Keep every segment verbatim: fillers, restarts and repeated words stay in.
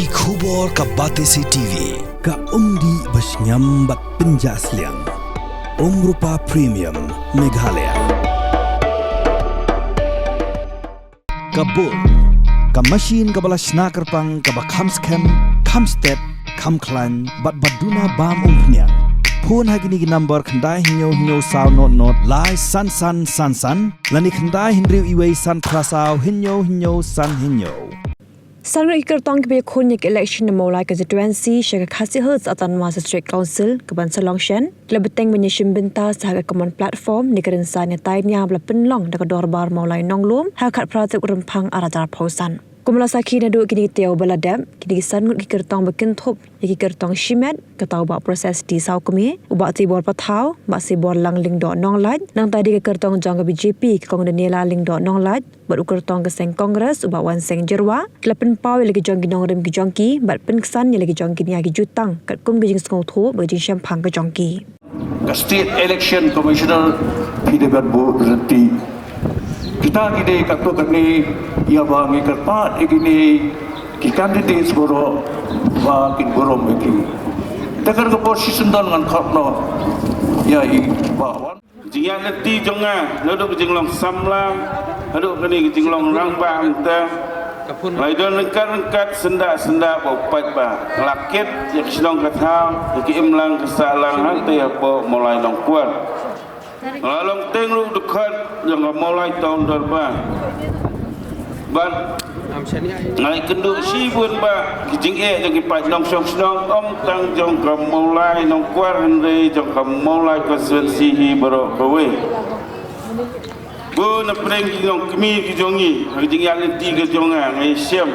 Ki khubor ka Batesi T V, ka umdih ba shngiam bad pynjah sliang. Umrupa Premium, Meghalaya. Ka bun, ka machine kaba la shna kyrpang kaba kham skhem, kham stet, kham khlaiñ, bad ba duna bam umphniang. Phone ha kine ki number khyndai hynñiew hynñiew saw not not lai san san san san, lane khyndai hynriew iwei san phra saw hynñiew hynñiew san hynñiew. San ngut ki kyrtong kiba ïakhun ïa ka election na Mawlai constituency sha ka Khasi Hills Autonomous District Council kaban sa long shen, ki la bteng ban ïashim bynta sa ha ka common platform ne ka rynsan ïatai nia ba la pynlong da ka dorbar Mawlai Nonglum ha ka khatphra tarik u Rymphang arhajar arphew san. Kum la sakhi naduh kine ki taïew ba la dep, kine ki san ngut ki kyrtong ba kynthup ïa ki kyrtong shimet, ka tau Bah Proses D Sawkmie, u Bah Tibor Pathaw, Bah Sibor Lang Lyngdoh Nonglait, nangta de ka kyrtong jong ka B J P, ka Kong Daniela Lyngdoh Nonglait, bad u kyrtong ka seng Congress, u Bah Wanseng Jyrwa, ki la pynpaw ïa la ki jong ki nongrim ki jong ki, bad pynksan ïa la ki jong ki nia ki jutang, katkum ka jingsngewthuh bad ka jingshemphang ka jong ki. Ka State Election Commissioner phi dei ban buh lynti. Kita ki dei katto katne ïa ba ngi kyrpad ïa kine ki candidates baroh ba kin burom ïa ki. Te kane ka por shisien don ngan khot noh ïa i Bah Wan. Jingïaid lynti jong nga naduh ka jinglong samla haduh kane ka jinglong rangbah mynta. Lai don ryngkat ryngkat syndah syndah ba u paidbah. Nga la kit ïa ka shnong ka thaw, ïa ka imlang ka sahlang hangta ïa ka Mawlai Nongkwar. Nga la long teng ruh dkhot jong ka Mawlai Town Dorbar. Bad nga ïakynduh shibun ba ki jingeh jong ki paid nongshong shnong, ym tang jong ka Mawlai Nongkwar hynrei jong ka Mawlai constituency hi baroh kawei. Bun na pdeng ki nongkmie ki jong ngi, ha ka jingïaid lynti ka jong nga, nga ïashem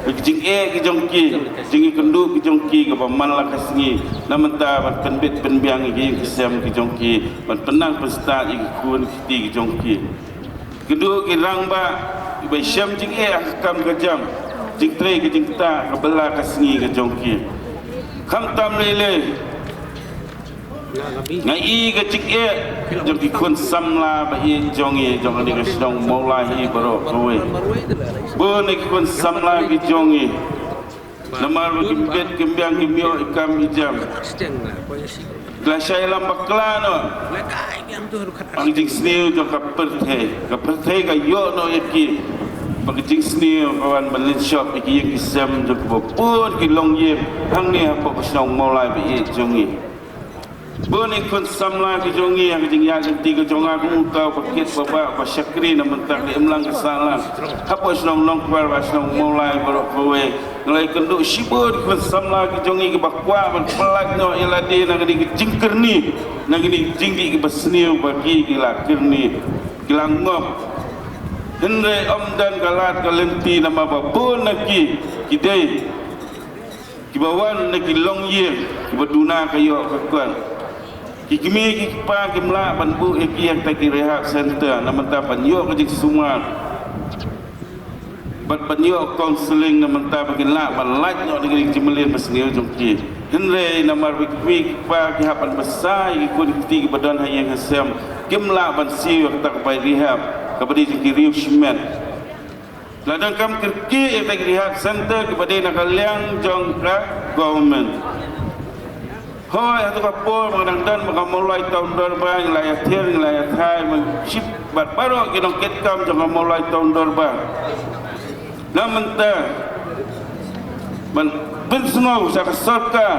ïa ki jingeh ki jong ki, jingïakynduh ki jong ki kaba man la ka sngi. Na mynta ban pynbit pynbiang ïa ki ïing ki sem ki jong ki, ban pynnang pynstad ïa ki khun ki kti ki jong ki. Kynduh ki rangbah kiba ïashem jingeh ha ka kam ka jam, jingtrei ka jingktah kaba la ka sngi ka jong ki. Khamtam lei lei nga i ka jingeh jong ki khun samla ba ïeit jong ngi jong kane ka shnong Mawlai hi baroh kawei. Bun na ki khun samla ki jong ngi namar ba kim bit kim biang kim ïoh i kam i jam. Ki la shah ïalam bakla noh ha ka jingsniew jong ka pyrthei. Ka pyrthei ka ïoh noh ïa ki ba ka jingsniew ka wan ban lynshop ïa ki ïing ki sem jong kiba bun ki longïing hangne hapoh ka shnong Mawlai ba ïeit jong ngi. Bun ki khun samla ki jong ngi ha ka jingïaid lynti ka jong nga kum uta uba kit uba bah uba shakri na mynta ka imlang ka sahlang hapoh shnong Nongkwar bad shnong Mawlai baroh kawei. Nga la ïakynduh shibun ki khun samla ki jong ngi kiba kwah ban pyllait noh ïa lade na kane ka jingkyrni, na kane ka jingdih kaba sniew ba ki, ki la kyrni, ki la ngop. Hynrei ym don ka lad ka lynti namar ba bun na ki, ki dei kiba wan na ki longïing kiba duna ka ïoh ka kot. Ki kmie ki kpa kim lah ban buh ïa ki ha kita ki rehab center na mynta ban ïoh ka jingsumar bad ban ïoh counselling na mynta ba kin lah ban lait noh na ki jingmlien ba sniew jong ki. Hynrei namar ba ki kmie ki kpa ki hap ban bsa ïa ki khun ki kti kiba don ha ïing ha sem, kim lah ban siew ïa kata ka bai rehab kaba dei jong ki riew shimet. La donkam kyrkieh ïa kita ki rehab center kiba dei na ka liang jong ka government. Hooid, hato ka por ba nga dang don ba ka Mawlai Town Dorbar ngi la ïathir ngi la ïathai ban shim bad baroh ki nongkitkam jong ka Mawlai Town Dorbar. Na mynta ban pynsngew sha ka sorkar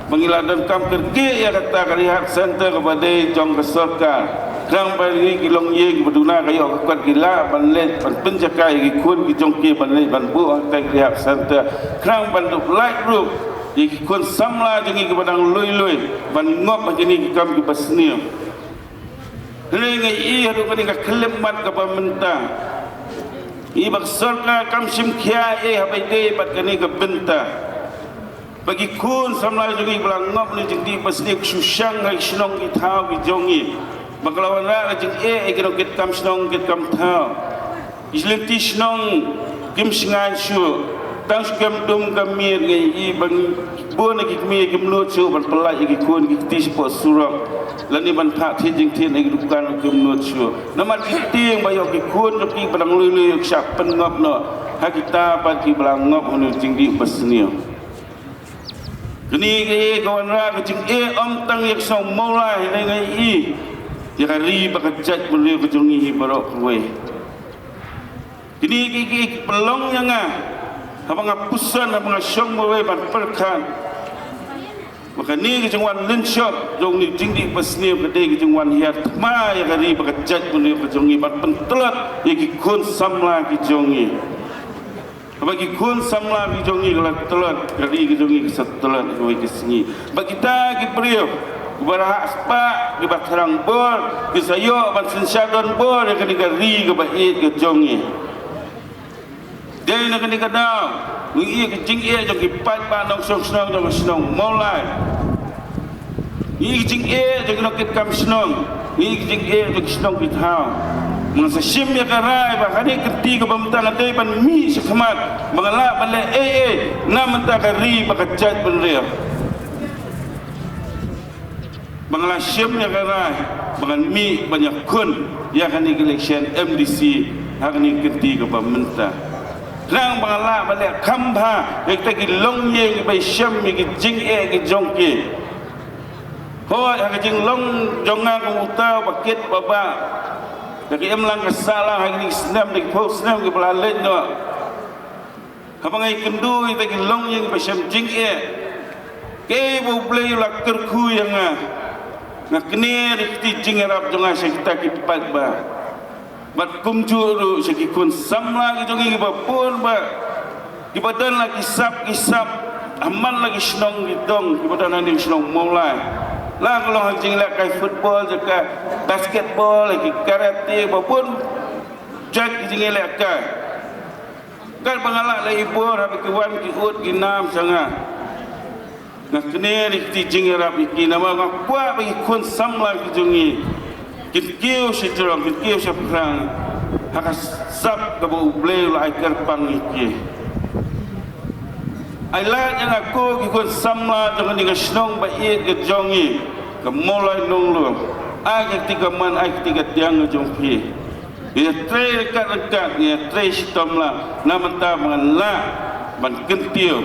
ba ngi la donkam kyrkieh ïa kata ka rehab center kaba dei jong ka sorkar. Khnang ba ngi ki longïing kiba duna ka ïoh ka kot ki lah ban leit ban pynjakai ïa ki khun ki jong ki ban leit ban buh ha kata ka rehab center. Khnang ban duh lait ruh ïa ki khun samla jong ngi kiba dang lui lui ban ngop ha kine ki kam kiba sniew. Hynrei nga i haduh kane ka khyllipmat kaba mynta, i ba ka sorkar kam shim khia ei ha ba ïadei bad kane ka bynta. Ba ki khun samla jong ngi ba la ngop na jingdih ba sniew ki shu shang ha ki shnong ki thaw ki jong ngi. Ba ka la wanrah ka jingeh ïa ki nongkitkam shnong kitkam thaw. Ki lynti shnong kim shngaiñ shuh. Tang shu kem dum ka miet nga i ba ngi bun na ki kmie kim nud shuh ban pyllait ïa ki khun ki kti shapoh surok. Lane ban phah thied jingthied na ki dukan kim nud shuh. Namar ki tieng ba ïoh ki khun jong ki ba dang lui lui ïoh ki shah pynngop noh. Ha kita pat kiba la ngop ha une u jingdih basniew. Kane ka wanrah ka jingeh ym tang ïa ka shnong Mawlai, hynrei nga i ïa ka ri bad ka jaitbynriew ka jong ngi hi baroh kawei. Kine ki, ki, ki pynlong ïa nga haba nga puson, haba nga shong marwei ban pyrkhat ba kane ka jingwan lynshop jong une u jingdih basniew ka dei ka jingwan hiar thma ïa ka ri bad ka jaitbynriew ka jong ngi, ban pyntlot ïa ki khun samla ki jong ngi. Haba ki khun samla ki jong ngi ki la tlot, ka ri ka jong ngi ka sa tlot ha kawei ka sngi. Bad kita ki briew kiba rah spah, kiba thrang bor, ki sa ïoh ban synshar donbor ïa kane ka ri kaba ïeit ka jong ngi. Dei na kane ka daw ngi ïohi ka jingeh jong ki paidbah nongshong shnong jong ka shnong Mawlai. Ngi ïohi ka jingeh jong ki nongkitkam shnong, ngi ïohi ka jingeh jong ki shnong ki thaw. Nga sa shim ïa ka rai ba kane ka kynti kaba mynta nga dei ban mih shakhmat ba nga lah ban leh ei ei na bynta ka ri bad ka jaitbynriew. Ba nga la shim ïa ka rai ba ngan mih ban ïakhun ïa kane ka election M D C ha kane ka kynti kaba mynta. Khnang ba nga lah ban leh kham bha ïa kita ki longïing kiba shem ïa ki jingeh ki jong ki. Hooid, ha ka jinglong jong nga kum uta uba kit uba bah, da ka imlang ka sahlang ha kine ki snem, da ki phew snem kiba la leit noh. Haba nga ïakynduh ïa kita ki longïing ba shem jingeh, kaei ba U Blei u la kyrkhu ïa nga, nga kner ïa ka kti jingïarap jong nga sha kita ki paidbah. Bad kumjuh ruh sha ki khun samla ki jong ngi kiba bun ba kiba don la ki sap ki sap, ha man la ki shnong ki dong, kiba don hangne shnong Mawlai. La ka long ha ki jinglehkai football, jaka basketball, ki karate, ba bun jait ki jinglehkai. Katba nga lah leh i bor, haba ki wan ki ud ki nam sha nga, nga kner ïa ka kti jingïarap ïa ki, namar nga kwah ba ki khun samla ki jong ngi kin kiew shajrong, kin kiew shaphrang ha ka sap kaba U Blei u la ai kyrpang ïa ki. Ai lad ïa nga ko ki khun samla jong kane ka shnong ba ïeit ka jong ngi, ka Mawlai Nonglum. Ai ka kti kamon, ai ka kti kadiang ka jong phi. Ngi ïatrei ryngkat ryngkat, ngi ïatrei shitom lang na bynta ba ngan lah ban kyntiew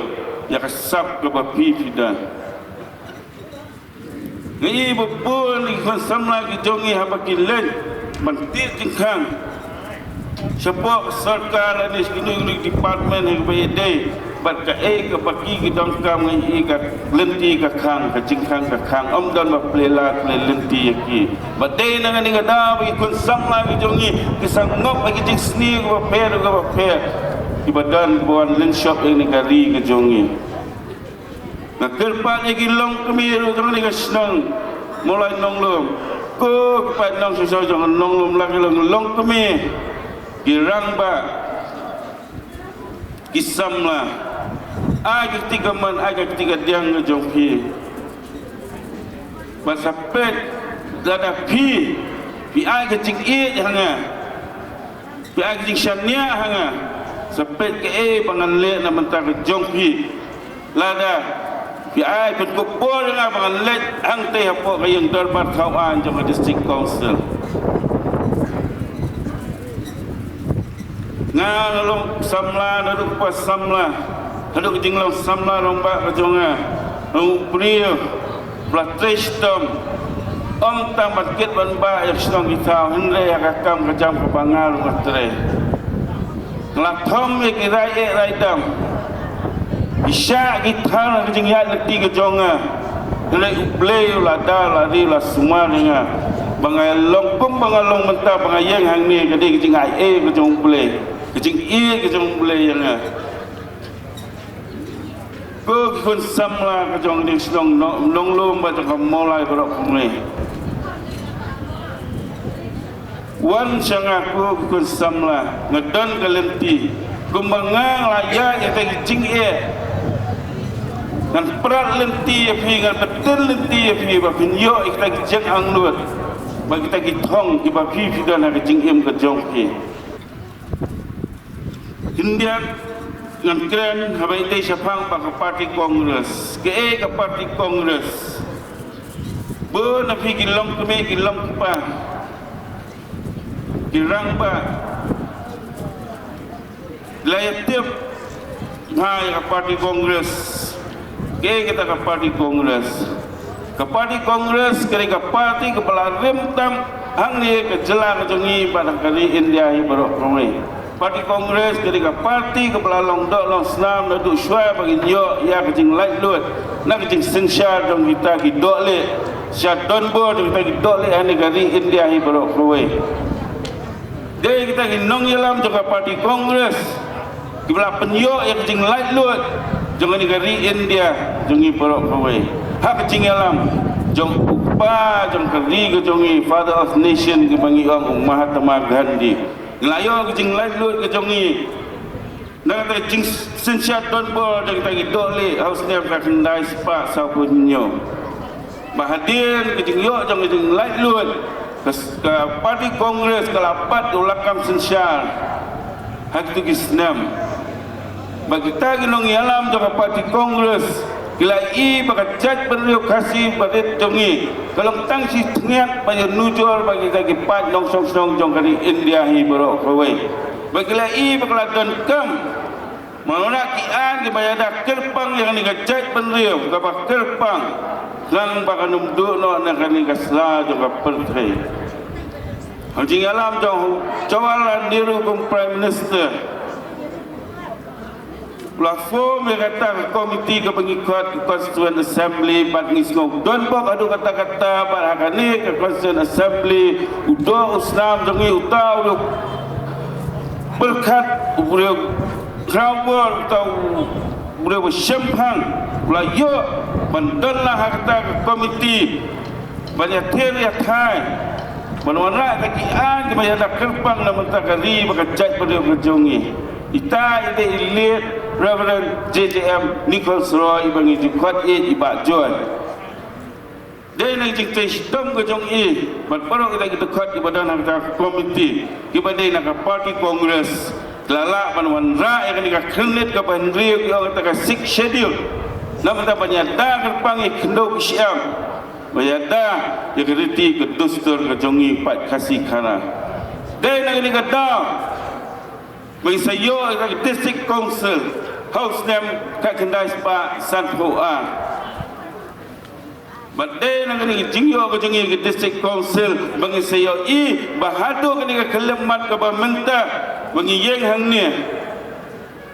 ïa ka sap kaba phi phi don. Ngi i ba bun ki khun samla ki jong ngi haba ki leit ban tih jingkhang shapoh ka sorkar lane sha kino kino ki department ha kaba ïadei bad kaei kaba ki, ki donkam, ngi i ka lynti ka khang, ka jingkhang ka khang, ym don ba plie lad plie lynti ïa ki. Ba dei na kane ka daw ba ki khun samla ki jong ngi ki sa ngop ha ki jingsniew kiba pher kiba pher, kiba don ba wan lynshop ïa kane ka ri ka jong ngi. Nga kyrpad ïa ki longkmie ruh jong kane ka shnong Mawlai Nonglum, ko ki paid nongshong shnong jong Nonglum, la ki long longkmie, ki rangbah, ki samla, ai ka kti kamon, ai ka kti kadiang ka jong phi. Ba sa peit lada phi, phi ai ka jingïeit ha nga, phi ai ka jingshaniah ha nga, sa peit kaei ba ngan leh na bynta ka jong phi. Lada phi ai pynkup bor ïa nga ba ngan leit hangtei hapoh ka ïing dorbar thaw aiñ jong ka District Council. Nga long samla, naduh kpa samla haduh ka jinglong samla rangbah ka jong nga, long u briew ba la trei shitom, ym tang ban kit ban bah ïa ka shnong ki thaw, hynrei ïa ka kam ka jam kaba nga ruh nga trei. Nga la thom ïa ki rai eh rai dam, ki shah ki thar ha ka jingïaid lynti ka jong nga. Hynrei U Blei u la da, u la ri, u la sumar ïa nga ba nga long kumba nga long mynta, ba nga ïeng hangne ka dei ka jingai eh ka jong U Blei, ka jingïeit ka jong U Blei ïa nga. Ko ki khun samla ka jong ka shnong Nonglum bad jong ka Mawlai baroh kumne. Wan sha nga ko ki khun samla, nga don ka lynti. Kumba nga la ïaid ïa kita ki jingeh, ngan prat lynti ïa phi, ngan pyntin lynti ïa phi ba phin ïoh ïa kita ki jingangnud bad kita ki thong kiba phi phi don ha ka jingim ka jong phi. Khyndiat ngan kren haba ïadei shaphang bad ka party Congress. Kaei ka party Congress? Bun na phi ki longkmie, ki longkpa, ki rangbah, La ïa tip ha ïa ka party Congress. Kaei kata ka party Congress? Ka party Congress ka dei ka party kaba la rim tam hangne ka jylla ka jong ngi bad ha ka ri India hi baroh kawei. Party Congress ka dei ka party kaba la long doh long snam naduh shuwa ba ngin ïoh ïa ka jinglaitluid na ka jingsynshar jong kita ki dohlieh, synshar donbor jong kita ki dohlieh hangne ka ri India hi baroh kawei. Dei kita ki nongïalam jong ka party Congress kiba la pynïoh ïa ka jinglaitluid jong kane ka ri India jong ngi baroh kawei ha ka jingïalam jong u kpa jong ka ri ka jong ngi, Father of Nation, kiba ngi ong u Mahatma Gandhi. Ngi la ïoh ka jinglaitluid ka jong ngi na kata ka jingsynshar donbor jong kita ki dohlieh ha u snem ka khyndai spah sawphew hynñiew. Ba hadien ka jingïoh jong ka jinglaitluid, ka, ka party Congress ka la bat ïa u lakam synshar ha kito ki snem. Ba kita ki nongïalam jong ka party Congress ki la ïohi ba ka jaitbynriew Khasi barit jong ngi ka long tang shi tngiat ba ïa nujor ba kita ki paid nongshong shnong jong ka ri India hi baroh kawei. Ba ki la ïohi ba ka la donkam ban wanrah ki aiñ kiba ïada kyrpang ïa kane ka jaitbynriew kaba kyrpang, khnang ba kan ym duh noh na kane ka sla jong ka pyrthei. Ha ka jingïalam jong u Jawaharlal Nehru kum u Prime Minister, u la form ïa kata ka komiti kaba ngi khot ka Constituent Assembly bad ngi sngew donbok haduh katta katta bad ha kane ka Constituent Assembly u doh u snam jong ngi, uta u pyrkhat, u briew khrawbor, uta u briew ba shemphang u la ïoh ban don lang ha kata ka komiti ban ïathir ïathai ban wanrah ïa ki aiñ kiba ïada kyrpang na bynta ka ri bad ka jaitbynriew ka jong ngi. Ita i dei i late Reverend J J M Nichols Roy, iba ngi ju khot ïa i Bah Joy. Dei na ka jingtrei shitom ka jong i bad baroh kita ki dkhot kiba don ha kata ka komiti kiba dei na ka party Congress, ki la lah ban wanrah ïa kane ka khyrnit kaba hynriew, ki ong kata ka Sixth Schedule, na bynta ban ïada kyrpang ïa ki khyndew ki shi-am, ban ïada ïa ka riti ka dustur ka jong ngi paid Khasi Khara. Dei na kane ka daw ba ngi sa ïoh ïa ka District Council ha u snem ka khyndai spah sanphew ar. Bad dei na kane ka jingïoh ka jong ngi ka District Council ba ngi sa ïohi ba haduh kane ka khyllipmat kaba mynta ba ngi ïeng hangne,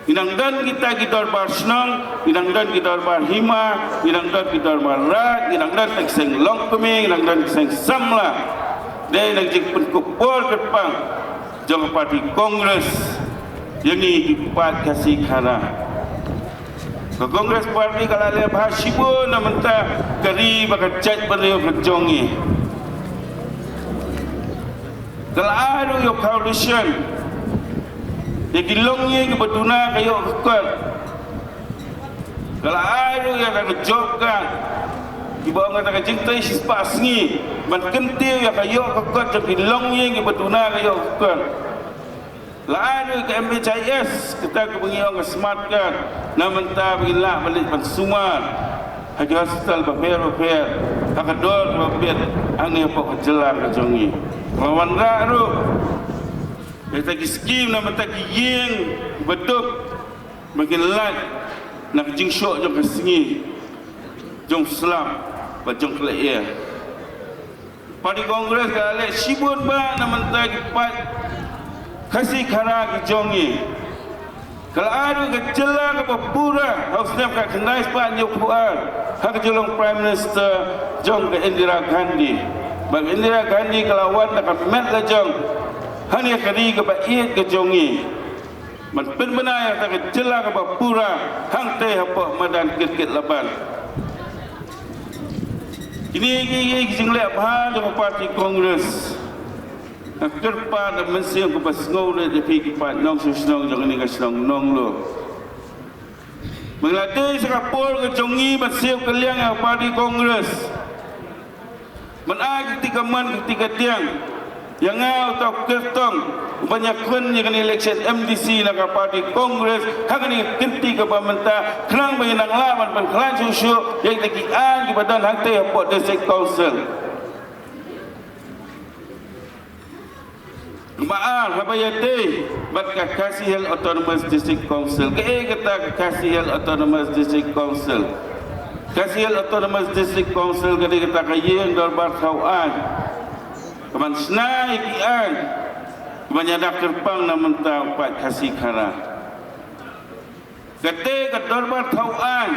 ngi dang don kita ki dorbar shnong, ngi dang don ki dorbar hima, ngi dang don ki dorbar raid, ngi dang don ki seng longkmie, ngi dang don ki seng samla. Dei na ka jingpynkupbor kyrpang jong ka party Congress ïa ngi ki paid Khasi Khara. Ka Congress Party ka la leh bha shibun na bynta ka ri bad ka jaitbynriew ka jong ngi. Ka la ai ruh ïa u coalition ïa ki longïing kiba duna ka ïoh ka kot. Ka la ai ruh ïa ka job card kiba ong kata ka jingtrei shispah sngi ban kyntiew ïa ka ïoh ka kot jong ki longïing kiba duna ka ïoh ka kot. La ai ruh ka M H I S, kata kaba ngi ong ka smart card, na bynta ba ngin lah ban leit ban sumar ha ki hospital bapher bapher ha ka dor kaba bit hangne hapoh ka jylla ka jong ngi. Ka la wanrah ruh ïa kita ki skim na bynta ki ïing ba duk ba ngin lait na ka jingshoh jong ka sngi, jong slap bad jong ka lyer. Party Congress ka la leh shibun bha na bynta ki paid Khasi Khara ki jong ngi. Ka la ai ruh ka jylla kaba pura ha u snem ka khyndai spah hynñiewphew ar ha ka jinglong Prime Minister jong ka Indira Gandhi. Bad ka Indira Gandhi ka la wan da ka met la jong hangne ha ka ri kaba ïeit ka jong ngi ban pynbna ïa kata ka jylla kaba pura hangtei hapoh madan Gilgit Laban. Kine ki, ki, ki jingleh bha jong ka party Congress. Nga kyrpad da ka mynsiem kaba sngewrit ïa phi ki paid nongshong shnong jong kane ka shnong Nongluh. Ba ngi la dei sa ka por ka jong ngi ban siew kylliang ïa ka party Congress ban ai ka kti kamon ka kti kadiang ïa nga uta u kyrtong uban ïakhun ïa kane election M D C na ka party Congress ha kane ka kynti kaba mynta, khnang ba ngin nang lah ban pynkhlaiñ shuh shuh ïa kita ki aiñ kiba don hangtei hapoh District Council. Kaba ar, haba ïadei bad ka Khasi Hills Autonomous District Council. Kaei kata ka Khasi Hills Autonomous District Council? Khasi Hills Autonomous District Council ka dei kata ka ïing dorbar thaw aiñ kaban shna ïa ki aiñ kaban ïada kyrpang na bynta u paid Khasi Khara. Kata ka dorbar thaw aiñ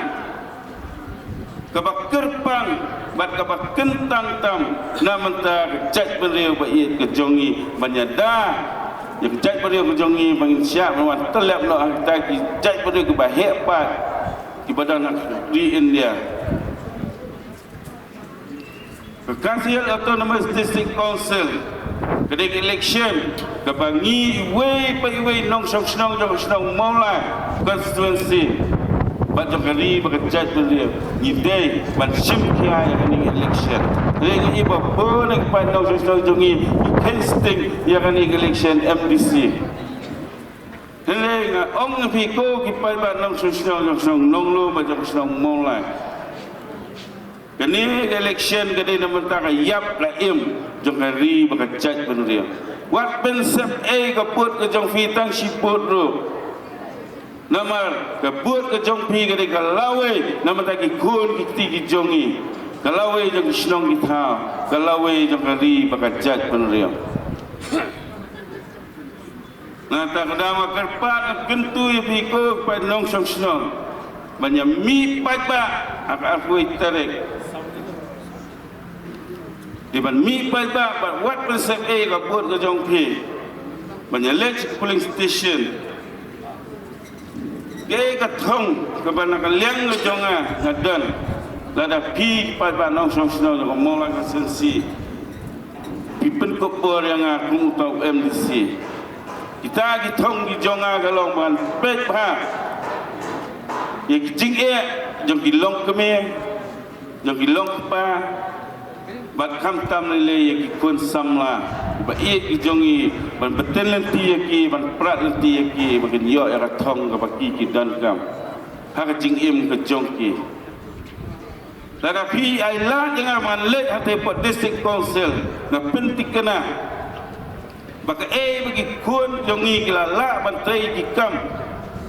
kaba kyrpang bad kaba kyntang tam na bynta ka jaitbynriew ba ïeit ka jong ngi ban ïada ïa ka jaitbynriew ka jong ngi ba ngin shah ban wan tyllep noh ha kita ki jaitbynriew kiba heh paid kiba don ha ka ri India. Ka Khasi Hills Autonomous District Council ka dei ka election kaba ngi iwei pa iwei nongshong shnong jong ka shnong Mawlai constituency bad jong ka ri bad ka jaitbynriew ngi dei ban shim khia ïa kane ka election. Te ngi i ba bun na ki paid nongshong shnong jong ngi ki kheiñ sting ïa kane ka election M D C. Hynrei nga ong ïa phi ko ki paidbah nongshong shnong jong ka shnong Nonglo bad jong ka shnong Mawlai. Kane ka election ka dei na bynta ka ïap la im jong ka ri bad ka jaitbynriew. Wat pynsep ei ka vote ka jong phi tang shi vote ruh. Namar ka vote ka jong phi ka dei ka lawei na bynta ki khun ki kti ki jong ngi. Ka lawei jong ki shnong ki thaw, ka lawei jong ka ri bad ka jaitbynriew. Na kata ka daw nga kyrpad, nga kyntu ïa phi ko ki paid nongshong shnong ban ïa mih paidbah ha ka arphew tarik. Dei ban mih paidbah bad wat pynsep ei ka vote ka jong phi ban ïa leit sha ka polling station. Kaei ka thong kaba na ka liang ka jong nga nga don, lada phi paidbah nongshong shnong jong ka Mawlai constituency phi pynkup bor ïa nga kum uta u M D C. Kita ki thong ki jong nga ka long ban peit bha ïa ki jingeh jong ki longkmie, jong ki longkpa bad khamtam lei lei ïa ki khun samla ba ïeit ki jong ngi, ban bteng lynti ïa ki, ban prat lynti ïa ki ba kin ïoh ïa ka thong kaba ki ki donkam ha ka jingim ka jong ki. Lada phi ai lad ïa nga ban leit ha te pat District Council, nga pynthikna ba kaei ba ki khun jong ngi ki la lah ban trei ki kam,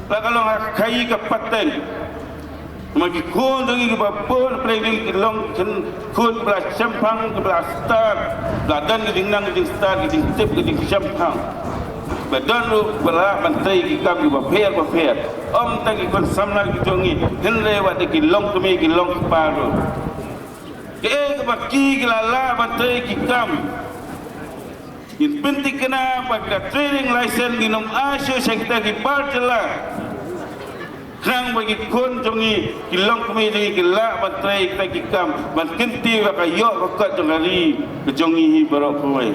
la ka long ha ka khaii ka pateng. Namar ki khun jong ngi kiba bun pyrshah ki long khun kiba la shemphang, kiba la stad, la don ka jingnang ka jingstad, ka jingtip ka jingshemphang. Ba don ruh ba la lah ban trei ki kam kiba pher ba pher. Ym tang ki khun samla ki jong ngi, hynrei wat ki longkmie ki longkpa ruh. Kaei kaba ki ki la lah ban trei ki kam. Ngin pynthikna ba ka trading license ngin ym ai shuh sha kita ki bar jylla. Khnang ba ki khun jong ngi, ki longkmie jong ngi ki lah ban trei kita ki kam, ban kyntiew ïa ka ïoh ka kot jong ka ri ka jong ngi hi baroh kawei.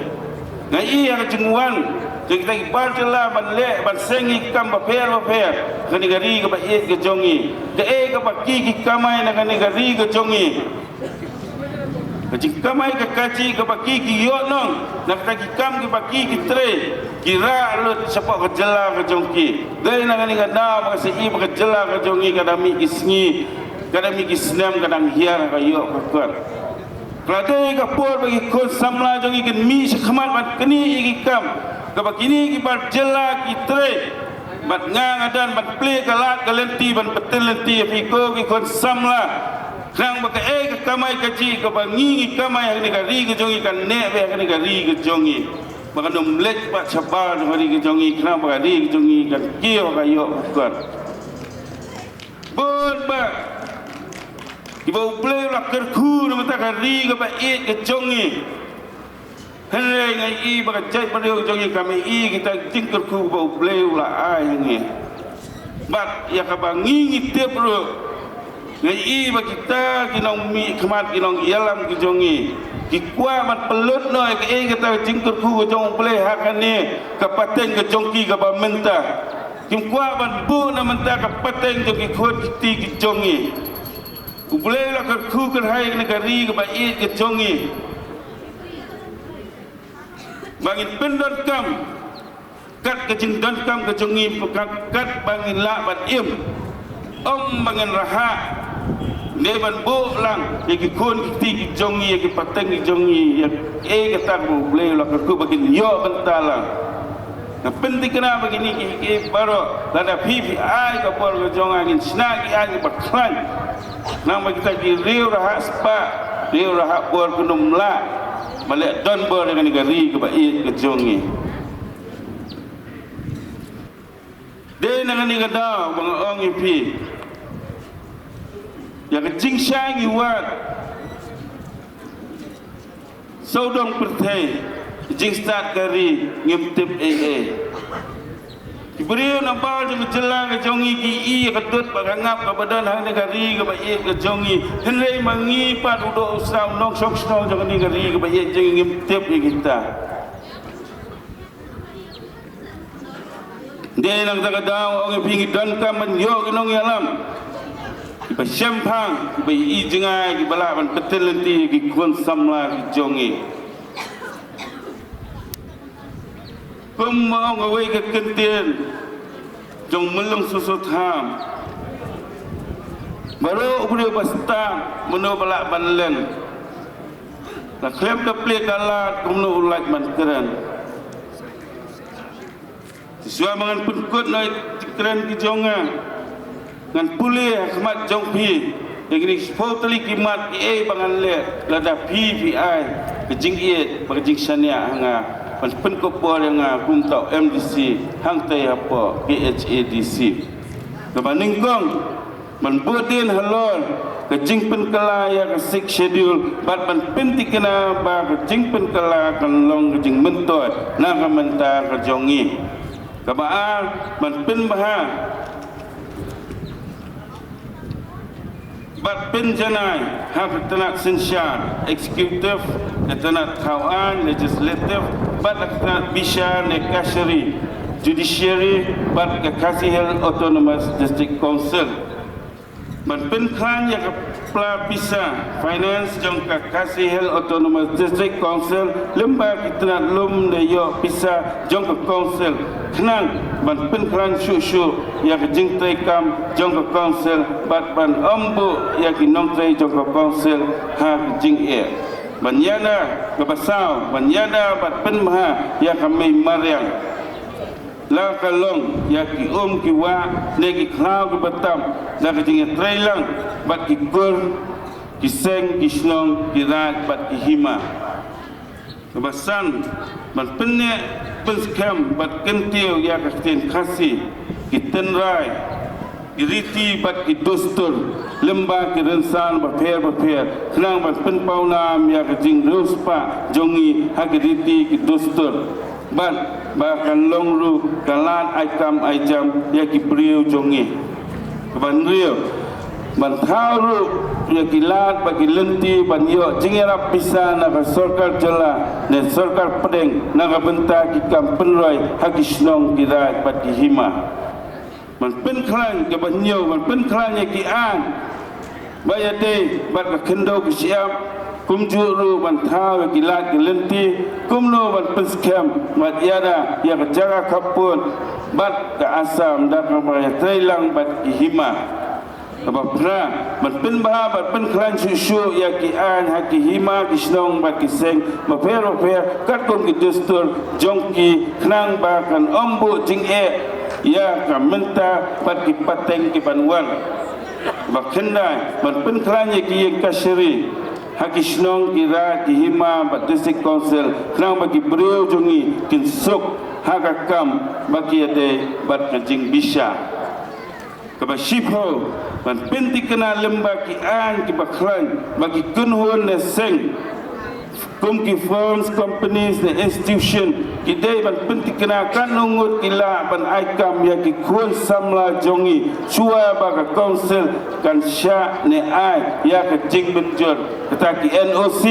Nga ïohi ïa ka jingwan jong kita ki bar jylla ban leh ban seng ïa ki kam bapher bapher ha kane ka ri kaba ïeit ka jong ngi. Kaei kaba ki ki kamai na kane ka ri ka jong ngi. Ka jingkamai ka kajih kaba ki ki ïoh nong na kita ki kam kiba ki ki trei, ki rah lut shapoh ka jylla ka jong ki. Dei na kane ka daw ba nga sa ïohi ba ka jylla ka jong ngi ka dang mih ki sngi, ka dang mih ki snem, ka dang hiar ha ka ïoh ka kot. Ka la dei ka por ba ki khun samla jong ngi kin mih shakhmat ban knieh ïa ki kam kaba kine ki bar jylla ki trei. Bad nga nga don ban plie ka lad ka lynti ban bteng lynti ïa phi ko ki khun samla. Khnang ba kaei ka kamai kajih kaba ngi ngi kamai ha kane ka ri ka jong ngi kan neh beit ha kane ka ri ka jong ngi. Ba kan ym leit pat shabar jong ka ri ka jong ngi, khnang ba ka ri ka jong ngi kan kiew ha ka ïoh ka kot. Bun bah kiba U Blei u la kyrkhu na bynta ka ri kaba ïeit ka jong ngi. Hynrei nga ïohi ba ka jaitbynriew jong ngi kam ïohi kita ki jingkyrkhu ba U Blei u la ai ha ngi. Bad ïa kaba ngi ngi tip ruh, nga ïohi ba kita ki nongmihkhmat, ki nongïalam ki jong ngi, ki kwah ban pynlut noh ïa kaei kata ka jingkyrkhu ka jong U Blei ha kane ka pateng ka jong ki kaba mynta. Kim kwah ban buh na bynta ka pateng jong ki khun ki kti ki jong ngi. U Blei u la kyrkhu kyrhai ïa kane ka ri kaba ïeit ka jong ngi. Ba ngin pyndonkam kat ka jingdonkam ka jong ngi, kat, kat ba ngin lah ban im. Ym ba ngin rhah. Dei ban buh lang ïa ki khun ki kti ki jong ngi, ïa ki pateng ki jong ngi, ïa kaei kata kaba U Blei u la kyrkhu ba kin ïoh bynta lang. Nga pynthikna ba kine ki, ki baroh, lada phi phi ai ka bor ka jong nga, ngin shna ki aiñ kiba khlaiñ. Namar kita ki riew rhah spah, riew rhah bor, kim lah ban leh donbor ïa kane ka ri kaba ïeit ka jong ngi. Dei na kane ka daw ba nga ong ïa phi, ïa ka jingshai ngi wad sawdong pyrthei, jingstad ka ri ngim tip ei ei. Ki briew na baroh jong ka jylla ka jong ngi ki i ïa ka dud bad ka ngap kaba don ha kane ka ri kaba ïeit ka jong ngi. Hynrei ma ngi pat u doh u sah u nongshong shnong jong kane ka ri kaba ïeit jong ngi, ngim tip ïa kita. Dei na kata ka daw ong ïa phi, ngi donkam ban ïoh ki nongïalam kiba shemphang, kiba i jngai, kiba lah ban pynthikna lynti ïa ki khun samla ki jong ngi. Kumba ong kawei ka kyntien jong Myllung Soso Tham, baroh u briew ba stad, mano ba lah ban len? La khlem da plie ka lad, kumno u lait ban kren? Shuwa ba ngan pynkut noh ïa ki kren ki jong nga, ngan pule ha khmat jong phi ïa kine shiphew tylli ki mat kiei ba ngan leh, lada phi phi ai ka jingïeit bad ka jingshaniah ha nga ban pynkupbor ïa nga kum uta u M D C hangtei hapoh K H A D C. Kaba nyngkong, ban bud dien halor ka jingpynkylla ïa ka Sixth Schedule bad ban pynthikna ba ka jingpynkylla kan long ka jingmyntoi na ka bynta ka jong ngi. Kaba ar, ban pynbha bad pynjanai ha ka tnat synshar, executive, ka tnat thaw aiñ, legislative, bad ka tnat bishar ne kashari, judiciary, bad ka Khasi Hills Autonomous District Council. Ban pynkhlaiñ ïa ka pla pisa finance jong ka Khasi Hills Autonomous District Council lyngba ki tnat lum ne ïoh pisa jong ka council, khnang ban pynkhlaiñ shuh shuh ïa ka jingtrei kam jong ka council bad ban ym buh ïa ki nongtrei jong ka council ha ka jingeh. Ban ïada, kaba saw, ban ïada bad pynbha ïa ka mei mariang. La ka long ïa ki um ki wah ne ki khlaw ki btap, la ka jingïatreilang bad ki kur, ki seng, ki shnong, ki raid bad ki hima. Kaba san, ban pynneh pynskhem bad kyntiew ïa ka ktien Khasi, ki tynrai, ki riti bad ki dustur lyngba ki rynsan bapher bapher, khnang ban pynpaw nam ïa ka jingriewspah jong ngi ha ki riti ki dustur. Bad ba kan long ruh ka lad ai kam ai jam ïa ki briew jong ngi. Kaba hynriew, ban thaw ruh ïa ki lad bad ki lynti ban ïoh jingïarap pisa na ka sorkar jylla ne sorkar pdeng na ka bynta ki kam pynroi ha ki shnong, ki raid bad ki hima. Ban pynkhlaiñ, kaba hynñiew, ban pynkhlaiñ ïa ki aiñ ba ïadei bad ka khyndew ka shyiap, kumjuh ruh ban thaw ïa ki lad ki lynti, kumno ban pynskhem bad ïada ïa ka jaka khappud bad ka Assam da kaba ïatreilang bad ki hima. Kaba phra, ban pynbha bad pynkhlaiñ shuh shuh ïa ki aiñ ha ki hima, ki shnong bad ki seng bapher bapher katkum ki dustur jong ki, khnang ba kan ym buh jingeh ïa ka mynta bad ki pateng ki ban wan. Ba khyndai, ban pynkhlaiñ ïa ki ïing kashari ha ki shnong, ki raid, ki hima bad district council, khnang ba ki briew jong ngi kin suk ha ka kam ba ki ïadei bad ka jingbishar. Kaba shiphew, ban pynthikna lyngba ki aiñ kiba khlaiñ ba ki kynhun ne seng kum ki firms, companies ne institution ki dei ban pynthikna katno ngut ki lah ban ai kam ïa ki khun samla jong ngi shuwa ba ka council kan shah ne ai ïa ka jingmynjur, kata ki N O C,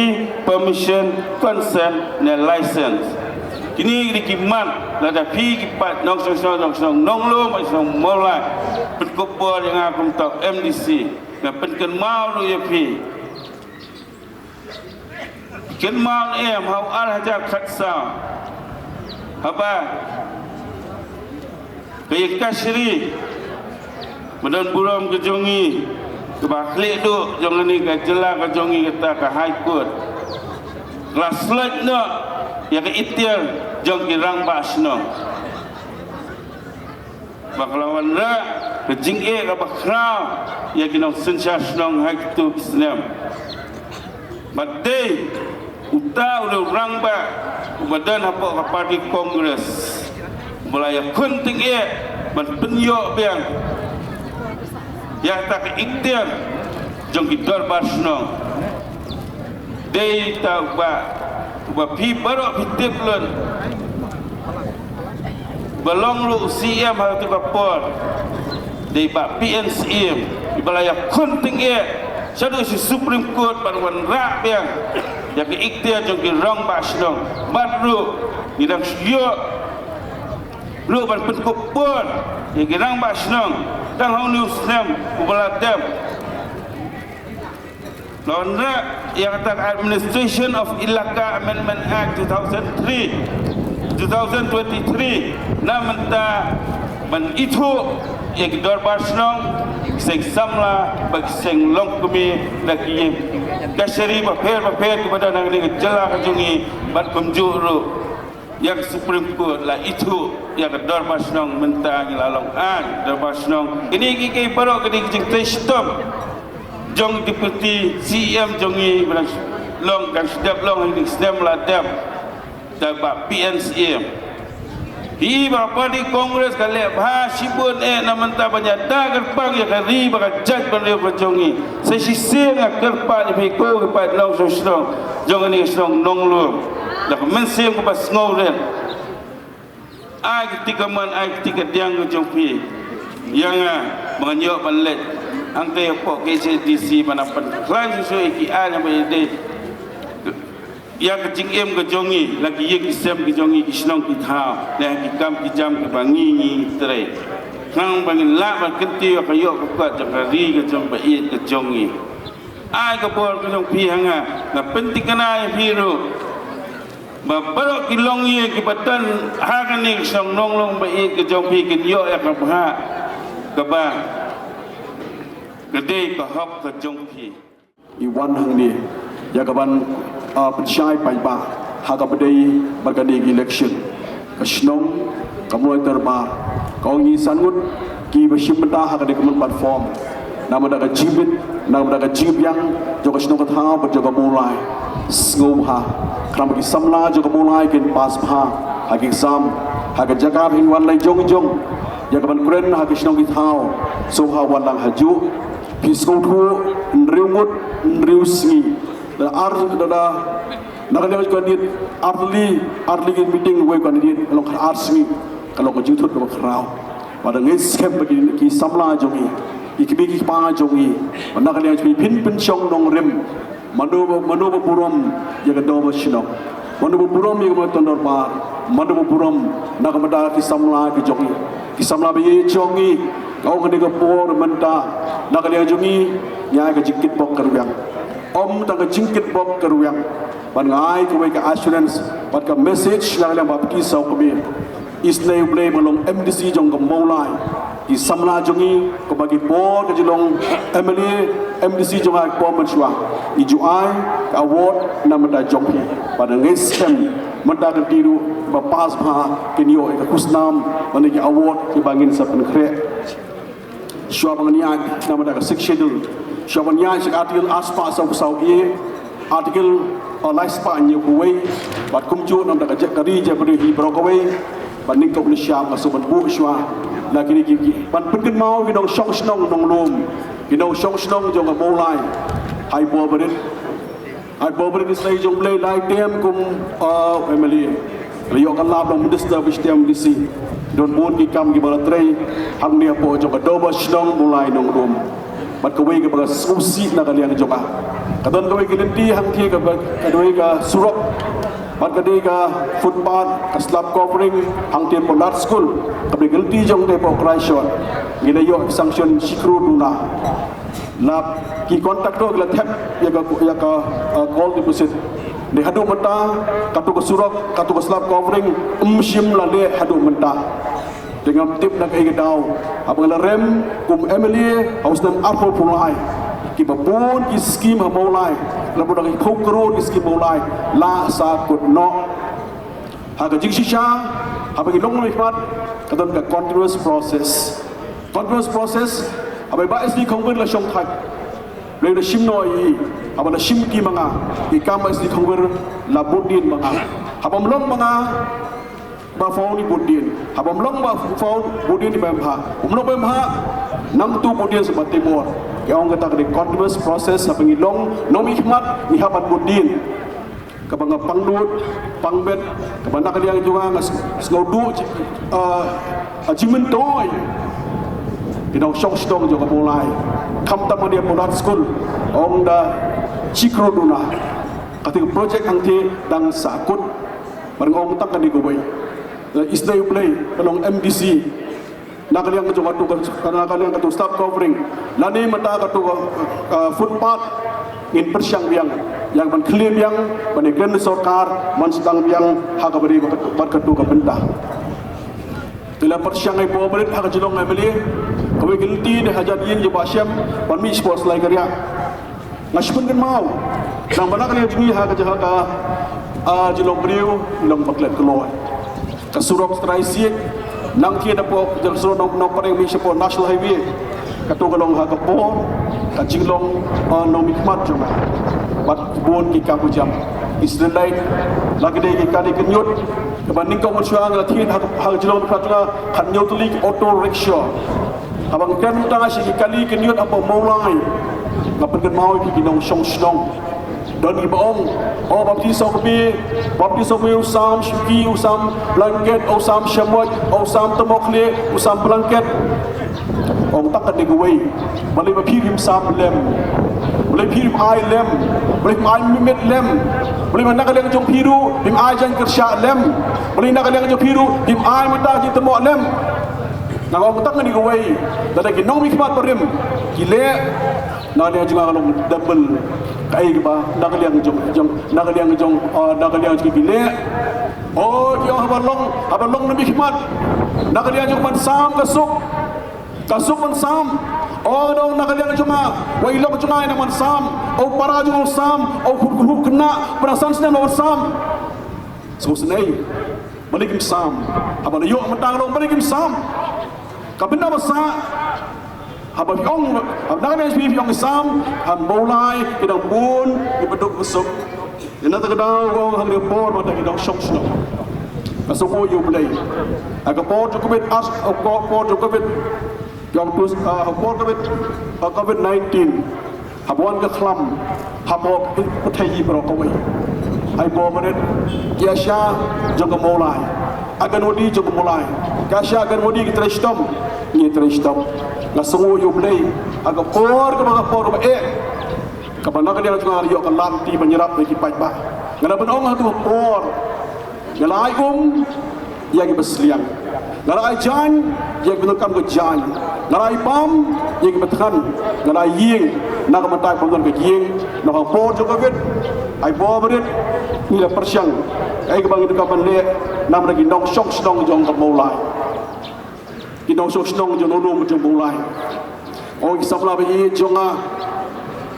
permission, consent ne license. Kine ki dei ki mat lada phi ki paid nongshong shnong, nongshong nonglum, nongshong mawlai, pynkupbor ïa nga kum uta u M D C, nga pynkynmaw ruh ïa phi. Kynmaw ne em ha u ar hajar khatsaw, haba ka ïing kashari ba don burom ka jong ngi, kaba khlieh duh jong kane ka jylla ka jong ngi, kata ka High Court, ka la slot noh ïa ka itir jong ki rangbah shnong. Ba ka la wanrah ka jingeh kaba khraw ïa ki nongsynshar shnong ha kito ki snem. Bad dei uta u rangbah uba don hapoh ka party Congress uba la ïakhun tyngeh ban pynïoh biang ïa kata ka ikhtiar jong ki dorbar shnong. Dei uta uba, uba phi baroh phi tip lut, ba long ruh u C M ha kata ka por. Dei Bah P N Syiem, iba la ïakhun tyngeh shaduh sha Supreme Court ban wanrah biang ïa ka ikhtiar jong ki rangbah shnong. Bad ruh ngi dang shu ïoh ruh ban pynkup bor ïa ki rangbah shnong tang ha une u snem uba la dep. La wanrah ïa kata ka Administration of Elaka Amendment Act two thousand three, two thousand twenty-three, na mynta ban ithuh ïa ki dorbar shnong, ki seng samla bad ki seng longkmie na ki kashari bapher bapher kiba don ha kane ka jylla ka jong ngi, bad kumjuh ruh ïa ka Supreme Court la ithuh ïa ka dorbar shnong. Mynta ngi la long ai dorbar shnong. Kine ki, ki baroh kine ki jingtrei shitom jong Deputy C M jong ngi ba dang long, kan shu dep long ha kine ki snem la dep da Bah P N Syiem. Hi ba party Congress ka leh bha shibun eh na mynta ban ïada kyrpang ïa ka ri bad ka jaitbynriew ka jong ngi. Sa shisien nga kyrpad ïa phi ko ki paid nongshong shnong jong kane ka shnong Nonglum, da ka mynsiem kaba sngewrit, ai kti kamon, ai kti kadiang ka jong phi ïa nga ba ngan ïoh ban leit hangta hapoh K H A D C ban nang pynkhlaiñ shuh shuh ïa ki aiñ ba ïadei ïa ka jingim ka jong ngi, la ki ïing ki sem ki jong ngi, ki shnong ki thaw, ne ki kam ki jam kiba ngi ngi trei. Khnang ba ngin lah ban kyntiew ïa ka ïoh ka kot jong ka ri ka jong ba ïeit ka jong ngi. Ai ka bor ka jong phi ha nga, nga pynthikna ïa phi ruh ba baroh ki longïing kiba don ha kane ka shnong Nonglum ba ïeit ka jong phi kin ïoh ïa ka bhah kaba ka dei ka hok ka jong phi. I wan hangne ïa ka ban, ah, pynshai paidbah ha kaba dei bad kane ka election. Ka shnong ka Mawlai Dorbar ka ong ngi san ngut kiba shim bynta ha kane ka mon platform. Namar da ka jingmut, namar da ka jingbiang jong ka shnong ka thaw bad jong ka Mawlai. Sngewbha khnang ba ki samla jong ka Mawlai kin pass bha ha ki exam, ha ka jaka ba ngi wan lai jong jong ïa ka ban kren ha ki shnong ki thaw. Sngewbha wan lang hajuh. Phi sngewthuh, hynriew ngut hynriew sngi. Da ar, da, da, na ka liang ka candidate, ar tylli, ar tylli ki meeting wei ka candidate, ka long ka ar sngi, ka long ka jingthut kaba khraw. Bad da ngeit skhem ba ki, ki samla jong ngi, ki kmie ki kpa jong ngi, bad na ka liang jong ngi phin pynshong nongrim. Mano ba, mano ba burom ïa ka dorbar shnong. Mano ba burom ïa ka Mawlai Ton Dorbar. Mano ba burom na ka bynta ki samla ki jong ngi. Ki samla ba ïeit jong ngi. Ka ong kane ka por mynta na ka liang jong ngi, ngi ai ka jingkitbok ka rwiang. Ym tang ka jingkitbok ka rwiang, ban ngi ai kawei ka assurance bad ka message na ka liang ba phi saw kmie. Isynei U Blei ba long M D C jong ka Mawlai. Ki samla jong ngi, kaba ki por ka jinglong M L A, M D C jong ngi por mynshuwa, ngi ju ai ka award na bynta jong phi. Bad da ngeit skhem mynta ka lynti ruh ba pass bha kin ïoh ïa ka khusnam bad ïa ki award kiba ngin sa pynkhreh. Shuwa ba ngan ïaid na bynta ka Sixth Schedule, shuwa ba ngan ïaid sha ka Article arspah sawphew saw A, Article, uh, laispah hynñiewphew wei, bad kumjuh na bynta ka ja-, ka ri jaitbynriew hi baroh kawei, bad nyngkong nyngshap nga sngewbha ban buh shuwa na kine ki, ki, ban pynkynmaw ki nongshong shnong Nonglum, ki nongshong shnong jong ka Mawlai. Hai bor barit, hai bor barit isynei jong U Blei lai term kum, uh, M L A. La ïoh ka lad long minister, vice M D C. Don bun ki kam kiba la trei hangne hapoh jong ka dorbar shnong Mawlai Nonglum. Bad kawei kaba ka sngewsih na ka liang jong nga, ka don kawei ka lynti hangtei kaba ka dei ka surok, bad ka dei ka footpath, ka slab covering hangtei hapoh Lad Skul, kaba ka lynti jong te hapoh Kraishort. Ngi la ïoh sanction shi klur duna. La ki contractor ki la thep ïa ka, ïa ka, uh, call deposit. Te haduh mynta kato ka surok, kato ka slab covering ym shym la leh haduh mynta. Te ngam tip na kaei ka daw, haba nga la rem kum M L A ha u snem arphew arphew lai, kiba bun ki skim ha Mawlai, la bun ki phew klur ki skim Mawlai la sa kut noh. Ha ka jingshisha, Haba ngi long nongmihkhmat, ka don ka continuous process. Continuous process, haba i Bah S D Khongwir la shong thait, la shim noh ïa i, haba la shim ki ma nga, i kam Bah S D Khongwir la bud dien ma nga. Haba ym long ma nga, Bah Faun i bud dien. Haba ym long Bah Faun, bud dien i Bah Ïambha. Ym long Bah Ïambha, nangtu bud dien sa Bah Timor. Ki ong kata ka dei continuous process, haba ngi long nongmihkhmat, ngi hap ban bud dien. Kaba nga pang lut, pang bet, kaba na ka liang jong nga nga s-, sngewduh, ah, ah, jingmyntoi. Ki nongshong shnong jong ka Mawlai. Khamtam ha Mawlai School, ong da shi klur duna. Kata ka project hangtei dang sah kut. Bad nga ong tang kane kawei. Isynei U Blei, ka long M D C. Na ka liang ka jong katu ka, na ka liang katu step covering, lane mynta katu ka, ka footpath, ngin pyrshang biang ïa kaban khlieh biang, ban ïakren sorkar ban sdang biang ha kaba ri bad katu, bad katu ka bynta. Te la pyrshang ai por barit ha ka jinglong M L A, kawei ka lynti ne hajan ïing jong Bah Shem, ban mih shapoh Salai Kariah. Nga shu pynkynmaw, nang ba na ka liang jong ngi ha ka jaka, ah, jinglong briew, ngi long ba klet kloi. Ka surok trai siej, nangta napoh jaka surok Nong, Nongpdeng mih shapoh National Highway. Katu ka long ha ka por ka jinglong, ah, nongmihkhmat jong nga. Bad bun ki kam ki jam. Ki street light, la ka dei ki kali kynñiut. Kaba nyngkong shuwa nga la thied ha, ha ka jinglong nongmihkhmat jong nga, khathynñiew tylli ki auto rickshaw. Haba nga kren mynta sha ki kali kynñiut hapoh Mawlai, nga pynkynmaw ïa ki nongshong shnong. Don kiba ong, o Bah Pti Sawkmie, Bah Pti Sawkmie u sam shuki, u sam blanket, u sam shamoit, u sam tymok khlieh, u sam blanket. Ong tang kane kawei. Balei ba phi phim sam lem? Balei phi phim ai lem? Balei phim ai miet lem? Balei ba na ka liang jong phi ruh phim ai jaiñ kyrshah lem? Balei na ka liang jong phi ruh phim ai mynta jingtymok lem? Nga ong tang kane kawei, lada ki nongmihkhmat barim ki leh, na ka liang jong nga ka long double kaei kaba na ka liang jong, jong, na ka liang jong, ah, na ka liang jong ki leh. O, ki ong haba long, haba long nongmihkhmat, na ka liang jong ban sam ka suk, ka suk ban sam. O, dong na ka liang jong nga, wa i lok jong nga i nang ban sam. O, para jong nga u sam, o, khun, khun, khynnah ba dang san snem ban sam. Sngewsynei. Balei kim sam? Haba la ïoh mynta nga ong balei kim sam? Ka bynta ba sah, haba phi ong, haba na ka liang jong phi phi ong ki sam, ha Mawlai ki dang bun kiba duk ba suk. Ïa na kata ka daw nga ong ha kane ka por mynta ki nongshong shnong, nga sngewbha ïa U Blei. Ha ka por jong Covid, ha ka por jong Covid, jong tu, ah, ha ka por Covid, ah, Covid nineteen. Haba wan ka khlam hapoh pyrthei baroh kawei, ai bor barit, ki ASHA jong ka Mawlai, Anganwadi jong ka Mawlai, ki ASHA, Anganwadi ki trei shitom, ngi trei shitom. Nga sngew ïa U Blei ha ka por kaba, ka por kaba eh, kaba na ka liang jong nga la ïoh ka lad lynti ban ïarap ïa ki paidbah. Nga la ban ong ha tu ka por, nga la ai um ïa kiba sliang, nga la ai jaiñ ïa kiba donkam ka jaiñ, nga la ai bam ïa kiba thngan, nga la ai ïing. Na ka bynta ba don ka ïing, na ka por jong Covid, ai bor barit, ngi la pyrshang ïa kiba ngi donkam ban leh namar ki nongshong shnong jong ka Mawlai, ki nongshong shnong jong Nongrum jong Mawlai. O ki samla ba ïeit jong nga,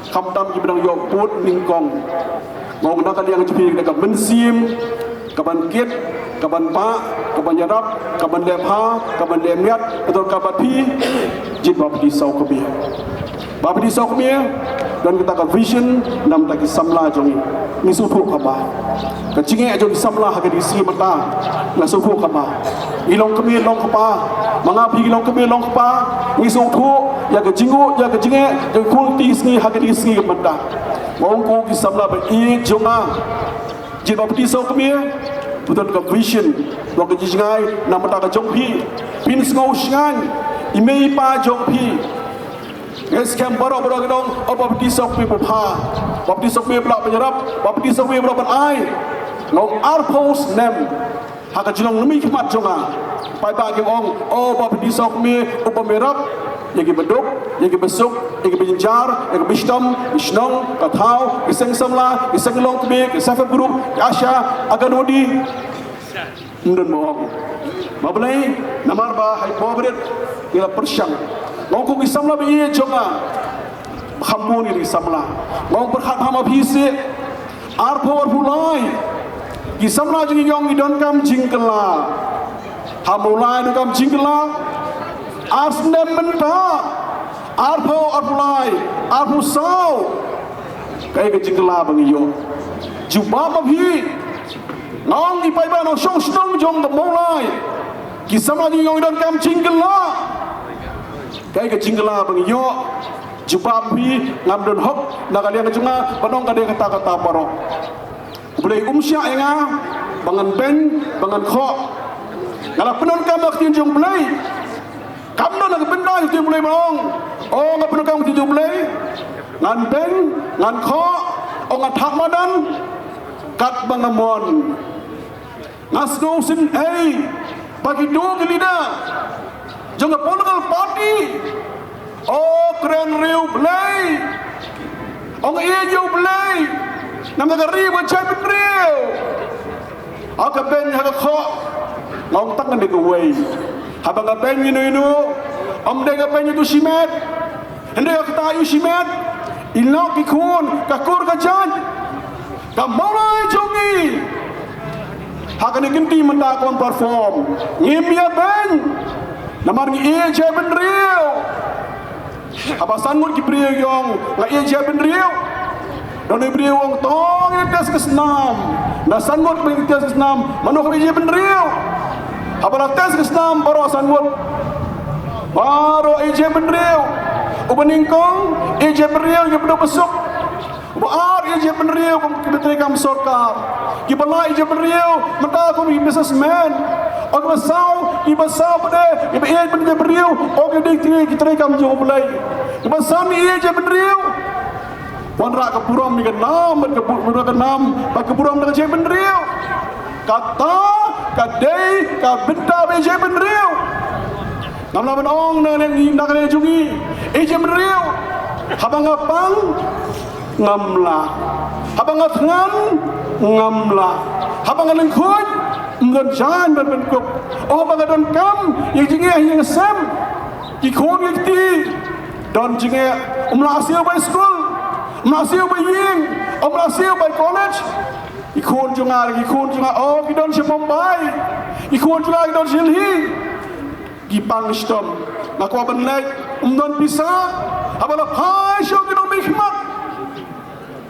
khamtam kiba dang ïoh pud nyngkong, nga ong na ka liang jong phi ka mynsiem kaban kit, kaban bah, kaban ïarap, kaban leh bha, kaban leh miat, ka donkam bad phi, jied Bah Pti Sawkmie. Bah Pti Sawkmie, don kata ka vision namar ki samla jong ngi. Ngi sngewthuh kaba ka jingeh jong ki samla ha ka D C mynta, nga sngewthuh kaba ngi long kmie long kpa, ma nga phi ngi long kmie long kpa, ngi sngewthuh ïa ka jingnguh ïa ka jingeh jong ki khun ki sngi ha ka D C mynta. Nga ong ko ki samla ba ïeit jong nga, jied Bah Pti Sawkmie, pyndonkam ka vision, don ka jingjngai namar ka jong phi. Phin sngew shngaiñ i mei i pa jong phi. Ngi skhem baroh baroh ki ong, o Bah Pti Sawkmie ba bha, Bah Pti Sawkmie ba lah ban ïarap, Bah Pti Sawkmie ba lah ban ai. Nga ong arphew snem ha ka jinglong nongmihkhmat jong nga, paidbah ki ong, o Bah Pti Sawkmie u bym ïarap ïa kiba duk, ïa kiba suk, ïa kiba jynjar, ïa kiba shitom, ki shnong, ka thaw, ki seng samla, ki seng longkmie, ki self help group, ki ASHA, Anganwadi. Ym don ba ong. Namar balei? Namar ba ha i bor barit ngi la pyrshang. Nga ong ko ki samla ba ïeit jong nga, ba kham bun ki samla. Nga ong pyrkhat ha ma phi seh, arphew arphew lai ki samla jong ngi ki ong ngi donkam jingkylla. Ha Mawlai donkam jingkylla. Ar snem mynta, arphew, arphew lai, arphew saw. Kaei ka jingkylla ba ngi ïoh? Jubab ma phi. Nga ong i paidbah nongshong shnong jong ka Mawlai, ki samla jong ngi donkam jingkylla. Kaei ka jingkylla ba ngi ïoh? Jubab phi. Ngam don hok na ka liang jong nga ban ong ka dei kata kata baroh. U Blei um shah ïa nga ba ngan beiñ, ba ngan khoh. Nga la pyndonkam ïa ka ktien jong U Blei. Kam don na ka bynta ïa ka ktien U Blei ba ong, o, nga pyndonkam ïa ka ktien jong U Blei. Ngan beiñ, ngan khoh, o, ngan thap madan kat ba nga mon. Nga sngew sngewsih ba kito ki leader jong ka political party, o, kren ri U Blei, ong ïa U Blei, namar ka ri ba jaitbynriew. Ha ka beiñ ha ka khoh, nga ong tang kane kawei. Haba nga beiñ ïano ïano, ym dei ka beiñ ïa uto u shimet, hynrei ka ktah ïa u shimet, i lok i khun, ka kur ka jait, ka Mawlai jong ngi. Ha kane ka kynti mynta ka wan perform, ngim ïa beiñ, namar ngi ïeit jaitbynriew. Haba san ngut ki briew ki ong nga ïeit jaitbynriew. Don i briew ong to ngin test ka snam. Na san ngut ba ngin test ka snam, mano ka ïeit jaitbynriew? Haba la test ka snam baroh san ngut, baroh ïeit jaitbynriew. Uba nyngkong ïeit jaitbynriew, ïeit bad u ba suk. Uba ar ïeit jaitbynriew, kum ki treikam sorkar. Kiba lai ïeit jaitbynriew, mynta kum ki businessman. O kiba saw, kiba saw pat de, kiba ïeit bad jaitbynriew, o ki dei ki treikam jong U Blei. Kiba san ïeit jaitbynriew, wanrah ka burom ïa ka nam, bad ka bu-, ka nam, bad ka burom na ka jaitbynriew. Kata ka dei ka bynta ba ïeit jaitbynriew. Ngam lah ban ong na ka liang jong ngi, ïeit jaitbynriew. Haba nga pang, ngam lah. Haba nga thngan, ngam lah. Haba nga lyngkhuid, ym don jaiñ ban pynkup. O, haba nga donkam ïa ka jingeh ïa ka sem, ki khun ki kti, don jingeh. Ym lah siew bai skul, ym lah siew bai ïing, ym lah siew bai college. Ki khun jong nga, ki khun jong nga, o, ki don sha Mumbai. Ki khun jong nga ki don sha Delhi. Ki pang shitom. Nga kwah ban leit, ym don pisa. Haba la phai sha ki nongmihkhmat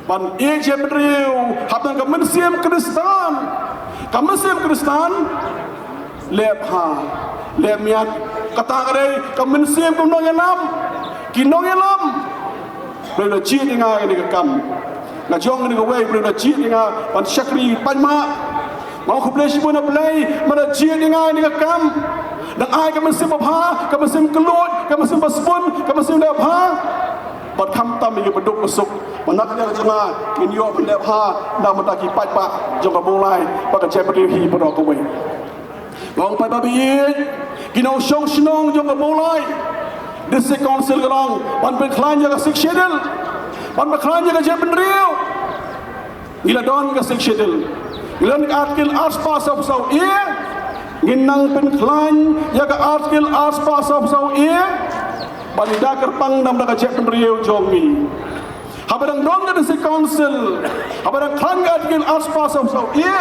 ban ïeit jaitbynriew hapdeng ka mynsiem Khristan. Ka mynsiem Khristan, leh bha, leh miat. Kata ka dei ka mynsiem ka nongïalam. Ki nongïalam. Blei la jied ïa nga ïa kane ka kam. Nga jong ïa kane kawei, Blei la jied ïa nga ban shakri paidbah. Nga khublei shibun ïa Blei ba la jied ïa nga ïa kane ka kam. Dang ai ka mynsiem babha, ka mynsiem kylluid, ka mynsiem ba sbun, ka mynsiem leh bha. Bad khamtam ïa kiba duk ba suk, ba na ka liang jong nga ngin ïoh ban leh bha na ka bynta ki paidbah jong ka Mawlai bad ka jaitbynriew hi baroh kawei. Nga ong paidbah ba ïeit, ki nongshong shnong jong ka Mawlai District Council ka long ban pynkhlaiñ ïa ka Sixth Schedule, ban pynkhlaiñ ïa ka jaitbynriew. Ngi la don ka Sixth Schedule, ngi la don ka Article arspah sawphew saw A. Ngin nang pynkhlaiñ ïa ka Article arspah sawphew saw A ban ïada kyrpang na ka bynta ka jaitbynriew jong ngi. Haba dang don ka District Council, haba dang khlaiñ ka Article arspah sawphew saw A,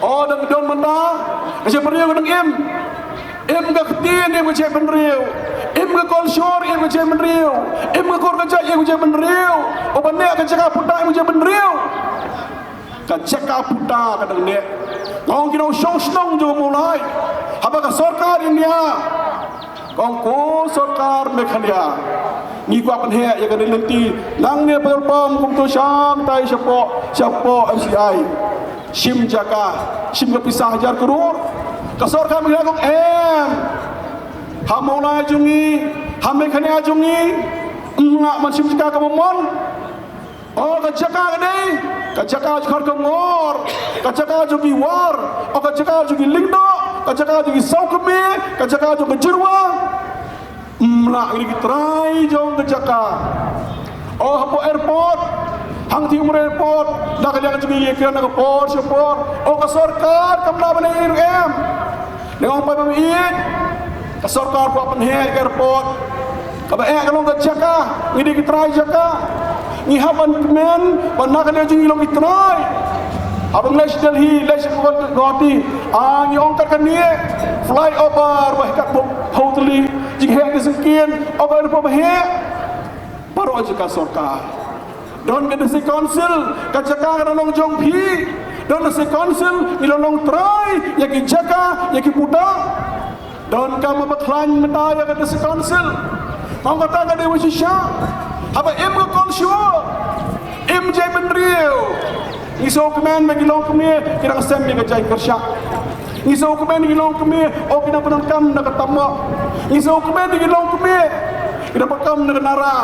o, dang don mynta ka jaitbynriew ka dang im. Im ka ktien, im ka jaitbynriew. Im ka kolshor, im ka jaitbynriew. Im ka kur ka jait, im ka jaitbynriew. Uba neh ka jaka puta, im ka jaitbynriew. Ka jaka puta ka dang neh. Nga ong ki nongshong shnong jong u Mawlai, haba ka sorkar India, ka ong ko sorkar Meghalaya, ngi kwah pynheh ïa kane ka lynti. Nangne ba kyrpang kumto shangtai shapoh, shapoh M C I. Shim jaka, shim ka pisa hajar klur. Ka sorkar Meghalaya ka ong em. Ha Mawlai jong ngi, ha Meghalaya jong ngi, ym lah ban shim jaka kaba mon. O, ka jaka ka dei ka jaka jong ka Khar Kongor, ka jaka jong ki War, o, ka jaka jong ki Lyngdoh, ka jaka jong ki Sawkmie, ka jaka jong ka Jyrwa. Ym lah, ngi ki trai jong ka jaka. O, hapoh airport, hangtei umra airport, na ka liang jong ngi ïa kren na ka por sha por. O, ka sorkar kam lah ban ïa ruh em. Nga ong paidbah ba ïeit, ka sorkar kwah pynheh ka airport. Kaba eh ka long ka jaka, ngi dei ki trai jaka. Ngi hap ban kmen ba na ka liang jong ngi long ki trai. Haba ngi leit sha Delhi, leit sha Guwahati, Ah, ngi ong kat kane, flyover ba heh katba phew tylli, jingheh ki syngkien, ong ka rupa ba heh. Baroh jaka sorkar. Don ka District Council, ka jaka ka la long jong phi. Don District Council, ngi la long trai ïa ki jaka, ïa ki pudok. Don ka ma ba khlaiñ mynta ïa ka District Council. Ong kata ka dei wa shisha. Haba im ka kolshor, im jaitbynriew, ngi sngewkmen ba ki longkmie ki dang sem ïa ka jaiñkyrshah. Ngi sngewkmen ba ki longkmie, o, ki dang pyndonkam da ka tamok. Ngi sngewkmen ba ki longkmie ki dang pyndonkam da ka nara,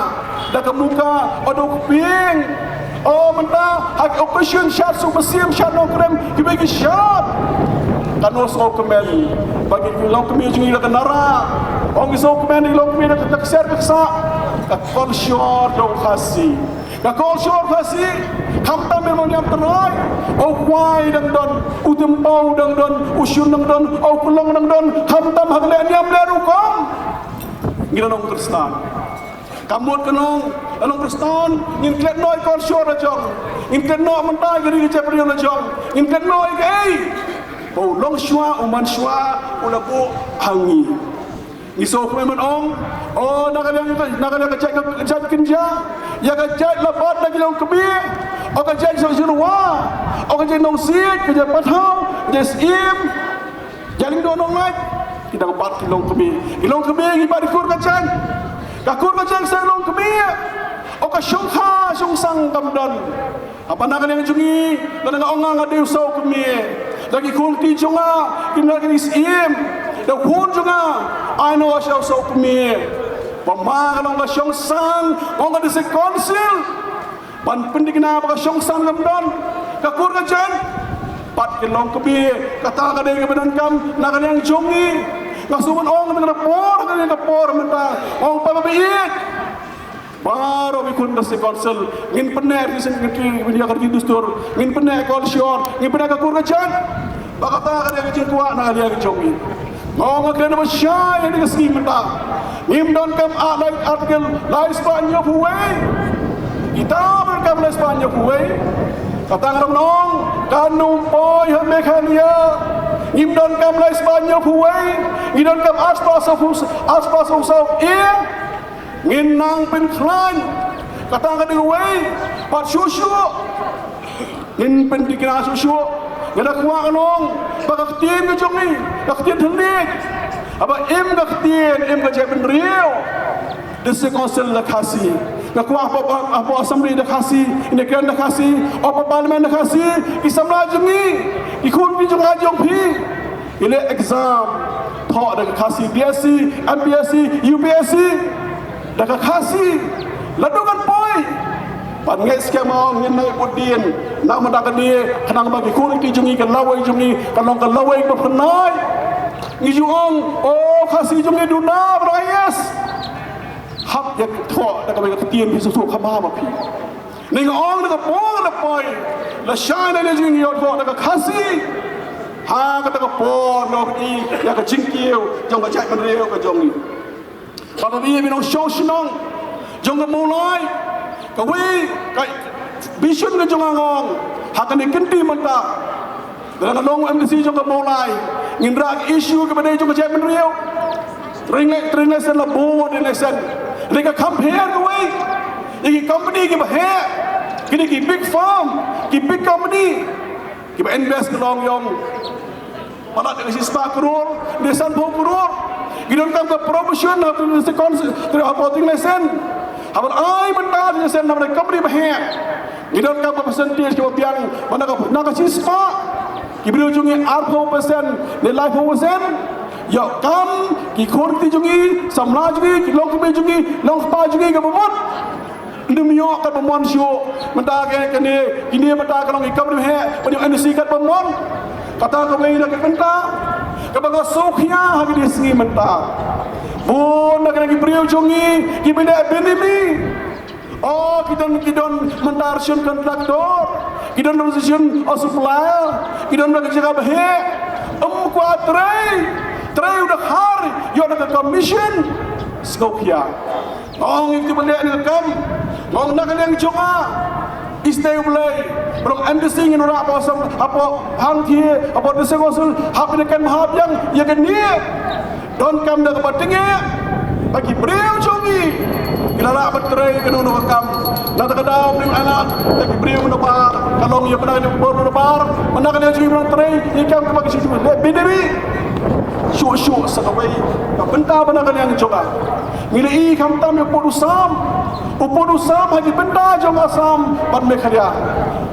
da ka muka, o, da u kpieng. O, mynta ha ki occasion shad Suiñ Mynsiem, shad Nongkrem, kiwei ki shad. Katno sngewkmen ba ki longkmie jong ngi da ka nara. O, ngi sngewkmen ba ki longkmie da ka ksiar ka ksah. Ka kolshor jong u Khasi. Ka kolshor Khasi, khamtam ïa u nongñiam trai, u khwai dang don, u tympew dang don, u shun dang don, u klong dang don, khamtam ha ka lehniam lehrukom. Ngi la nongkyrshan. Ka mut ka long, la nongkyrshan, ngin klet noh ïa ka kolshor la jong. Ngin klet noh mynta ïa ka ri ka jaitbynriew la jong. Ngin klet noh ïa kaei ba u long shuwa, u man shuwa, u la buh ha ngi. Ngi sngewkmen ban ong, o, na ka liang, na ka liang ka jait, ka jait kynja, ïa ka jait la bat na ki longkmie, o, ka jait sha jinwa, o, ka jait nongsiej, ka jait pathaw, ka jait syiem, jait lyngdoh nonglait, ki dang bat ki longkmie. Ki longkmie ngi bat ki kur ka jait. Ka kur ka jait sa longkmie, o, ka shongkha shongsang kam don. Haba na ka liang jong ngi, lada nga ong nga nga dei u soh kmie, da ki khun kti jong nga, ki na ki syiem, da khun jong nga, ai noh sha u soh kmie. Ba ma ka long ka shongsang, ong ka District Council, ban pynthikna ba ka shongsang kam don, ka kur ka jait, pat ki longkmie, kata ka dei kaba donkam na ka liang jong ngi. Nga shu ban ong ka por, ka por mynta, ong pat ba ïeit. Baroh ki khun ka District Council, ngin pyneh ki seng ki, ki, ki, ki dustur, ngin pyneh kolshor, ngin pyneh ka kur ka jait. Ba kata ka dei ka jingkwah na ka liang jong ngi. Nga ong nga kren ba shai ïa ka sngi mynta. Ngim donkam Article lai spah hynñiewphew wei. Kita ba donkam lai spah hynñiewphew wei. Kata nga ong, kan ym poi ha Meghalaya. Ngim donkam lai spah hynñiewphew wei. Ngi donkam ar spah sawphew, ar spah sawphew saw A. Ngin nang pynkhlaiñ. Kata ka dei kawei. Pat shuh shuh ngin pynthikna shuh shuh. Nga da kwah ka long ba ka ktien ka jong ngi, ka ktien thylliej, haba im ka ktien, im ka jaitbynriew, District Council da Khasi. Nga kwah hapoh, hapoh Assembly da Khasi, ine kren da Khasi, hapoh Parliament da Khasi, ki samla jong ngi, ki khun ki jong nga jong phi. Ki leh exam, thoh da ka Khasi, B S C, M P S C, U P S C, da ka Khasi. Lada kan poi, ban ngeit skhem ong ngin nang bud dien. Namar da kane, khnang ba ki khun ki jong ngi, ka lawei jong ngi kan long ka lawei ba pynai. Ngi ju ong, o, Khasi jong ngi duna ba dang I A S. Hap ïa thoh da kawei ka ktien phi sngewthuh kaba ma phi. Ngi ong da ka por da poi, lashai na lade jong ngi ïoh thoh da ka Khasi. Ha kata ka por ngi ïohi ïa ka jingkiew jong ka jaitbynriew ka jong ngi. Kaba ïa ngi nongshong shnong jong ka Mawlai, kawei ka vision ka jong nga ong ha kane ka kynti mynta. Lada nga long M D C jong ka Mawlai, ngin rah ka issue kaba dei jong ka jaitbynriew. Tring le, tring lesen la bun, tring lesen. Lada ka compare kawei ïa ki company kiba heh, kine ki big firm, ki big company kiba invest ka long ïong. Palat da ka shispah klur, da sanphew klur. Ki donkam ka promotion ha tring lesen, tring lesen. Haba ai mynta tring lesen na ka company ba heh. Ngi donkam ka percentage kaba biang, ba na ka, na ka shispah, ki briew jong ngi arphew percent ne laiphew percent. Ïoh kam ki khun ki jong ngi, samla jong ngi, ki longkmie jong ngi, longkpa jong ngi kaba mut. Ym ïoh katba mon shuh. Mynta ka kane, kine mynta ka long ki kam rim heh, ban ïoh M D C katba mon. Kata kawei na ka bynta kaba nga sngewkhia ha kine ki sngi mynta. Bun na kane ki briew jong ngi kiba leh benami. O, ki don, ki don mynta ruh shisien contractor, ki don ruh shisien, o, supplier, ki don ruh ka jaka ba heh. Ym kwah trei, trei u dkhar, ïoh da ka commission. Sngewkhia. Nga ong ïa ki ba leh ïa ka kam, nga ong na ka liang jong nga, Isynei U Blei, ba long MDC ngin wanrah hapoh Assam, hapoh Hangthie, hapoh District Council, hap ïa kane ka bynta biang, ïa kane. Donkam da kaba tyngeh ba ki briew jong ngi ki la lah ban trei kano kano ka kam. Na kata ka daw, briew anak, ïa ki briew na bar, ka long ïa ba na ka bor na bar, ba na ka liang jong ngi ban trei ïa ki kam kaba ki shu leh bit bit. Shuh shuh sa kawei ka bynta ba na ka liang jong nga. Ngi la ïohi khamtam ïa u pud u sam, u pud u sam ha ki bynta jong Assam bad Meghalaya.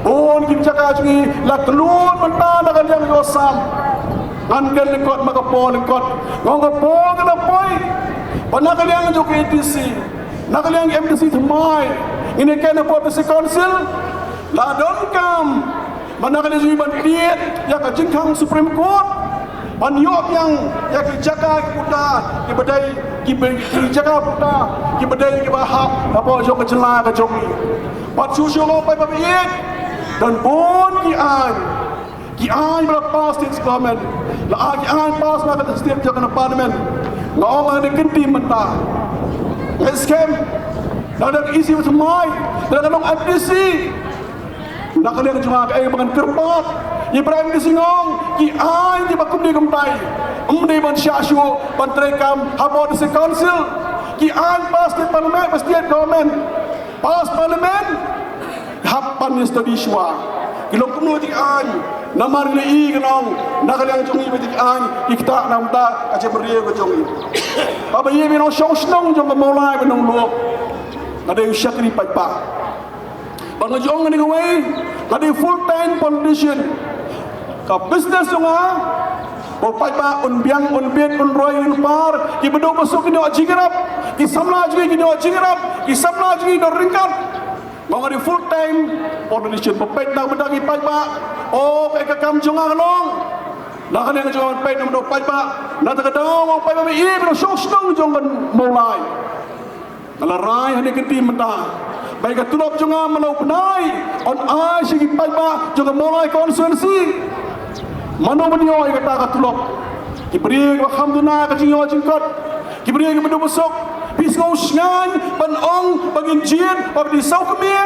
Bun ki jaka jong ngi la khlun mynta na ka liang jong u sam. Ngan kren lyngkot ma ka por lyngkot. Nga ong ka por ka la poi ba na ka liang jong ka ADC, na ka liang MDC thymmai, ngin ïa ken hapoh District Council. La donkam ba na ka liang jong ngi ban tied ïa ka jingkhang Supreme Court ban ïoh biang ïa ki jaka ki puta kiba dei, ki ba, ki jaka puta kiba dei kiba hap hapoh jong ka jylla ka jong ngi. Bad shuh shuh nga ong paidbah ba ïeit, don bun ki aiñ, ki aiñ ba la pass state government, la ki aiñ pass na ka state jong ka parliament. Nga ong ha kane ka kynti mynta, nga skhem, lada ka ADC thymmai, lada ka long MDC, na ka liang jong nga kaei ba ngan kyrpad ïa para MDC, nga ong ki aiñ kiba kumne kumtai, ym dei ban shah shuh ban trei kam hapoh District Council. Ki aiñ pass state parliament, pass state government, pass parliament, hap ban ïa study shuwa ki long kumno ki aiñ. Namar ngi la ïohi, nga ong, na ka liang jong ngi ba ki aiñ ki ktah na ka bynta ka jaitbynriew ka jong ngi. Paidbah ba ïeit, ngi ong shong shnong jong ka Mawlai bad Nonglum, nga dei u shakri paidbah. Bad nga ju ong kane kawei, nga dei full time politician. Ka business jong nga, ba u paidbah un biang, un bit, un roi, un par, kiba duh ba suk kin ïoh jingïarap, ki samla jong ngi kin ïoh jingïarap, ki samla jong ngi kin ïoh ryngkat. Nga ong nga dei full time politician, ba peit na ka bynta ki paidbah. O, kaei ka kam jong nga ka long. Na ka liang jong nga peit na ka bynta u paidbah. Na kata ka daw, nga ong paidbah ba ïeit, ba shong shnong jong ka Mawlai. Nga la rai ha kane ka kynti mynta ba ïa ka tulop jong nga man la u bnai yn ai sha ki paidbah jong ka Mawlai constituency. Mano ban ïoh ïa kata ka tulop? Ki briew kiba kham duna ka jingïoh jingkot, ki briew kiba duh ba suk. Phi sngew shngaiñ ban ong ba ngin jied, ba phi sngew kmie?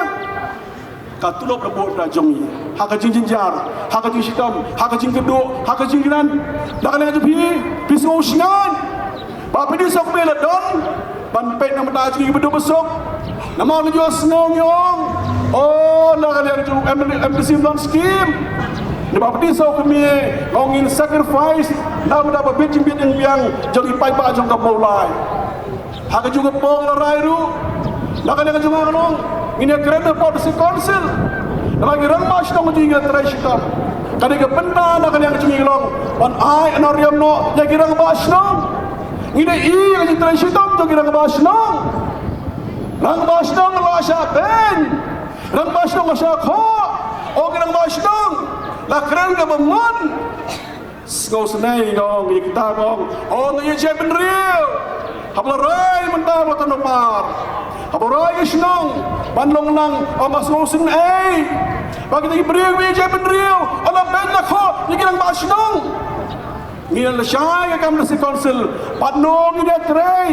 Ka tulop la bud na jong ngi ha ka jingjynjar, ha ka jingshitom, ha ka jingkyrduh, ha ka jingkyrdan. Na ka liang jong phi, phi sngew shngaiñ ba phi dei suk, phi la don ban peit na ka bynta jong ngi kiba duh ba suk? Namar ngi ju sngew ngi ong, o, na ka liang jong MDC don skim. Naba phi dei suk, phi, nga ong ngin sacrifice na ka bynta ba bit jingbiang jong ki paidbah jong ka Mawlai. Ha kajuh ka por nga la rai ruh, na ka liang jong nga nga ong ngin ïa kren hapoh District Council. Namar ki rangbah shnong jong ngi ki la trei shitom. Ka dei ka bynta na ka liang jong ngi ka long ban ai nongrim noh ïa ki rangbah shnong. Ngi dei ïa ka jingtrei shitom jong ki rangbah shnong. Rangbah shnong la shah beiñ, rangbah shnong la shah khoh. O ki rangbah shnong, la kren kaba mut. Sngewsynei, nga ong ïa kita, nga ong, ong ïa jaitbynriew. Haba la rai mynta ba la tang na par, haba la rai ka shnong ban long lang, ong nga sngewsynei ba kita ki briew ïa jaitbynriew, ong la beiñ la khoh ïa ki rangbah shnong. Ngi la shai ka kam District Council, bad ngi ïa trei.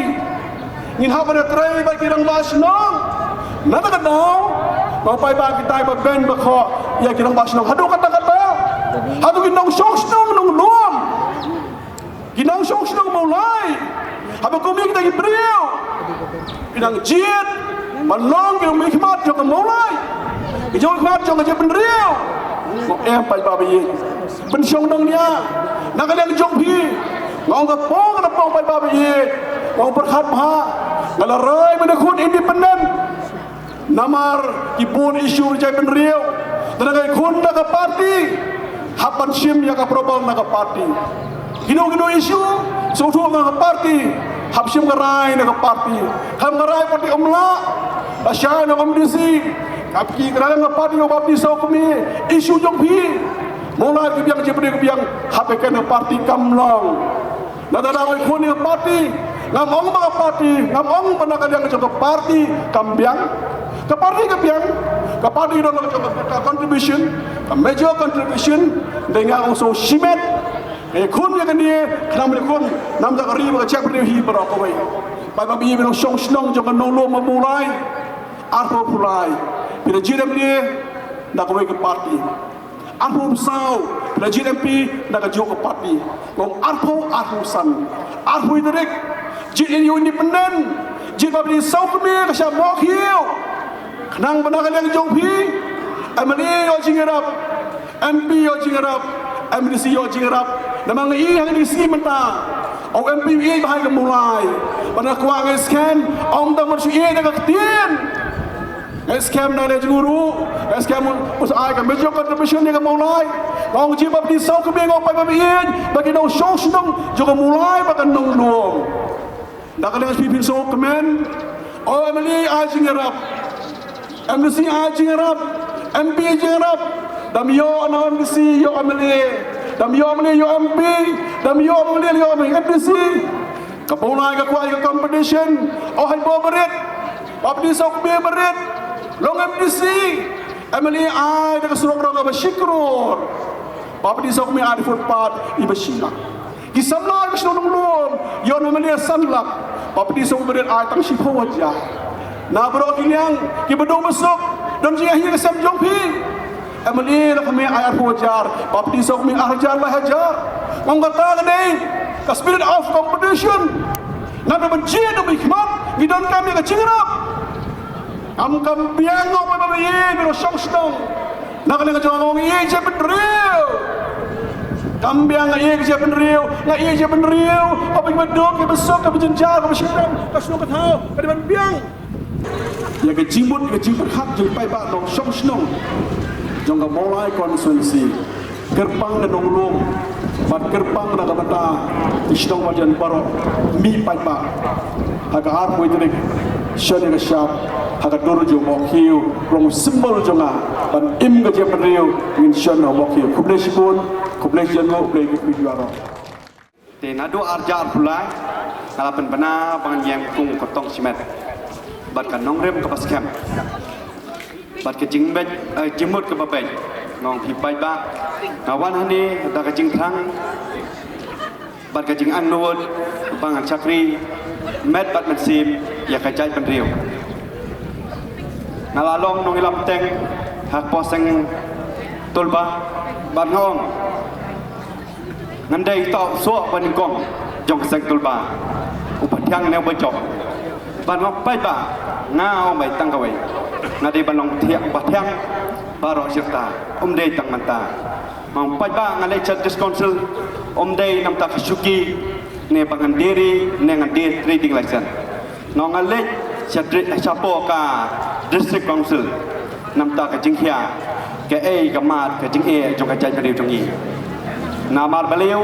Ngin hap ban ïa trei bad ki rangbah shnong. Na kata ka daw, ba paidbah kita ba beiñ ba khoh ïa ki rangbah shnong, haduh katta katta, haduh ki nongshong shnong Nonglum, ki nongshong shnong Mawlai, haba kum ïa kita ki briew ki nang jied ban long ki nongmihkhmat jong ka Mawlai, ki nongmihkhmat jong ka jaitbynriew. Em, paidbah ba ïeit, pynshong nongñiah na ka liang jong phi. Nga ong ka pong, ka pong, paidbah ba ïeit, nga ong pyrkhat bha. Nga la rai ban ïakhun independent. Namar ki bun issue jaitbynriew, te nang ïakhun na ka party, hap ban shim ïa ka approval na ka party. Kino kino issue sngewthuh na ka party, hap shim ka rai na ka party. Khlem ka rai party ym lah. La shai na ka MDC, ka rai na ka party, ka party sngewkmie issue jong phi. Mawlai ka biang, jaitbynriew ka biang, hap ïa ka na ka party, kam long. Lada dang ïakhun ïa ka party, ngam ong ba ka party, ngam ong ba na ka liang jong ka party kam biang. Ka party ka biang, ka party ka don ka jong ka contribution, ka major contribution. Dei nga ong sngewsih met, ïakhun ïa kane, khnang ïakhun namar ka ri bad ka jaitbynriew hi baroh kawei. Paidbah ba ïeit, nongshong shnong jong ka Nonglum Mawlai, arphew phew lai. Phi la jied MLA na kawei ka party. Arphew saw, phi la jied MP na kajuh ka party. Nga ong arphew, arphew san, arphew tarik. Jied ïa u independent. Jied ba phi saw kmie ka shah mohkhiew. Khnang ba na ka liang jong phi, MLA ïoh jingïarap, MP ïoh jingïarap, MDC ïoh jingïarap. Namar nga ïohi ha kane ka sngi mynta, u MP u ïeit ba ha ka Mawlai. Ba nga kwah, nga skhem, ym tang ban shu ïeit da ka ktien. Nga skhem na ka liang jong u ruh, nga skhem u sa ai ka major contribution ïa ka Mawlai. Nga ong jied ba phi saw kmie, nga ong paidbah ba ïeit, ba ki nongshong shnong jong ka Mawlai bad ka Nonglum. Na ka liang jong phi, phin sngewkmen. O MLA ai jingïarap, MDC ai jingïarap, MP ai jingïarap. Dam ïoh na MDC ïoh MLA, dam ïoh MLA ïoh MP, dam ïoh MLA ïoh MDC. Ka Mawlai ka kwah ïa ka competition. O haibo barit, ba phi saw kmie barit, long MDC. MLA ai da ka surok rong kaba shi klur. Ba phi saw kmie ai da footpath iba shi lak. Ki samla ba shnong Nonglum ïoh na MLA san lak. Ba phi saw kmie ai tang shiphew hajar. Na baroh ki liang kiba duk ba suk, don jingïakhih ka sem jong phi. MLA la kmie ai arphew hajar, ba phi saw kmie ar hajar, lai hajar. Ong kata ka dei ka spirit of competition. Naba ban jied da u mihkhmat, ngi donkam ïa ka jingïarap. Ym kam biang, ong paidbah ba ïeit, baroh shong shnong. Na ka liang jong nga, nga ïeit jaitbynriew. Kam biang, nga ïeit jaitbynriew, nga ïeit jaitbynriew. Kaba ïeit, ba duk, kaba suk, kaba jynjar, kaba shitom, ka shnong ka thaw, ka dei ban biang ïa ka jingmut, ka jingpyrkhat jong paidbah nongshong shnong jong ka Mawlai constituency. Kyrpang na Nonglum bad kyrpang na ka bynta ki shnong Marjan baroh, mih paidbah ha ka arphew tarik, shane ka shap, ha ka dur jong u mohkhiew, long u symbol jong nga ban im ka jaitbynriew, ngin shon ha u mohkhiew. Khublei shibun, khublei shibun, khublei, khublei baroh. Te naduh ar hajar arphew lai nga la pynbna ba ngan ïeng kum u kyrtong shimet bad ka nongrim kaba skhem bad ka jingmut, eh, jingmut kaba beit. Nga ong phi paidbah, nga wan hangne da ka jingthrang bad ka jingangnud ba ngan shakri met bad mynsiem ïa ka jaitbynriew. Nga la long nongïalam teng ha ka seng Tulba bad nga ong ngan dei uta u soh ba nyngkong jong ka seng Tulba, uba thiang ne uba jop. Bad nga ong paidbah, nga ong bai tang kawei, nga dei ban long thiang, ba thiang baroh shi katta, ym dei tang mynta. Nga ong paidbah, nga leit sha District Council ym dei namar ka shuki ne ba ngan die ri ne ngan die trading license. Nga ong nga leit sha dri-, shapoh ka District Council namar ka jingkhia, kaei ka mat ka jingeh jong ka jaitbynriew jong ngi. Namar balei?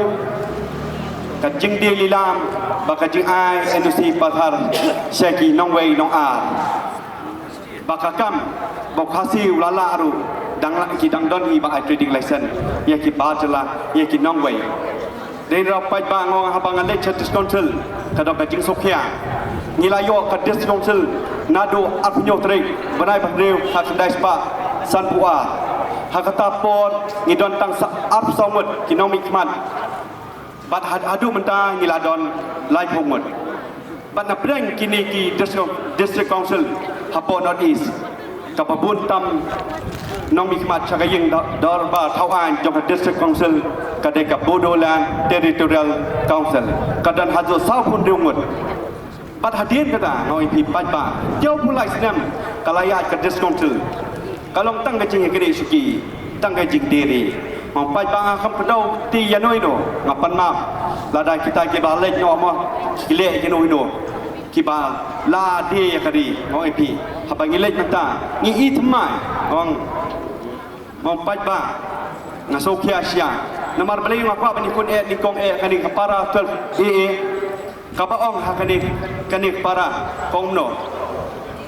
Ka jingdie lilam bad ka jingai NOC pathar sha ki nongwei nongar. Ba ka kam ba u Khasi u la lah ruh, dang lah, ki dang don hi ba ai trading license ïa ki bar jylla, ïa ki nongwei. Dei ruh paidbah, nga ong haba nga leit sha District Council ka don ka jingsngewkhia. Ngi la ïoh ka District Council naduh arphew hynñiew tarik bnai ba hynriew ha khyndai spah sanphew ar. Ha kata por ngi don tang sa arphew saw ngut ki nongmihkhmat. Bad had-, haduh mynta ngi la don laiphew ngut. Bad na pdeng kine ki District, District Council hapoh North East, kaba bun tam nongmihkhmat sha ka ïing dor-, dorbar thaw aiñ jong ka District Council ka dei ka Bodoland Territorial Council, ka don haduh sawphew hynriew ngut. Bad hadien kata, nga ong ïa phi paidbah, hynñiewphew lai snem ka la ïaid ka District Council. Ka long tang ka jingïaknieh shuki, tang ka jingdie ri. Nga ong paidbah, nga khlem kdew ti ïano ïano, nga pan map. Lada kita kiba leit noh mo, ki leh kino kino, kiba la die ïa ka ri, nga ong ïa phi. Haba ngi leit mynta, ngi i thymmai, nga ong, nga ong paidbah, nga sngewkhia shisha. Namar balei nga kwah ban ïakhun eh nyngkong eh kane ka para twelve A A. Kaba ong ha kane, kane ka para ka ong kumno?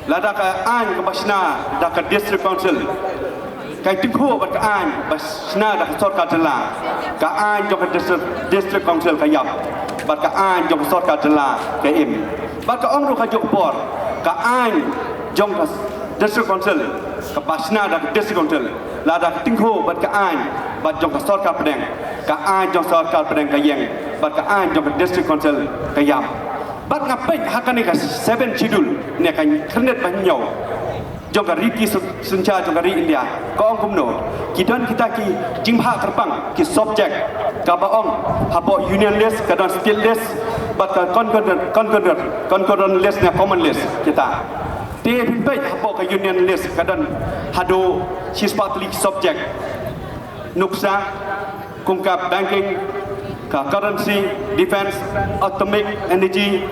Lada ka aiñ kaba shna da ka District Council ka tyngkhuh bad ka aiñ ba shna da ka sorkar jylla, ka aiñ jong ka District, District Council ka ïap, bad ka aiñ jong ka sorkar jylla ka im. Bad ka ong ruh kajuh ka por, ka aiñ jong ka District Council kaba shna da ka District Council, lada ka tyngkhuh bad ka aiñ bad jong ka sorkar pdeng, ka aiñ jong sorkar pdeng ka ïeng, bad ka aiñ jong ka District Council ka ïap. Bad nga peit ha kane ka seven schedule ne ka khyrnit ba hynñiew, jong ka riti syn-, synshar jong ka ri India. Ka ong kumno? Ki don kita ki jingbha kyrpang, ki subject, kaba ong hapoh union list ka don state list, bad ka concurrent, concurrent, concurrent list ne common list kita. Te phin peit hapoh ka union list ka don haduh shispah tylli ki subject. Nuksa, kum ka banking, ka currency, defense, atomic energy.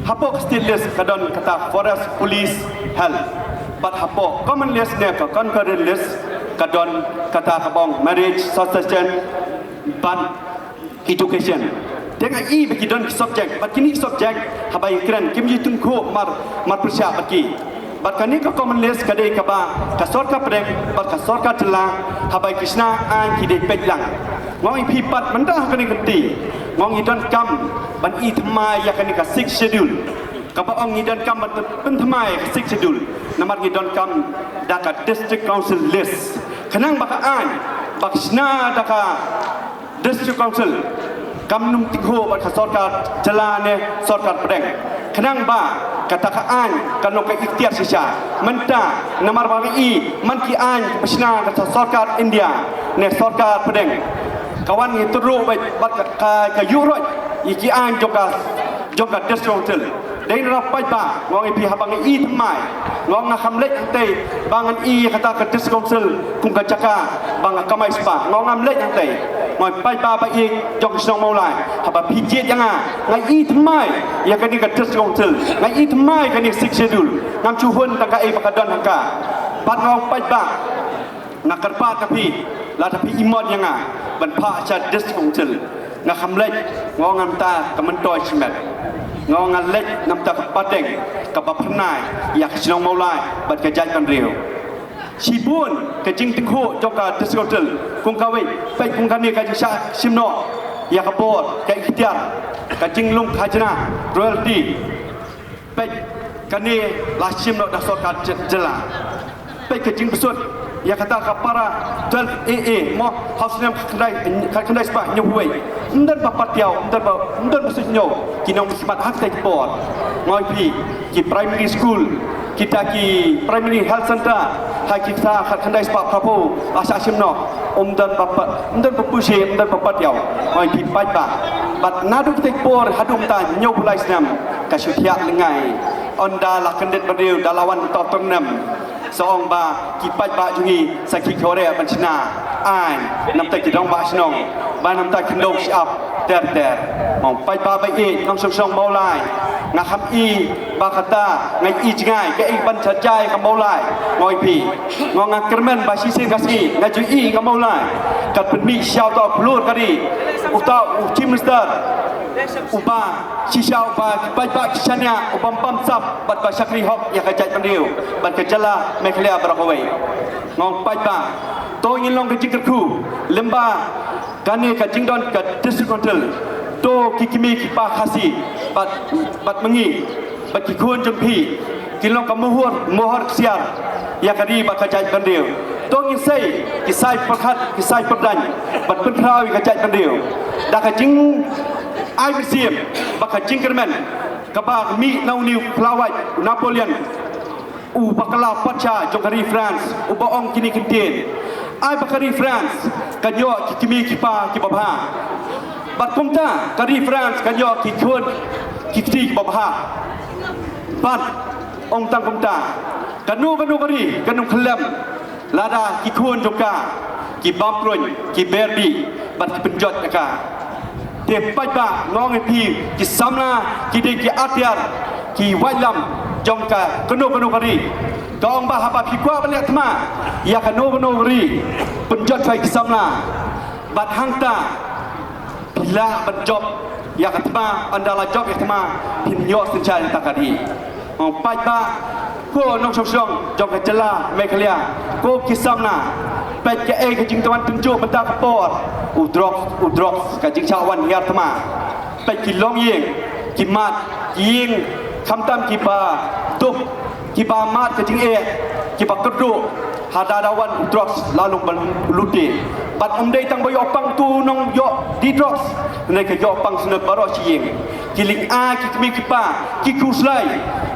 Hapoh ka state list ka don kata forest, police, health. Bad hapoh common list ne ka concurrent list ka don kata kaba ong marriage, succession, bad education. Te nga i ba ki don ki subject, bad kine ki subject haba i kren kim ju tyngkhuh mar, mar pyrshah bad ki. Bad kane ka common list ka dei kaba ka sorkar pdeng bad ka sorkar jylla haba ki shna aiñ ki dei peit lang. Nga ong ïa phi pat mynta ha kane ka kti nga ong ngi donkam ban i thymmai ïa kane ka sixth schedule. Kaba ong ngi donkam ban pynthymmai ka sixth schedule namar ngi donkam da ka district council list. Khnang ba ka aiñ ba ka shna da ka District Council kam nym tyngkhuh bad ka sorkar jylla ne sorkar pdeng. Khnang ba kata ka aiñ kan long ka iktiar shisha. Mynta namar ba ngi i man ki aiñ kiba shna da ka sorkar India ne sorkar pdeng, ka wan ngi tyrwa bad, bad ka, ka, ka ïuh roit ïa ki aiñ jong ka, jong ka District Council. Dei na paidbah, nga ong ïa phi haba ngi i thymmai, nga ong ngam leit hangtei ba ngan i kata ka District Council kum ka jaka ba nga kamai spah, nga ong ngam leit hangtei. Nga ong paidbah ba ïeit jong ka shnong Mawlai, haba phi jied ïa nga, nga i thymmai ïa kane ka District Council, nga i thymmai kane ka Sixth Schedule, ngam shu hun tang kaei ba ka don hangta. Bad nga ong paidbah, nga kyrpad na phi, lada phi imat ïa nga ban phah sha District Council, nga kham leit, nga ong namar ka myntoi shimet. Nga ong nga leit namar ka pateng kaba phyrnai ïa ka shnong Mawlai bad ka jaitbynriew. Shibun ka jingtyngkhuh jong ka District Council, kum kawei, peit kum kane ka jingshah shim noh ïa ka bor, ka iktiar, ka jinglong khajna, royalty. Peit kane la shim noh da sorkar jylla. Peit ka jingbsut ïa kata ka para twelve A A mo, ha u snem khatkhyndai, khatkhyndai spah hynñiewphew wei. Ym don ba patiaw, ym don ba, ym don ba suidñiew ki nongmihkhmat ha kata ka por. Nga ong ïa phi, ki primary school, kita ki primary health center ha kita khatkhyndai spah phraphew la shah shim noh. Ym don ba pat, ym don ba pyrshah, ym don ba patiaw. Nga ong ïa phi paidbah, bad naduh kita ki por haduh mynta hynñiewphew lai snem ka shu thiah lyngngai. Ynda la kyndit briew da la wan uta u tyrnem, sa ong ba ki paidbah jong ngi sa khih khawreh ban shna aiñ namar ki rangbah shnong, ba namar ki khyndew shyiap ter ter. Mo paidbah ba ïeit, nongshong shnong Mawlai, nga kham i ba kata, nga i jngai kaei ban sha jai ka Mawlai. Nga ong ïa phi, nga ong nga kyrmen ba shisien ka sngi nga ju i ka Mawlai, ka pynmih sha uta u khlur ka ri, uta u Chief Minister uba shisha, uba ki paidbah ki shaniah, uba bam sap bad ba shakri hok ïa ka jaitbynriew bad ka jylla Meghalaya baroh kawei. Nga ong paidbah, to ngin long ka jingkyrkhu lyngba kane ka jingdon ka District Council. To ki kmie ki kpa Khasi bad, bad ma ngi bad ki khun jong phi, kin long ka mohor, mohor ksiar ïa ka ri bad ka jaitbynriew. To ngin sei ki sai pyrkhat, ki sai pyrdaiñ bad pynkhraw ïa ka jaitbynriew da ka jingai mynsiem bad ka jingkyrmen kaba mih na une u khlawait u Napoleon, u bakla patsha jong ka ri France, uba ong kine ki ktien: Ai ba ka ri France kan ïoh ki kmie ki kpa kiba bha, bad kumta ka ri France kan ïoh ki khun ki kti kiba bha. Bad ong tang kumta, kano kano ka ri kan ym khyllem lada ki khun jong ka ki bam pruin, ki ber bih bad ki pynjot ïa ka. Te paidbah, nga ong ïa phi, ki samla ki dei ki atiar, ki waitlam jong ka kano kano ka ri. Ka ong ba haba phi kwah ban leh thma ïa kano kano ka ri, pynjot ïa ki samla. Bad hangta phi lah ban jop ïa ka thma, ynda la jop ïa ka thma phin ïoh synshar ïa ka ri. Mo paidbah, ko nongshong shnong jong ka jylla Meghalaya, ko ki samla, peit kaei ka jingtwan tynjuh mynta ka por. U drugs, u drugs, ka jingshah wan hiar thma. Peit ki longïing, ki mad, ki ïing, khamtam kiba dup, kiba mad ka jingeh, kiba kyrduh, haba da wan u drugs la long ba lute. Bad ym dei tang ba ïoh pang utu u nongïoh die drugs, hynrei ka ïoh pang sngewbha baroh shi ïing. Ki lynga, ki kmie ki kpa, ki khuslai,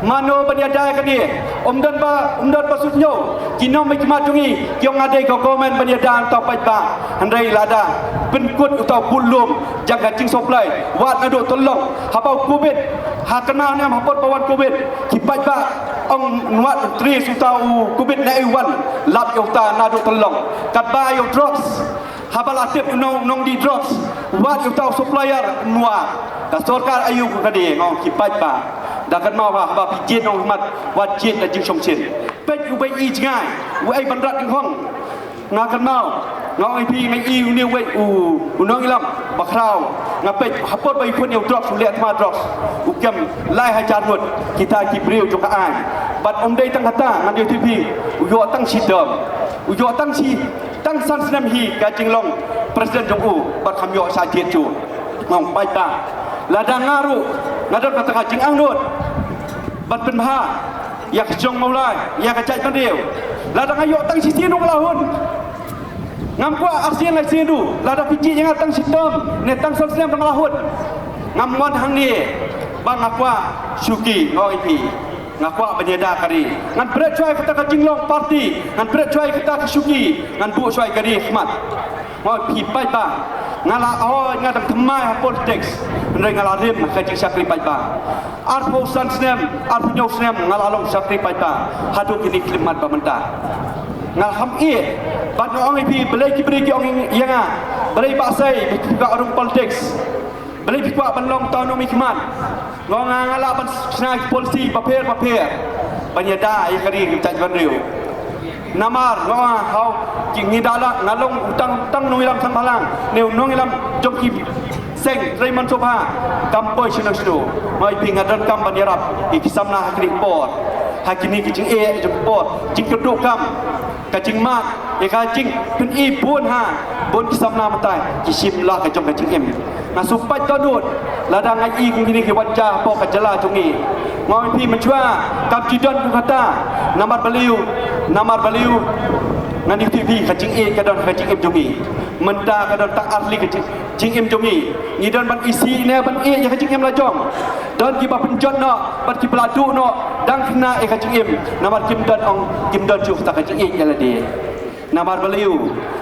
Mano ban ïada ïa kane? Ym don ba, ym don ba sut ñiew. Ki nongmihkhmat jong ngi ki ong nga dei ka government ban ïada ïa uta u paidbah. Hynrei lada pynkut uta u budlum jong ka jingsupply, wat naduh tyllong, haba u covid, ha kane ne em, hapdeng ba wan covid, ki paidbah ong, wat trace uta u covid ne em, wan lap ïa uta naduh tyllong. Katba ïa u drugs, haba la tip u nong, nongdie drugs, wat ïa uta u supplier, ym wad. Ka sorkar aïu ka dei? Nga ong ki paidbah. Da kynmaw ba haba phi jied nongmihkhmat, wat jied da jingshongshit. Peit uba i jngai, uei ban rat jinghong. Nga kynmaw, nga ong ïa phi, nga i une uwei u, u nongïalam bakhraw. Nga peit hapdeng ba i khun ïa u drugs, u leh thma drugs, u kem lai hajar ngut. Kita ki briew jong ka aiñ. Bad ym dei tang kata, ngan ïathuh ïa phi, u ïoh tang shi term, u ïoh tang shi, tang san snem hi ka jinglong president jong u, bad kam ïoh sha jied shuh. Nga ong paidbah, lada nga ruh nga don kata ka jingangnud ban pynbha ïa ka jong Mawlai, ïa ka jaitbynriew, lada nga ïoh tang shisien ruh nga la hun. Ngam kwah arsien laisien ruh, lada phi jied ïa nga tang shi term ne tang san snem ruh nga la hun. Ngam wan hangne ba nga kwah shuki, nga ong ïa phi. Nga kwah ban ïada ka ri. Ngan bret shuwa ïa kata ka jinglong party, ngan bret shuwa ïa kata ka shuki, ngan buh shuwa ïa ka ri ha khmat. Nga ong ïa phi paidbah, nga la, hooid, nga dang thymmai ha politics, hynrei nga la rim ha ka jingshakri paidbah. Arphew san snem, arphew hynñiew snem nga la long shakri paidbah haduh kine ki khyllipmat ba mynta. Nga la kham ïeh, bad nga ong ïa phi, balei ki briew ki ong ïa nga, balei Bah Sei, phi kwah rung politics? Balei phi kwah ban long uta u nongmihkhmat? Nga ong nga, nga lah ban shna ki policy bapher bapher ban ïada ïa ka ri ka jaitbynriew. Namar nga ong nga, haoid, ki, ngi da lah, nga long tang, tang nongïalam seng bhalang ne u nongïalam jong ki seng trei mon sngewbha, kam poi shano shano. Nga ong ïa phi, nga donkam ban ïarap ïa ki samla ha kine ki por, ha kine ki jingeh jong ki por, jingkyrduh kam, ka jingmad, ïa ka jingpyni bun ha bun ki samla mynta ki shim la ka jong ka jingim. Nga shu pait dohnud lada nga i kum kine ki wan jia hapoh ka jylla jong ngi. Nga ong ïa phi, mynshuwa kam ju don kum kata. Namar balei? Namar balei? Ngan ïathuh ïa phi, ka jingïeit ka don ha ka jingim jong ngi. Mynta ka don tang ar tylli ka jing, jingim jong ngi. Ngi don ban isih ne ban ïeit ïa ka jingim la jong. Don kiba pynjot noh bad kiba la duh noh dang khynnah ïa ka jingim, namar kim don, ong, kim don shuh kata ka jingïeit ïa lade. Namar balei?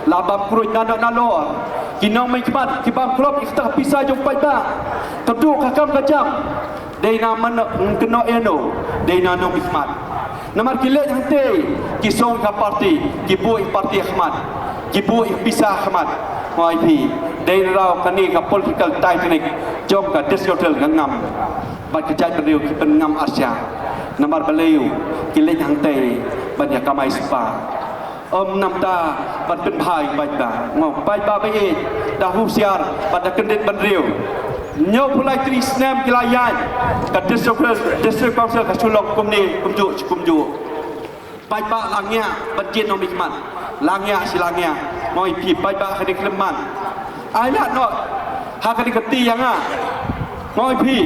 La bam kruid nalor nalor. Ki nongmihkhmat ki bam klop ïa kata ka pisa jong u paidbah. Kyrduh ka kam ka jam. Dei na mano, kynnoh ïa no? Dei na nongmihkhmat. Namar ki leit hangtei, ki song ïa ka party, ki buh ïa ka party ha khmat, ki buh ïa ka pisa ha khmat. Nga ong ïa phi, dei na raw kane ka political Titanic jong ka District Council ka ngam, bad ka jaitbynriew ki pynngam arsha. Namar balei? Ki leit hangtei ban ïa kamai spah. Ym namar ban pynbha ïa u paidbah. Nga ong paidbah ba ïeit, da husiar bad da kyndit bynriew. Hynñiewphew lai tylli ki snem ki la ïaid, ka District, District Council ka shu long kumne kumjuh shi kumjuh. Paidbah la ngiah ban jied nongmihkhmat, la ngiah shi la ngiah. Nga ong ïa phi paidbah ha kane ka khyllipmat, ai lad noh ha kane ka kti ïa nga. Nga ong ïa phi,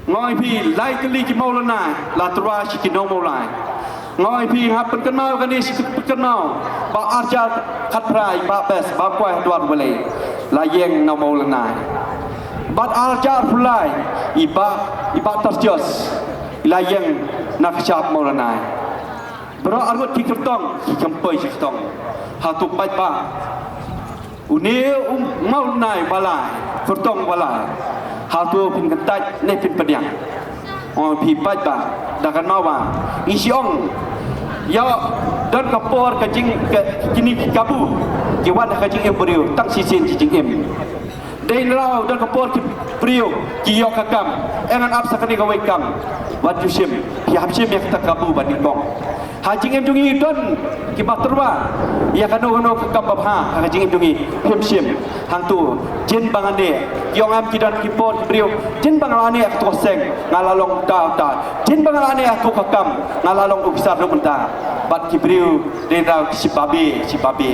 nga ong ïa phi, lai tylli ki Mawlynnai la tyrwa sha ki Nongmawlai. Nga ong ïa phi, nga pynkynmaw kane shi pynkynmaw, ba arhajar khatphra i Bah Best, Bah Kwai Hadwar Wele, la ïeng na Mawlynnai. Bad arhajar arphew lai i Bah, i Bah Tertius, i la ïeng na ka shap Mawlynnai. Baroh arngut ki kyrtong ki kynpoi shi kyrtong. Hato paidbah, une u Mawlynnai ba lai, kyrtong ba lai, hato phin kyntait ne phin pdiang? Ong ïa phi paidbah, da kynmaw ba ngi shu ong, ïa, don ka por ka jing, ka, kine ki kabu ki wan ha ka jingim briew tang shisien shi jingim. Dei na raw don ka por ki briew ki ïoh ka kam, eh, ngan ap sa kane kawei ka kam. Wat ju shim, phi hap shim ïa kata ka kabu ba nyngkong. Ha jingim jong ngi don kiba tyrwa ïa kano kano ka kam babha ha ka jingim jong ngi, phim shim. Hangto, jin ba ngan neh, ki ong em, ki don ki por ki briew, jin ba nga la neh ha kato ka seng nga la long uta uta, jin ba nga la neh ha kato ka kam nga la long u officer ruh mynta. Bad ki briew dei na raw ki shim babe, shim babe.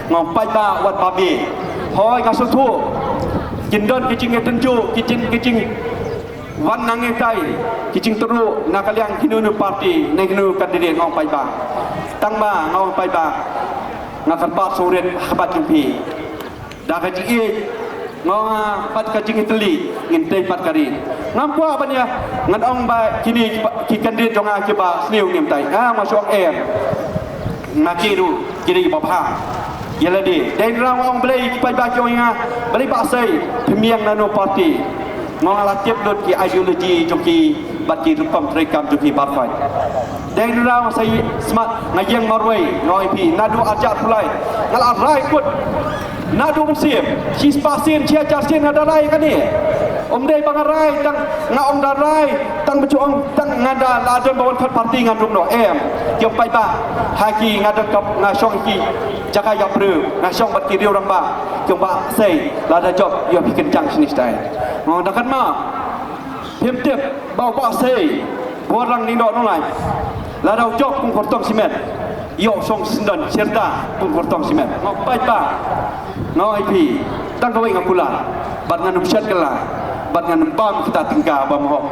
Nga ong paidbah, wat babe. Hooid, nga sngewthuh kin don ki jingïatynjuh, ki jing, ki jing wan nang ïa tai, ki jingtyrwa na ka liang kino kino party ne kino kino candidate, nga ong paidbah. Tang ba nga ong paidbah, nga kyrpad sngewrit ha khmat jong phi. Da ka jingïeit, nga ong, ah, pat ka jingïatylli ngin tei pat ka ri. Ngam kwah ban ïa, ngan ong ba kine ki candidate jong nga kiba sniew ne em tai. Nga ma shong em. Nga ki ruh ki dei ba bha. Ïa lade. Dei rau ong Blei ki paidbah ki ong ïa nga. Blei ba sei pynmiang na no party. Nga la tip lut ki ideology jong ki bad ki rukom treikam jong ki barfai. Dei rau sei smat nga ïeng marwei nga ong ïa phi naduh arjat pulai. Nga la rai kut. Naduh mynsiem, shispah sien, shi hajar sien nga da rai kane. Ym dei ba nga rai tang nga ong da rai tang ba ong tang nga da la don ba wan khot party ngan rung noh em. Ki ong paidbah ha ki nga don kap nga shong ki jaka ïa briew nga shong bad ki riew rangbah. Ki ong ba sei la da jop ïa phi kynjang shini stai. Nga ong da kan ma. Phim tip ba u Bah Sei Borlang Lyngdoh Nonglait. Lada u jop kum kyrtong shimet, ïoh shong syndon shirta kum kyrtong shimet. Nga paidbah, nga ong ïa phi, tang kawei nga kular bad ngan ym shet kylla bad ngan ym bam kita tyngka bymhok.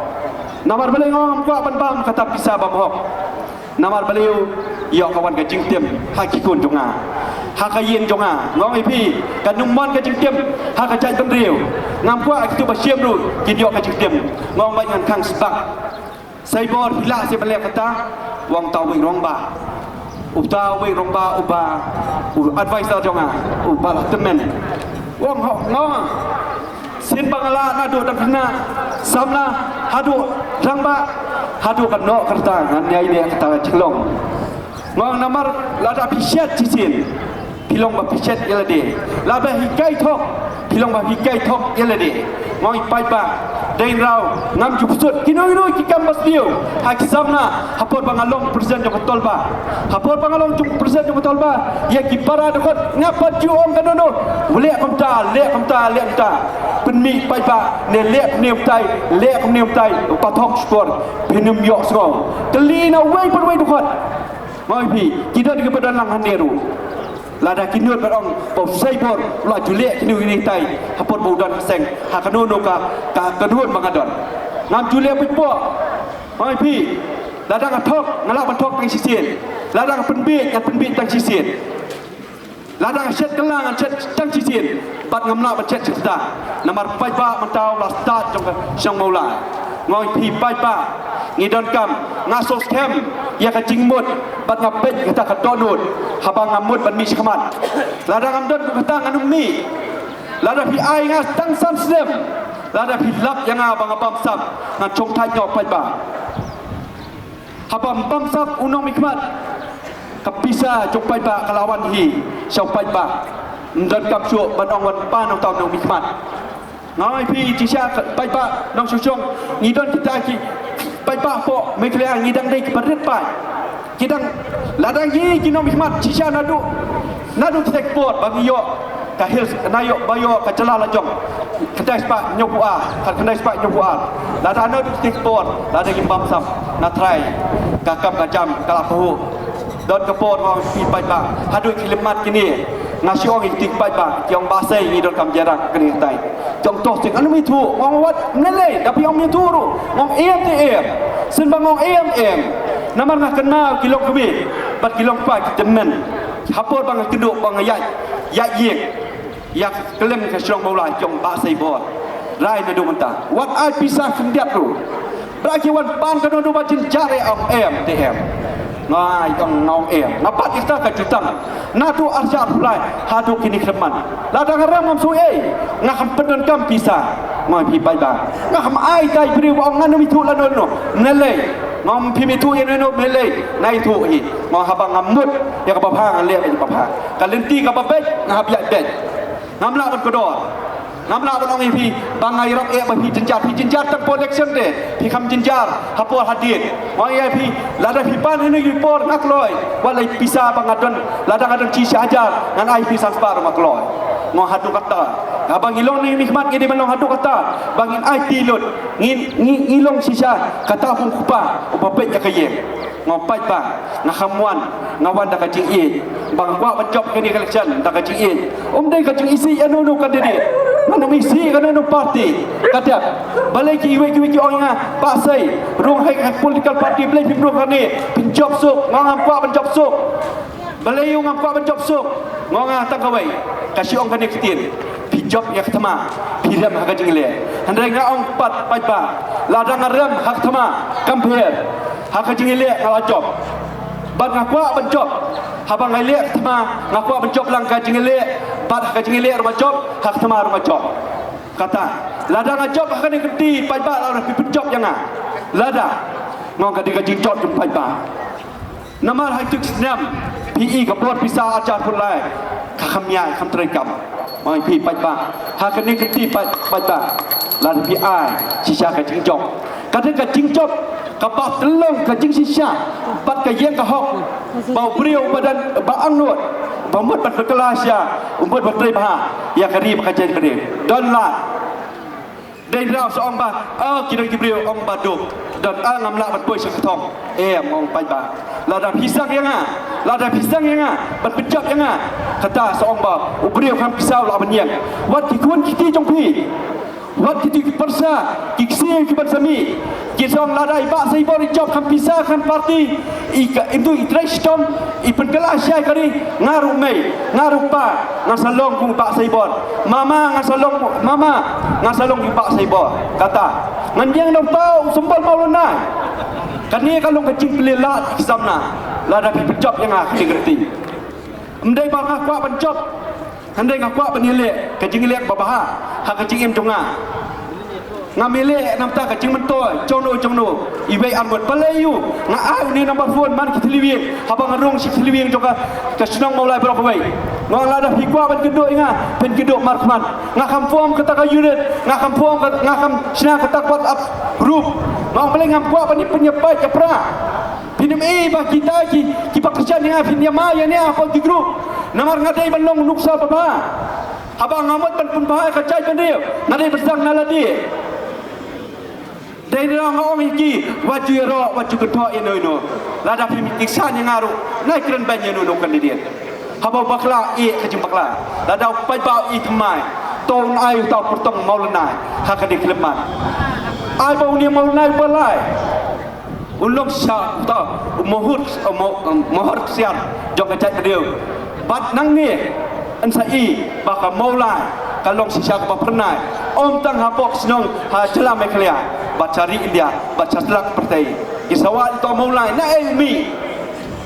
Namar balei nga ong ngam kwah ban bam kata pisa bymhok? Namar balei u ïoh ka wan ka jingtim ha ki khun jong nga, ha ka ïing jong nga. Nga ong ïa phi, kan ym mon ka jingtim ha ka jaitbynriew. Ngam kwah kitu ba shim ruh kin ïoh ka jingtim. Nga ong ba ngan khang sbak. Saibor hi lah seh ban leh kata. U ong uta uwei u rangbah, uta uwei u rangbah uba u advisor jong nga, uba la tymmen. U ong hok nga ong sien ba nga la naduh dang khynnah samla haduh rangbah haduh ka noh ka rta ngan ïai leh kata ka jinglong. Nga ong namar lada phi shet shisien phi long ba phi shet ïa lade. Lada hikai thok phi long ba hikai thok ïa lade. Nga ong ïa paidbah, dei rau ngam ju psut kino kino ki kam ba sniew ha ki samla ha por ba nga long president jong ka tolba. Ha por ba nga long jong president jong ka tolba ïa ki para dkhot nga pat ju ong kano kano. Leh kumta, leh kumta, leh kumta. Pynmih paidbah ne leh kumne kumtai, leh kumne kumtai. Pathok shkor phin ym ïoh sngew. Kylli na uwei pa uwei dkhot. Nga ong ïa phi, ki don kiba don lang hangne ruh. Lada ki nud ban ong ba u Saibor u la ju leh kine kine kitai ha por ba u don ha seng ha kano kano ka ka ka duhun ba nga don. Ngam ju leh pynpoh. Nga ong ïa phi, lada nga thok nga lah ban thok tang shisien. Lada nga pynbieit ngan pynbieit tang shisien. Lada nga shet kylla ngan shet tang shisien bad ngam lah ban shet shisien. Namar paidbah mynta u la stad jong ka shnong Mawlai. Nga ong ïa phi paidbah, ngi donkam, nga sngewskhem ïa ka jingmut bad nga peit kata ka dohnud haba nga mut ban mih shakhmat. Lada ngam don kata ngan ym mih. Lada phi ai nga tang san snem, lada phi lap ïa nga ba nga bamsap, ngan shongthait noh paidbah. Haba ym bamsap u nongmihkhmat, ka pisa jong paidbah ka la wan hi sha u paidbah. Ym donkam shuh ban ong wan pan uta u nongmihkhmat. Nga ong ïa phi shisha paidbah nongshong shong, ngi don kita ki paidbah hapoh Meghalaya ngi dang dei kiba rit paid. Ki dang, lada ngi ki nongmihkhmat shisha naduh naduh kita ki por ba ngi ïoh ka hills na ïoh ba ïoh ka jylla la jong. Khyndai spah hynñiew phew ar, khyndai spah hynñiew phew ar. Lada naduh kita ki por lada ngim bamsap, nga tharai ka kam ka jam ka la pahuh. Don ka por nga ong ïa phi paidbah, haduh ki khyllipmat kine nga shu ong ïa ki paidbah, ki ong Bah Sei ngi donkam jingïarap kane katai. Ki ong to sting, ngan ym ithuh. Nga ong wat, ym lei lei, da phi ong ym ithuh ruh. Nga ong em te em. Sien ba nga ong em em. Namar nga kynmaw ki long kmie bad ki long kpa ki tymmen. Ha por ba nga kynduh ba nga ïaid ïaid ïing ïa ka klim ka shnong Mawlai, ki ong Bah Sei Bor. Rai naduh mynta, wat ai pisa khyndiat ruh. Ba ki wan pan kano kano ba jynjar, ong em te em. Nga ong, nga ong em. Nga bat ïa kata ka jutang naduh arshah arphew lai haduh kine ki khyllipmat. Lada nga rem ngam shu ei, nga kham pyndonkam pisa. Nga ong ïa phi paidbah, nga kham ai tai briew ba ong ngan ym ithuh lano lano. Ym lei lei. Nga ong phim ithuh ïa no no, ym lei lei. Nga ithuh hi. Nga ong haba nga mut ïa kaba bha ngan leh ïa kaba bha. Ka lynti kaba beit nga hap ïaid beit. Ngam lah ban kordor. Ngam lah ban ong ïa phi ba nga ïarap eh ba phi jynjar, phi jynjar tang por election te, phi kham jynjar ha por hadien. Nga ong ïa phi, lada phi pan hynne ki por nga kloi, wat lei pisa ba nga don, lada nga don shi hajar ngan ai phi san spah ruh nga kloi. Nga ong haduh katta, haba ngi long ne ngi mihkhmat ngi dei ban long haduh katta ba ngin aiti lut, ngin ngi ngi long shisha kata kum u kpa uba peit ïa ka ïing. Nga ong paidbah, nga kham wan, nga wan da ka jingïeit. Ba nga kwah ban jop kane ka election da ka jingïeit. Ym dei ka jingisih ïa no no candidate. Ngan ym isih ïa no no party. Ka dei balei kiwei kiwei ki ong ïa nga, Bah Sei, rung ha ka political party, balei phim rung kane, phin jop suk. Nga ong ngam kwah ban jop suk. Balei ïa u ngam kwah ban jop suk? Nga ong nga tang kawei. Ka shu ong kane ka ktien. Phi jop ïa ka thma, phi rem ha ka jingïaleh. Hynrei nga ong pat paidbah, lada nga rem ha ka thma, kam pher. Ha ka jingïaleh nga la jop. Bad nga kwah ban jop. Haba nga ïaleh ka thma, nga kwah ban jop lang ka jingïaleh. Bad ha ka jingïaleh ruh nga jop, ha ka thma ruh nga jop. Kata, lada nga jop ha kane ka kti, paidbah, lada phi pynjop ïa nga. Lada, nga ong ka dei ka jingjop jong paidbah. Namar ha kito ki snem phi i ka bor pisa arhajar arphew lai, ka kham ïai, kham treikam. Nga ong ïa phi paidbah, ha kane ka kti paid, paidbah, lada phi ai shisha ka jingjop. Ka dei ka jingjop kaba tyllong, ka jingshisha bad ka ïeng ka hok, ba u briew ba don, ba angnud, ba mut ban pynkylla shisha, u mut ban trei bha ïa ka ri bad ka jaitbynriew. Don lad. Dei hynrei sa ong ba, oh, ki don ki briew ong ba duk. Don, ah, ngam lah ban poi sha ka thong. Em, ong paidbah, lada phi sdang ïa nga, lada phi sdang ïa nga ban pynjop ïa nga, kata sa ong ba u briew kham pisa u lah ban ïeng. Wat ki khun ki kti jong phi, wat kito ki pyrsa, ki ksiew kiban sa mih, ki sa ong lada i Bah Saibor i jop kham pisa, kham party, i ka, i duh, i trei shitom, i pynkylla shisha ïa ka ri, nga ruh mei, nga ruh pa, ngan sa long kum u Bah Saibor. Mama, ngan sa long, mama, ngan sa long kum u Bah Saibor. Kata, ngan ïeng da uta u symbol Mawlynnai. Kane ka long ka jingpynlait ïa ki samla, lada phi pynjop ïa nga ha kane ka kti. Ym dei ba nga kwah ban jop, hynrei nga kwah ban ïaleh ka jingïaleh kaba bha ha ka jingim jong nga. Ngam ïaleh namar ka jingmyntoi jongno jongno. Iwei arngut, balei ïa u nga ai une number phone man ki thylliej ïing, haba nga rung sha ki thylliej ïing jong ka, ka shnong Mawlai baroh kawei. Nga ong lada phi kwah ban kynduh ïa nga, phin kynduh markhmat. Nga kham form kata ka unit, nga kham form ka, nga kham shna kata ka WhatsApp group. Nga ong balei ngam kwah ban ïa pynïapait ïapra. Phin ym i ba kita ki, kiba kyrshan ïa nga, phin ïa ma ïa nga hapoh ki group. Namar nga dei ban long nuksa babha. Haba nga mut ban pynbha ïa ka jaitbynriew, nga dei ban sdang na lade. Dei na nga ong ïa ki, wat ju ïaroh, wat ju kynthoh ïano ïano. Lada phi kyrshan ïa nga ruh, nai kren beiñ ïano ïano candidate. Haba u bakla, ïeh ka jingbakla. Lada u paidbah u ïeh thymmai, to un ai uta u kyrtong Mawlynnai ha kane ka khyllipmat. Ai ba une Mawlynnai uba lai un long shisha uta u mohor, u mo-, u mohor ksiar jong ka jaitbynriew. Bad nangne yn sa i ba ka Mawlai ka long shisha kaba phyrnai, ym tang hapoh shnong ha jylla Meghalaya, bad sha ri India, bad sha tlak pyrthei. Ki sa wad ïa uta u Mawlai, naei u mih?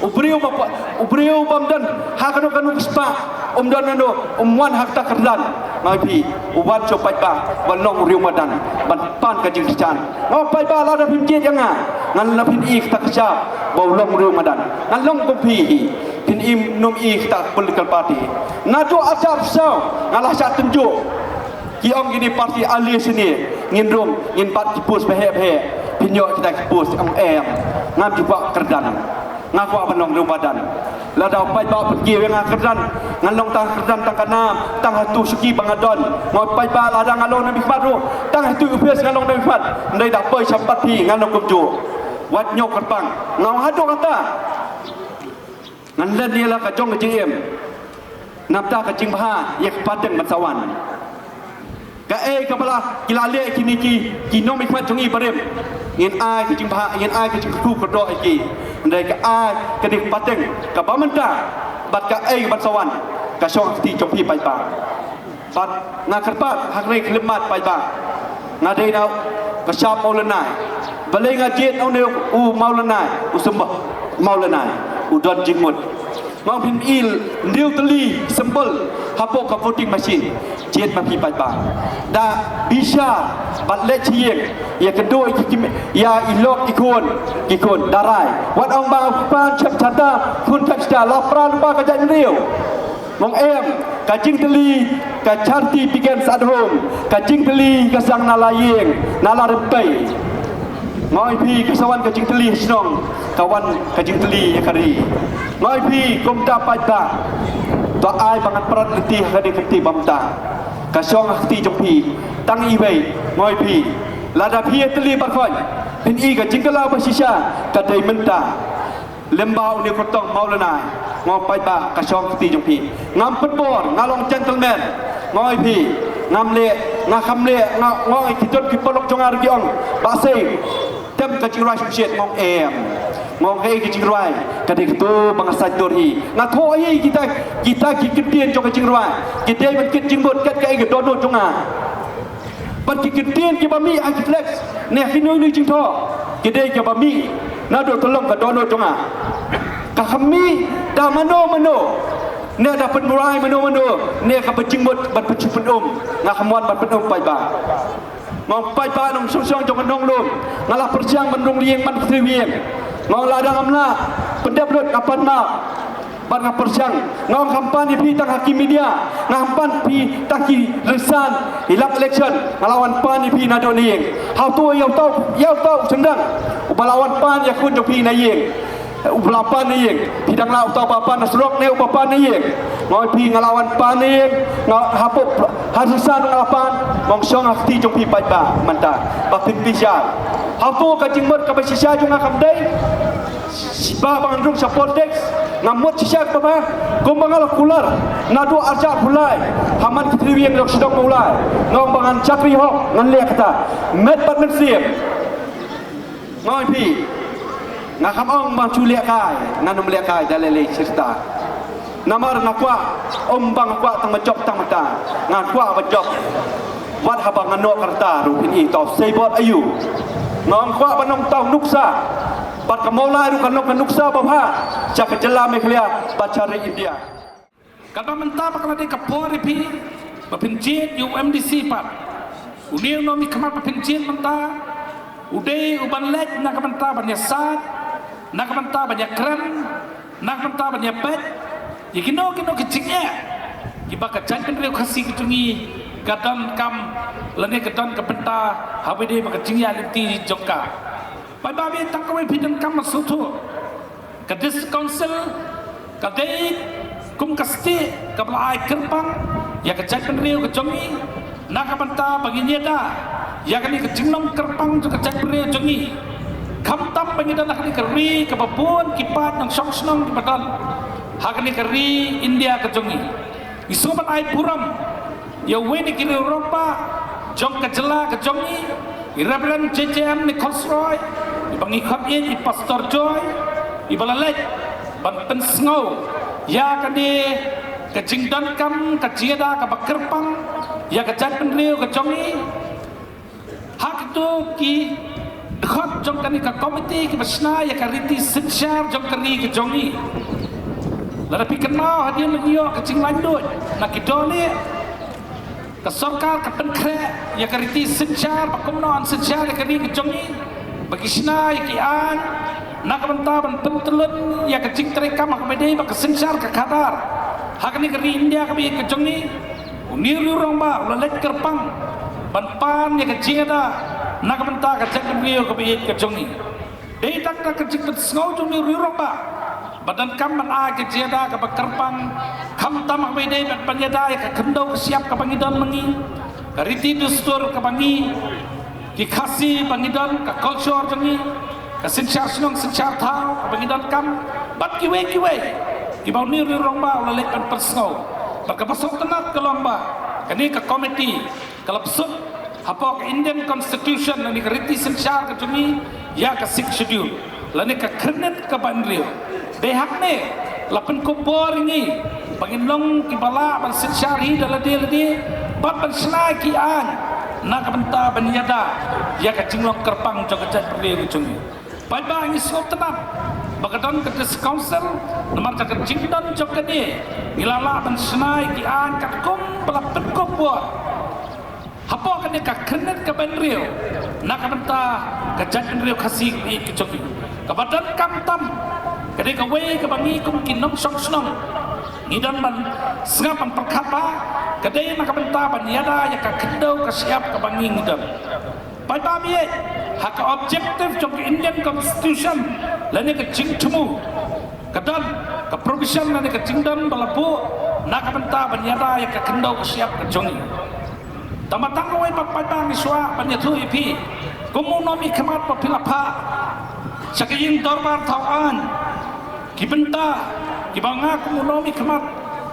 U briew ba pa-, u briew bym don ha kano kano ka spah, um don nano, um wan ha kata ka kyrdan. Nga ong ïa phi, u wan sha u paidbah ban long u riew madan, ban pan ka jingkyrshan. Nga ong paidbah, lada phim jied ïa nga, ngan, lada phin i kata ka jingkyrshan ba u long u riew madan, ngan long kum phi hi. Phin im, nym i kata ka political party. Naduh arhajar arphew saw nga la shah tynjuh. Ki ong kine party ale shane, ngin rung, ngin bat ki post baheh baheh. Phin ïoh kita ki post, ong em. Ngam ju kwah kyrdan. Nga kwah ban long riew madan. Lada u paidbah u pynkiew ïa nga kyrdan, ngan long tang kyrdan tang ka nam, tang ha tu shuki ba nga don. Nga ong paidbah, lada nga long nongmihkhmat ruh, tang ha tu office ngan long nongmihkhmat. Hynrei da poi sha pat phi ngan long kumjuh. Wat ñiew kyrpang. Nga ong haduh kata, ngan len ïa la ka jong ka jingim. Namar ka jingbha ïa ka pateng ban sa wan. Kaei kaba la, ki la leh kine ki, ki nongmihkhmat jong ngi barim. Ngin ai ka jingbha, ngin ai ka jingkyrkhu kyrdoh ïa ki. Hynrei ka ai kane ka pateng kaba mynta bad kaei kaban sa wan, ka shong ha kti jong phi paidbah. Bad nga kyrpad ha kane ka khyllipmat paidbah, nga dei na ka shap Mawlynnai. Balei nga jied na une u Mawlynnai, u symbol Mawlynnai, u don jingmut. Nga ong phin i hynriew tylli symbol hapoh ka voting machine. Jied ma phi paidbah. Da bishar bad leit sha ïing, ïakynduh ïa ki, ïa i lok i khun, ki khun da rai. Wat ong ba u kpa un shep shata, khun shep shata, la pran ba ka jaitbynriew. Nga ong em, ka jingtylli, ka charity begins at home, ka jingtylli ka sdang na la ïing, na la rympei. Nga ong ïa phi, ka sa wan ka jingtylli ha shnong, ka wan ka jingtylli ïa ka ri. Nga ong ïa phi, kumta paidbah, to ai ba ngan prat lynti ha kane ka kti ba mynta. Ka shong ha kti jong phi tang iwei, nga ong ïa phi. Lada phi ïatylli baroh, phin i ka jingkylla ba shisha, ka dei mynta. Lem bad une u kyrtong Mawlynnai, nga ong paidbah, ka shong ha kti jong phi. Ngam pynbor, nga long gentleman. Nga ong ïa phi, ngam leh, nga kham leh, nga, nga ong ïa ki don ki paralok jong nga ruh ki ong, Bah Sei, tem ka jingrwai shisha, nga ong em. Ngong kaei ka jingrwai, ka dei kato ba nga sait dur hi. Nga thoh hi kita, kita ki kyntien jong ka jingrwai. Ki dei ban kit jingmut kat kaei ka dohnud jong nga. Bad ki kyntien kiba mih ha ki flex ne ha kino kino jingthoh, ki dei kiba mih naduh tyllong ka dohnud jong nga. Ka kham mih da mano mano, ne da pynrwai mano mano, ne kaba jingmut ban pynshong pynum. Nga kham wan ban pynum paidbah. Ngong paidbah nongshong shnong jong ka nonglum. Nga la pyrshang ban rung lieng ban kti wieng. Ngong la dang amla pyndep lut nga pan ma. Bad nga pyrshang, ngong kham pan ïa phi tang ha ki media. Nga kham pan phi tang ki rynsan ïa lak election. Nga la wan pan ïa phi naduh na ïing. Hato ïa uto, ïa uto u syndang uba la wan pan ïa khun jong phi na ïing. Uba la pan na ïing, phi dang lah uto ba pan na surok ne uba pan na ïing. Ngong phi nga la wan pan na ïing, nga hapoh ha rynsan nga la pan, ngong shong ha kti jong phi paidbah mynta. Ba phin bishar. Hato ka jingmut kaba shisha jong nga kam dei ba ban rung sha politics, nga mut shisha kaba kumba nga la kular naduh arhajar arphew lai. Ha man ka tyrwi ïa ka shnong Mawlai, ngong ba ngan shakri hok, ngan leh kata met bad mynsiem. Ngong phi, nga kham ong ba shu leh kai, ngan ym leh kai da lei lei shisha. Namar nga kwah ym ba nga kwah tang ba jop tang mynta. Nga kwah ba jop wat haba nga noh ka rta ruh phin i tau sei bot aïu. Ngong kwah ban ong tau nuksa. Bad ka Mawlai ruh kan long ka nuksa babha sha ka jylla Meghalaya bad sha ri India. Katba mynta ba ka la dei ka por ïa phi ba phin jied ïa u MDC pat. Une u nongmihkhmat ba phin jied mynta u dei u ban leit na ka bynta ban ïasaid, na ka bynta ban ïakren, na ka bynta ban ïapeit ïa kino kino ki jingeh kiba ka jaitbynriew Khasi ka jong ngi ka donkam lane ka don ka bynta ha kaba ïadei bad ka jingïaid lynti jong ka. Paidbah, tang kawei phi donkam ban sngewthuh. Ka District Council ka dei kum ka stieh kaba la ai kyrpang ïa ka jaitbynriew ka jong ngi na ka bynta ba ngin ïada ïa kane ka jinglong kyrpang jong ka jaitbynriew jong ngi. Khamtam ba ngi don ha kane ka ri kaba bun ki paid nongshong shnong kiba don ha kane ka ri India ka jong ngi. Ngi sngewbha ban ai burom ïa uwei na ki riew rangbah jong ka jylla ka jong ngi, i Reverend J J M Nichols Roy, iba ngi khot ïa i Pastor Joy, iba la leit ban pynsngew ïa kane ka jingdonkam ka jingïada kaba kyrpang ïa ka jaitbynriew ka jong ngi. Ha kito ki dkhot jong kane ka komiti kiba shna ïa ka riti synshar jong ka ri ka jong ngi. Lada phi kynmaw hadien ba ngi ïoh ka jinglaitluid na ki dohlieh, ka sorkar ka pynkhreh ïa ka riti synshar ba kumno yn synshar ïa ka ri ka jong ngi, ba ki shna ïa ki aiñ na ka bynta ban pyntyllun ïa ka jingtrei kam ha kaba ïadei bad ka synshar ka khadar ha kane ka ri India kaba ïeit ka jong ngi. Une u riew rangbah u la leit kyrpang ban pan ïa ka jingïada na ka bynta ka jaitbynriew kaba ïeit ka jong ngi. Dei tang da ka jingpynsngew jong une u riew rangbah ba donkam ban ai ka jingïada kaba kyrpang, khamtam ha kaba ïadei bad ban ïada ïa ka khyndew ka shyiap kaba ngi don ma ngi, ka riti dustur kaba ngi ki Khasi ba ngi don, ka culture jong ngi, ka synshar shnong synshar thaw kaba ngi donkam, bad kiwei kiwei kiba une u riew rangbah u la leit ban pynsngew. Bad kaba sngewtynnat ka long ba kane ka komiti ka la bsut hapoh ka Indian Constitution lane ka riti synshar ka jong ngi ïa ka Sixth Schedule lane ka khyrnit kaba hynriew. Dei hangne la pynkup bor ïa ngi ba ngin long kiba lah ban synshar hi da lade lade bad ban shna ki aiñ na ka bynta ban ïada ïa ka jinglong kyrpang jong ka jaitbynriew ka jong ngi. Paidbah, ngi sngewtynnat ba ka don ka District Council namar ka jingdon jong kane ngi la lah ban shna ïa ki aiñ katkum ba la pynkup bor hapoh kane ka khyrnit kaba hynriew na ka bynta ka jaitbynriew Khasi ka jong ngi. Kaba donkam tam, ka dei kawei kaba ngi kum ki nongshong shnong ngi don ban sngap ban pyrkhat ba ka dei na ka bynta ban ïada ïa ka khyndew ka shyiap kaba ngi ngi don. Paidbah, ha ka objective jong ka Indian Constitution lane ka jingthmu, ka don ka provision lane ka jingdon ba la buh na ka bynta ban ïada ïa ka khyndew ka shyiap ka jong ngi. Tang ba tang kawei pat paidbah, ngi shuwa ban ïathuh ïa phi kum u nongmihkhmat ba phi la phah sha ka ïing dorbar thaw aiñ. Ki bynta kiba nga kum u nongmihkhmat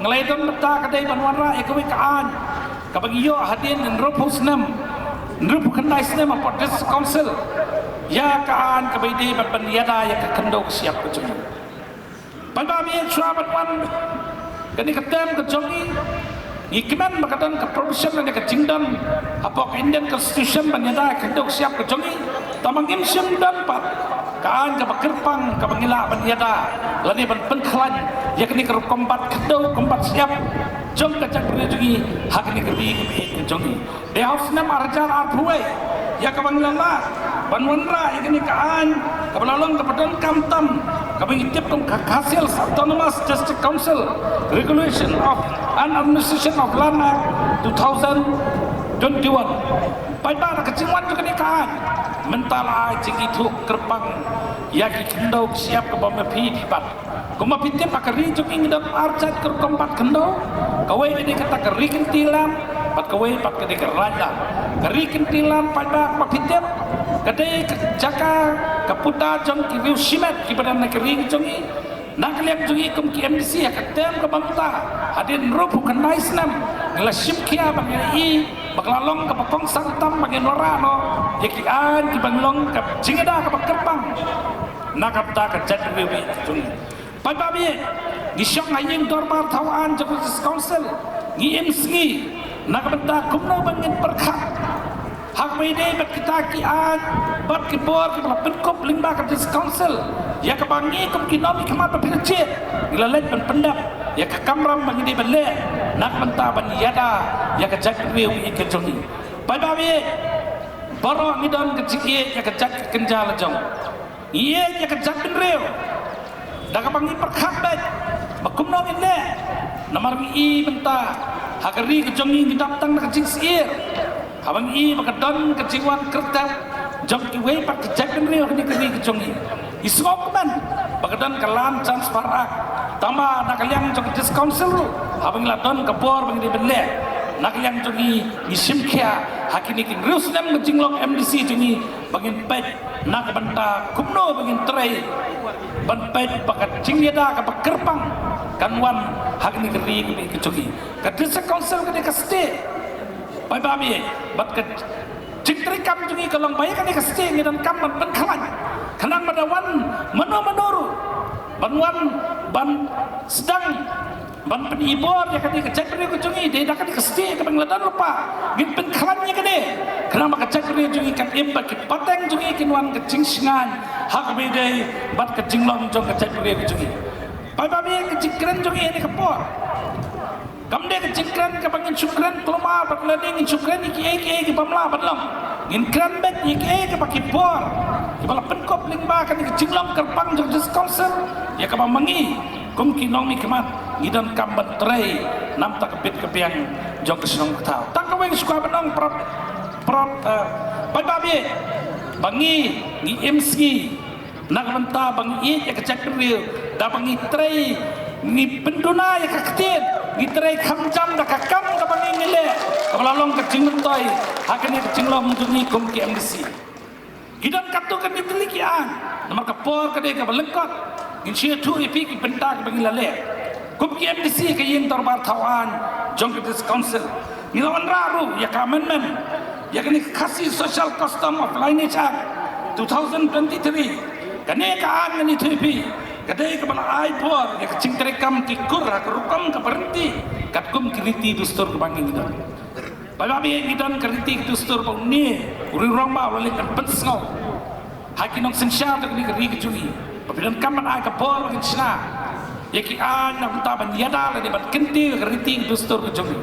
nga la ïadon mynta ka dei ban wanrah ïa kawei ka aiñ kaba ngi ïoh hadien hynriewphew snem, hynriewphew khyndai snem hapoh District Council. ïa ka aiñ kaba ïadei bad ban ïada ïa ka khyndew ka shyiap ka jong ngi. Paidbah, ïa shuwa ban wan kane ka term ka jong ngi, ngi kmen ba ka don ka provision lane ka jingdon hapoh ka Indian Constitution ban ïada ïa ka khyndew ka shyiap ka jong ngi. Tangba ngim shym don pat ka aiñ kaba kyrpang kaba ngi lah ban ïada lane ban pynkhlaiñ ïa kane ka rukom bat khyndew rukom bat shyiap jong ka jaitbynriew jong ngi ha kane ka ri kaba ïeit ka jong ngi. Dei ha u snem ar hajar arphew wei ïa kaba ngi la lad ban wanrah ïa kane ka aiñ kaba la long kaba donkam tam, kaba ngi tip kum ka Khasi Hills Autonomous District Council Regulation of and Administration of Land Act two thousand twenty-one. Paidbah, da ka jingwan jong kane ka aiñ mynta la ai jingithuh kyrpang ïa ki khyndew ki shyiap kiba ma phi phi bat. Kumba phi tip, ha ka ri jong ngi ngi don ar jait ka rukom bat khyndew. Kawei ka dei kata ka Ri Kynti Land bad kawei pat ka dei ka Raid Land. Ka Ri Kynti Land, paidbah, kumba phi tip, ka dei ka jaka, ka puta jong ki riew shimet kiba don ha ka ri ka jong ngi. Na ka liang jong ngi kum ki M D C ha ka term kaba mynta, hadien hynriewphew khyndai snem ngi la shim khia bad ngi la ïohi ba ka la long kaba kongsan tam ba ngin wanrah noh ïa ki aiñ kiba long ka jingïada kaba kyrpang na ka bynta ka jaitbynriew ka jong ngi. Paidbah, ngi shong ha ïing dorbar thaw aiñ jong ka District Council, ngi im sngi na ka bynta kumno ba ngin pyrkhat ha kaba ïadei bad kita ki aiñ bad ki bor kiba la pynkup lyngba ka District Council, ïa kaba ngi kum ki nongmihkhmat ba phi la jied ngi la leit ban pyndep ïa ka kamram ba ngi dei ban leh na ka bynta ban ïada ïa ka jaitbynriew ka jong ngi. Paidbah, baroh ngi don ka jingïeit ïa ka jait ka kynja la jong. Ngi ïeit ïa ka jaitbynriew da kaba ngi pyrkhat beit ba kumno ngin leh. Namar ngi i mynta ha ka ri ka jong ngi ngi dap tang da ka jingsyier, haba ngi i ba ka don ka jingwan kyrteng jong kiwei pat ki jaitbynriew ha kane ka ri ka jong ngi. Ngi sngewkmen ba ka don ka Land Transfer Act, tangba na ka liang jong ka District Council ruh, haba ngi la don ka bor ba ngi dei ban leh, na ka liang jong ngi ngi shim khia ha kine ki hynriew snem ka jinglong M D C jong ngi ba ngin peit na ka bynta kumno ba ngin trei ban peit ba ka jingïada kaba kyrpang kan wan ha kane ka ri kaba ïeit ka jong ngi. Ka District Council ka dei ka state, paidbah, bad ka jingtreikam jong ngi ka long ba ïa kane ka state ngi donkam ban pynkhlaiñ khnang ba da wan mano mano ruh ban wan ban sdang ban pyni bor ïa kane ka jaitbynriew ka jong ngi, dei da kane ka state kaba ngi la don lypa ngin pynkhlaiñ ïa kane, khnang ba ka jaitbynriew jong ngi kan im bad ki pateng jong ngi kin wan ka jingshngaiñ ha kaba ïadei bad ka jinglong jong ka jaitbynriew ka jong ngi. Paidbah, ka jingkren jong ngi ha kane ka por kam dei ka jingkren kaba ngin shu kren kulmar bad lane ngin shu kren ïa kiei kiei kiba ym lah ban long. Ngin kren beit ïa kiei kiba ki bor kiba la pynkup lyngba kane ka jinglong kyrpang jong ka District Council, ïa kaba ma ngi kum ki nongmihkhmat ngi donkam ban trei na ka bynta ka bit ka biang jong ka shnong ka thaw. Tang kawei nga shu kwah ban ong, paralok, paralok, eh, paidbah, ba ngi, ngi im sngi na ka bynta ba ngi ïeit ïa ka jaitbynriew, da ba ngi trei, ngi pynduna ïa ka ktien, ngi trei kham jam da ka kam kaba ngi ngi leh kaba la long ka jingmyntoi ha kane ka jinglong jong ngi kum ki M D C. Ngi don katto katne tylli ki aiñ, namar ka por ka dei kaba lyngkot. Ngin shu ïathuh ïa phi ki bynta kiba ngi la leh kum ki M D C ha ka ïing dorbar thaw aiñ jong ka District Council. Ngi la wanrah ruh ïa ka amendment ïa kane ka Khasi Social Custom of Lineage Act two thousand twenty-three. Kane ka aiñ ngan ïathuh ïa phi ka dei kaba la ai bor ïa ka jingtreikam ki kur ha ka rukom kaba ryntih katkum ki riti dustur kaba ngi ngi don. Paidbah, ngi don ka riti ka dustur ba une u rangbah u la leit ban pynsngew ha ki nongsynshar jong kane ka ri ka jong ngi ba phi donkam ban ai ka bor ba kin shna ïa ki aiñ na ka bynta ban ïada lane ban kyntiew ïa ka riti ka dustur ka jong ngi.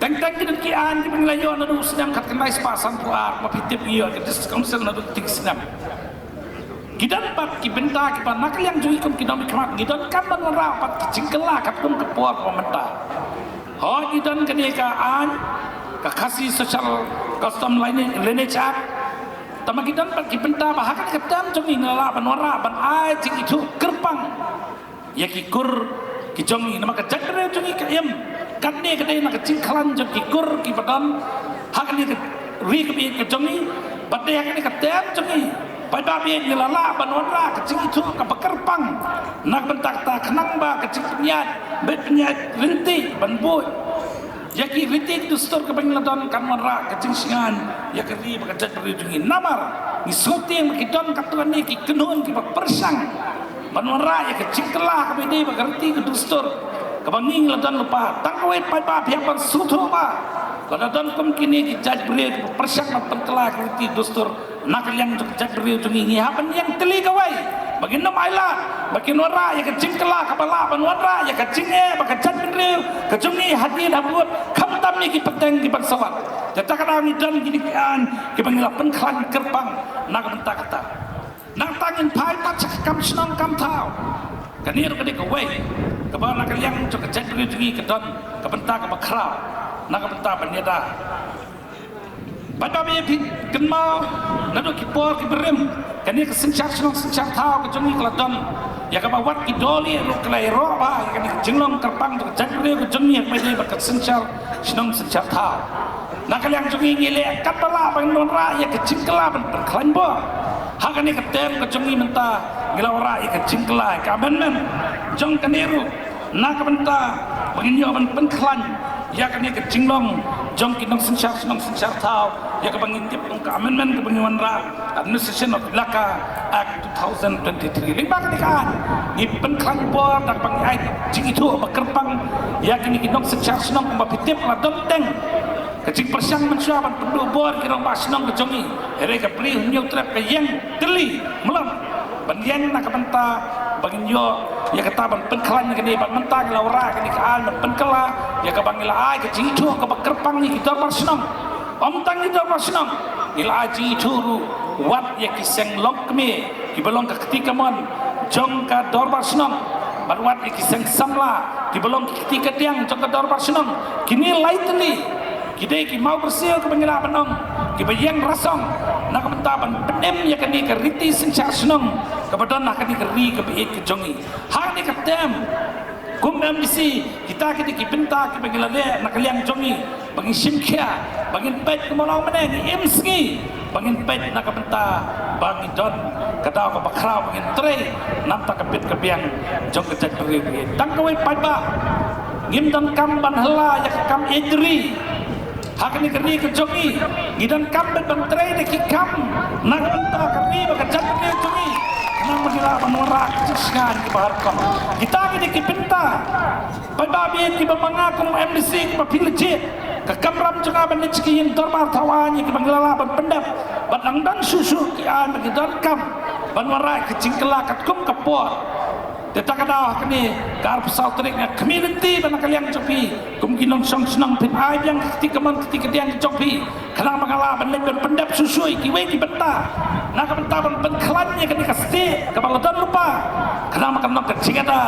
Teng teng ki don ki aiñ kiba ngi la ïoh naduh u snem khatkhyndai spah sanphew ar, ba phi tip ngi ïoh ka District Council naduh kti ki snem. Ki don pat ki bynta kiba na ka liang jong ngi kum ki nongmihkhmat ngi donkam ban wanrah pat ki jingkylla katkum ka por kaba mynta. Hooid, ngi don kane ka aiñ ka Khasi Social Custom Line-, Lineage Act. Tangba ngi don pat ki bynta ba ha kane ka term jong ngi ngi la lah ban wanrah ban ai jingithuh kyrpang ïa ki kur ki jong ngi, namar ka jaitbynriew jong ngi ka im. Katne ka dei na ka jingkhlaiñ jong ki kur kiba don ha kane ka ri kaba ïeit ka jong ngi. Bad dei ha kane ka term jong ngi, paidbah, ngi la lah ban wanrah ka jingithuh kaba kyrpang na ka bynta kata, khnang ba ka jingpynïaid, beit pynïaid ryntih ban buh Ïa ki riti ki dustur kaba ngi la don kan wanrah ka jingshngaiñ ïa ka ri bad ka jaitbynriew jong ngi. Namar ngi sngewthuh ba ki don katto katne ki kynhun kiba pyrshang ban wanrah ïa ka jingkylla kaba ïadei bad ka riti ka dustur kaba ngi la don lypa. Tang kawei pat ba phi hap ban sngewthuh ba lada don kum kine ki jaitbynriew kiba pyrshang ban pynkylla ka riti dustur na ka liang jong ka jaitbynriew jong ngi, ngi hap ban ïeng tylli kawei ba ngin ym ailad ba kin wanrah ïa ka jingkylla kaba lah ban wanrah ïa ka jingeh bad ka jaitbynriew ka jong ngi hadien habud, khamtam ïa ki pateng kiban sa wan. Te kata ka daw ngi don kine ki aiñ kiba ngi la pynkhlaiñ kyrpang na ka bynta kata. Nangta ngin phai pat sha ka kam shnong kam thaw. Kane ruh ka dei kawei kaba na ka liang jong ka jaitbynriew jong ngi ka don ka bynta kaba khraw na ka bynta ban ïada. Bad ba phi kynmaw naduh ki por kiba rim, kane ka synshar shnong synshar thaw ka jong ngi ka la don ïa kaba wat ki dohlieh ruh ka la ïaroh bha ïa kane ka jinglong kyrpang jong ka jaitbynriew ka jong ngi ha kaba ïadei bad ka synshar shnong synshar thaw. Na ka liang jong ngi ngi leh katba lah ban wanrah ïa ka jingkylla ban pynkhlaiñ bor. Ha kane ka term ka jong ngi mynta ngi la wanrah ïa ka jingkylla, ïa ka amendment jong kane ruh na ka bynta ba ngin ïoh ban pynkhlaiñ ïa kane ka jinglong jong ki nongsynshar shnong synshar thaw, ïa kaba ngi tip kum ka amendment kaba ngi wanrah, Administration of Elaka Act two thousand twenty-three. Lyngba kane ka aiñ ngi pynkhlaiñ bor da kaba ngi ai jingithuh ba kyrpang ïa kine ki nongsynshar shnong kumba phi tip la don teng ka jingpyrshang mynshuwa ban pynduh bor ki rangbah shnong ka jong ngi. Hynrei ka Bri Hynñiewtrep ka ïeng tylli mlien ban ïeng na ka bynta ba ngin ïoh ïa kata ban pynkhlaiñ ïa kane, bad mynta ngi la wanrah kane ka aiñ ban pynkylla ïa kaba ngi la ai ka jingithuh kaba kyrpang ïa ki dorbar shnong. Ym tang ïa ki dorbar shnong, ngi la ai jingithuh ruh wat ïa ki seng longkmie kiba long ka kti kamon jong ka dorbar shnong, bad wat ïa ki seng samla kiba long ki kti kadiang jong ka dorbar shnong. Kine lai tylli ki dei ki mawbyrsiew kaba ngi lah ban ong kiba ïeng rasong na ka bynta ban pynim ïa kane ka riti synshar shnong kaba don ha kane ka ri kaba ïeit ka jong ngi. Ha kane ka term kum MDC, kita ki dei ki bynta kiba ngi la leh na ka liang jong ngi ba ngi shim khia, ba ngin peit kumno mynne ngi im sngi ba ngin peit na ka bynta ba ngi don ka daw kaba khraw ba ngin trei na ka bynta ka bit ka biang jong ka jaitbynriew. Tang kawei pat ba ngim donkam ban hela ïa ka kam ïeit ri. Ha kane ka ri ka jong ngi ngi donkam ban trei da ki kam na ka bynta ka ri bad ka jaitbynriew jong ngi. Khnang ba ngi lah ban wanrah ka jingshngaiñ kiba ha rukom. Kita ki dei ki bynta pat ba bieit kiba ma nga kum MDC kiba phi la jied, ka kamram jong nga ban leit sha ki ïing dorbar thaw aiñ ïa kiba ngi la lah ban pyndep, bad nang don shuh shuh ki aiñ ba ngi donkam ban wanrah ka jingkylla katkum ka por. Te ta ka daw ha kane ka arphew saw tarik nga khmih lynti ba na ka liang jong phi kum ki nongshong shnong phin ai biang ka kti kamon kti kadiang jong phi, khnang ba nga lah ban leit ban pyndep shuh shuh ïa kiwei ki bynta na ka bynta ban pynkhlaiñ ïa kane ka stieh kaba la don lypa, khnang ba kan long ka jingada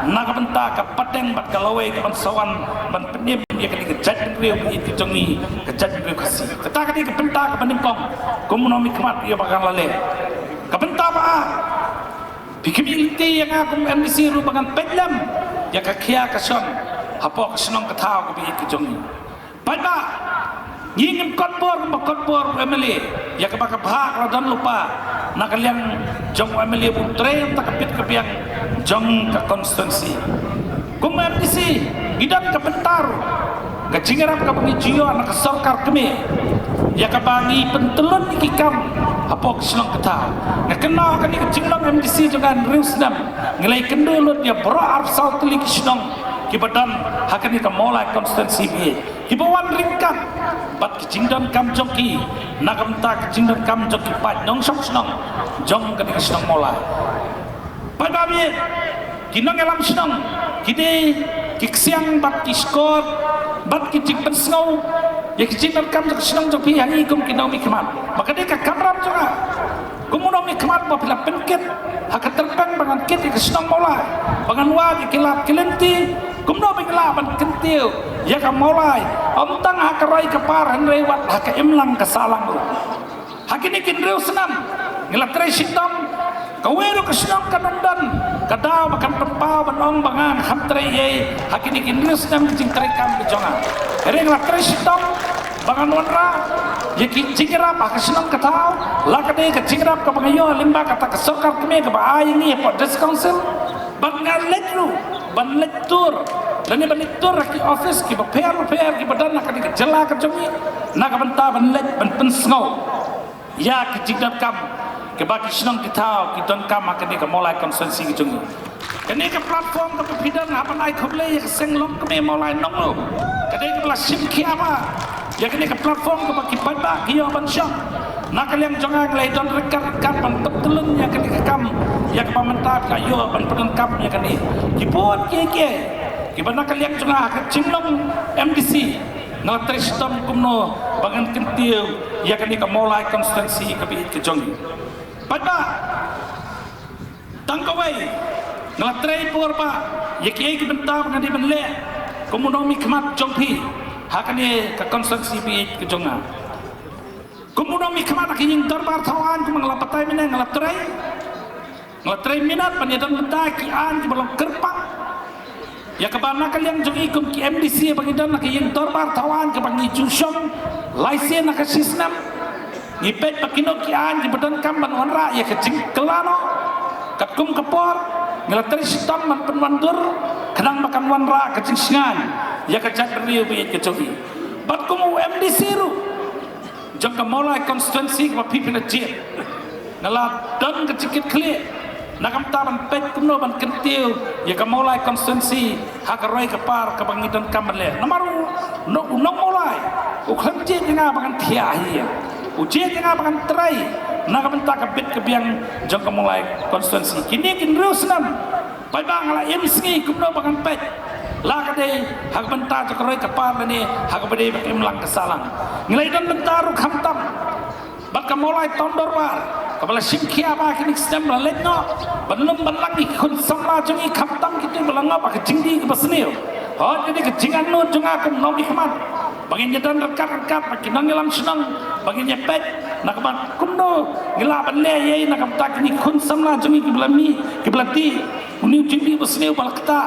na ka bynta ka pateng bad ka lawei kaban sa wan ban pynim ïa kane ka jaitbynriew ka ïeit ka jong ngi, ka jaitbynriew Khasi. Kata ka dei ka bynta kaba nyngkong kum u nongmihkhmat ïa ba kan la leh. Ka bynta ba ar, phi khmih lynti ïa nga kum MDC ruh ba ngan peit lem ïa ka khia ka shon hapoh ka shnong ka thaw kaba ïeit ka jong ngi. Paidbah, ngi ngim kot bor kumba kot bor u MLA ïa kaba ka bhah ka la don lypa na ka liang jong u MLA ban trei na ka bit ka biang jong ka constituency. Kum MDC ngi don ka bynta ruh, ka jingïarap kaba ngi ju ïoh na ka sorkar kmie ïa kaba ngi pyntyllun ïa ki kam hapoh ka shnong ka thaw. Nga kynmaw ha kane ka jinglong MDC jong nga hynriew snem ngi la ïakynduh lut ïa baroh arphew saw tylli ki shnong kiba don ha kane ka Mawlai constituency ba ïeit, kiba wan ryngkat bad ki jingdonkam jong ki na ka bynta ki jingdonkam jong ki paid nongshong shnong jong kane ka shnong Mawlai. Paidbah ba ïeit, ki nongïalam shnong ki dei ki ksiang bad ki shkor bad ki jingpynsngew ïa ki jingdonkam jong ka shnong jong phi ha ngi kum ki nongmihkhmat. Ba ka dei ka kamram jong nga kum u nongmihkhmat ba phi la pynkit ha ka tyrpeng ba ngan kit ïa ka shnong Mawlai, ba ngan wad ïa ki lad ki lynti kumno ba ngi lah ban kyntiew ïa ka Mawlai, ym tang ha ka rai ka par hynrei wat ha ka imlang ka sahlang ruh. Ha kine ki hynriew snem ngi la trei shitom, kawei ruh ka shnong kam don ka daw ba kan pynpaw ban ong ba nga ngam trei ei ha kine ki hynriew snem ka jingtrei kam ka jong nga. Hynrei ngi la trei shitom ba ngan wanrah ïa ki jingïarap ha ka shnong ka thaw, la ka dei ka jingïarap kaba nga ïoh lyngba kata ka sorkar kmie kaba ai ïa ngi hapoh District Council. Bad nga leit ruh ban leit tur Lane ban leit tur ha ki office kiba pher pher kiba don ha kane ka jylla ka jong ngi, na ka bynta ban leit ban pynsngew ïa ki jingdonkam kiba ki shnong ki thaw ki donkam ha kane ka Mawlai constituency ka jong ngi. Kane ka platform kaba phi don ha ban ai khublei ïa ka seng longkmie Mawlai Nongrum, ka dei kaba la shim khia bha ïa kane ka platform kaba ki paidbah ki ïoh ban shong. Na ka liang jong nga ngi la ïadon ryngkat ryngkat ban tep tyllun ïa kane ka kam, ïa kaba mynta ka ïoh ban pyndonkam ïa kane. Ki bun kiei kiei kiba na ka liang jong nga ha ka jinglong M D C nga la trei shitom kumno ba ngan kyntiew ïa kane ka Mawlai constituency kaba ïeit ka jong ngi. Paidbah, tang kawei, nga la trei por ba ïa kiei ki bynta ba nga dei ban leh kum u nongmihkhmat jong phi ha kane ka constituency ba ïeit ka jong nga. Kum u nongmihkhmat ha ka ïing dorbar thaw aiñ, kum nga la batai mynne, nga la trei, nga la trei minot ban ïadon bynta ki aiñ kiba long kyrpang, ïa kaba na ka liang jong ngi kum ki M D C ba ngi don ha ka ïing dorbar thaw aiñ kaba ngi ju shong lai sien ha ka shi snem, ngi peit ba kino ki aiñ kiba donkam ban wanrah ïa ka jingkylla noh katkum ka por, ngi la trei shitom ban pynwandur khnang ba kan wanrah ka jingshngaiñ ïa ka jaitbynriew ba ïeit ka jong ngi. Bad kum u M D C ruh jong ka Mawlai constituency kaba phi phi la jied, nga la don ka jingkitkhlieh na ka bynta ban peit kumno ban kyntiew ïa ka Mawlai constituency ha ka roi ka par kaba ngi donkam ban leh. Namar u nong, u nong Mawlai u khlem jied ïa nga ba ngan thiah hi ïa, u jied ïa nga ba ngan trei na ka bynta ka bit ka biang jong ka Mawlai constituency. Kine ki hynriew snem paidbah nga la im sngi kumno ba ngan peit, la ka dei ha ka bynta jong ka roi ka par lane ha kaba dei ba ka imlang ka sahlang. Ngi la ïadon bynta ruh khamtam bad ka Mawlai Town Dorbar kaba la shim khia bha kine ki snem la leit noh ban lum ban lang ïa ki khun samla jong ngi, khamtam kito ba la ngop ha ka jingdih kaba sniew. Hooid, ka dei ka jingangnud jong nga kum nongmihkhmat ba ngin ïadon ryngkat ryngkat bad ki nongïalam shnong ba ngin ïa peit na kaba kumno ngi lah ban leh ïa i na ka bynta kine ki khun samla jong ngi kiba la mih kiba la dih. Une u jingdih ba sniew ba la ktah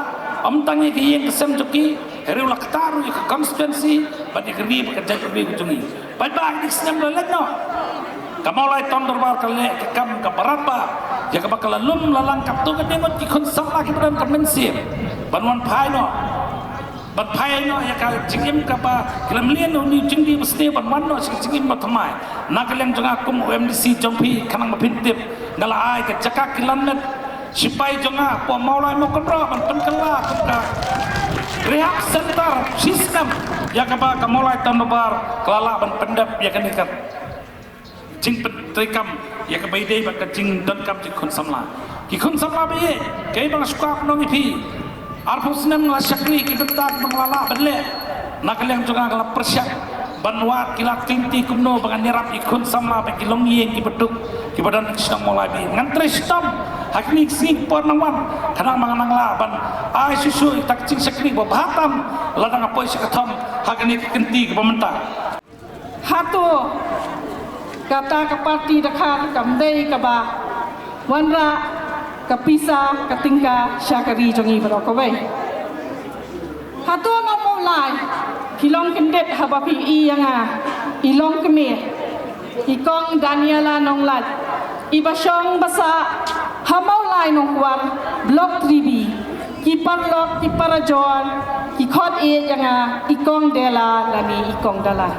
ym tang ïa ka ïing ka sem jong ki, hynrei u la ktah ruh ïa ka constituency bad ïa ka ri bad ka jaitbynriew ka jong ngi. Paidbah, kine ki snem la leit noh, ka Mawlai Town Dorbar ka leh ka kam kaba radbah ïa kaba ka la lum la lang katto katne ngut ki khun samla kiba don ka mynsiem ban wan phai noh, ban phai noh ïa ka jingim kaba ki la mlien, une u jingdih ba sniew ban wan noh sha ka jingim ba thymmai. Na ka liang jong nga kum u M D C jong phi, khnang ba phin tip, nga la ai ka jaka kylla met shipai jong nga hapoh Mawlai Mawkynroh ban pynkylla kum ka rehab center shi snem, ïa kaba ka Mawlai Town Dorbar ka la lah ban pyndep ïa kane ka jingpyntreikam ïa kaba ïadei bad ka jingdonkam jong ki khun samla. Ki khun samla ba ïeit, kaei ba nga sngewkwah ban ong ïa phi, arphew snem nga la shakri, ki bynta kiba nga la lah ban leh na ka liang jong nga, nga la pyrshang ban wad ki lad ki lynti kumno ba ngan ïarap ïa ki khun samla bad ki longïing kiba duk kiba don ha ka shnong Mawlai ba ïeit. Ngan trei shitom ha kine ki sngi ki por nang wan khnang ba ngan nang lah ban ai shuh shuh ïa kata ka jingshakri ba bha tam lada nga poi sha ka thong ha kane ka kynti kaba mynta. Hato kata ka party dkhar kam dei kaba wanrah ka pisa ka tyngka sha ka ri jong ngi baroh kawei? Hato na Mawlai ki long kyndit haba phi ïohi ïa nga, i longkmie, i Kong Daniela Nonglait, iba shong ba sah ha Mawlai Nongkwar, Block Three B, ki paralok ki parajor ki khot ïeit ïa nga i Kong Dela lane i Kong Dala.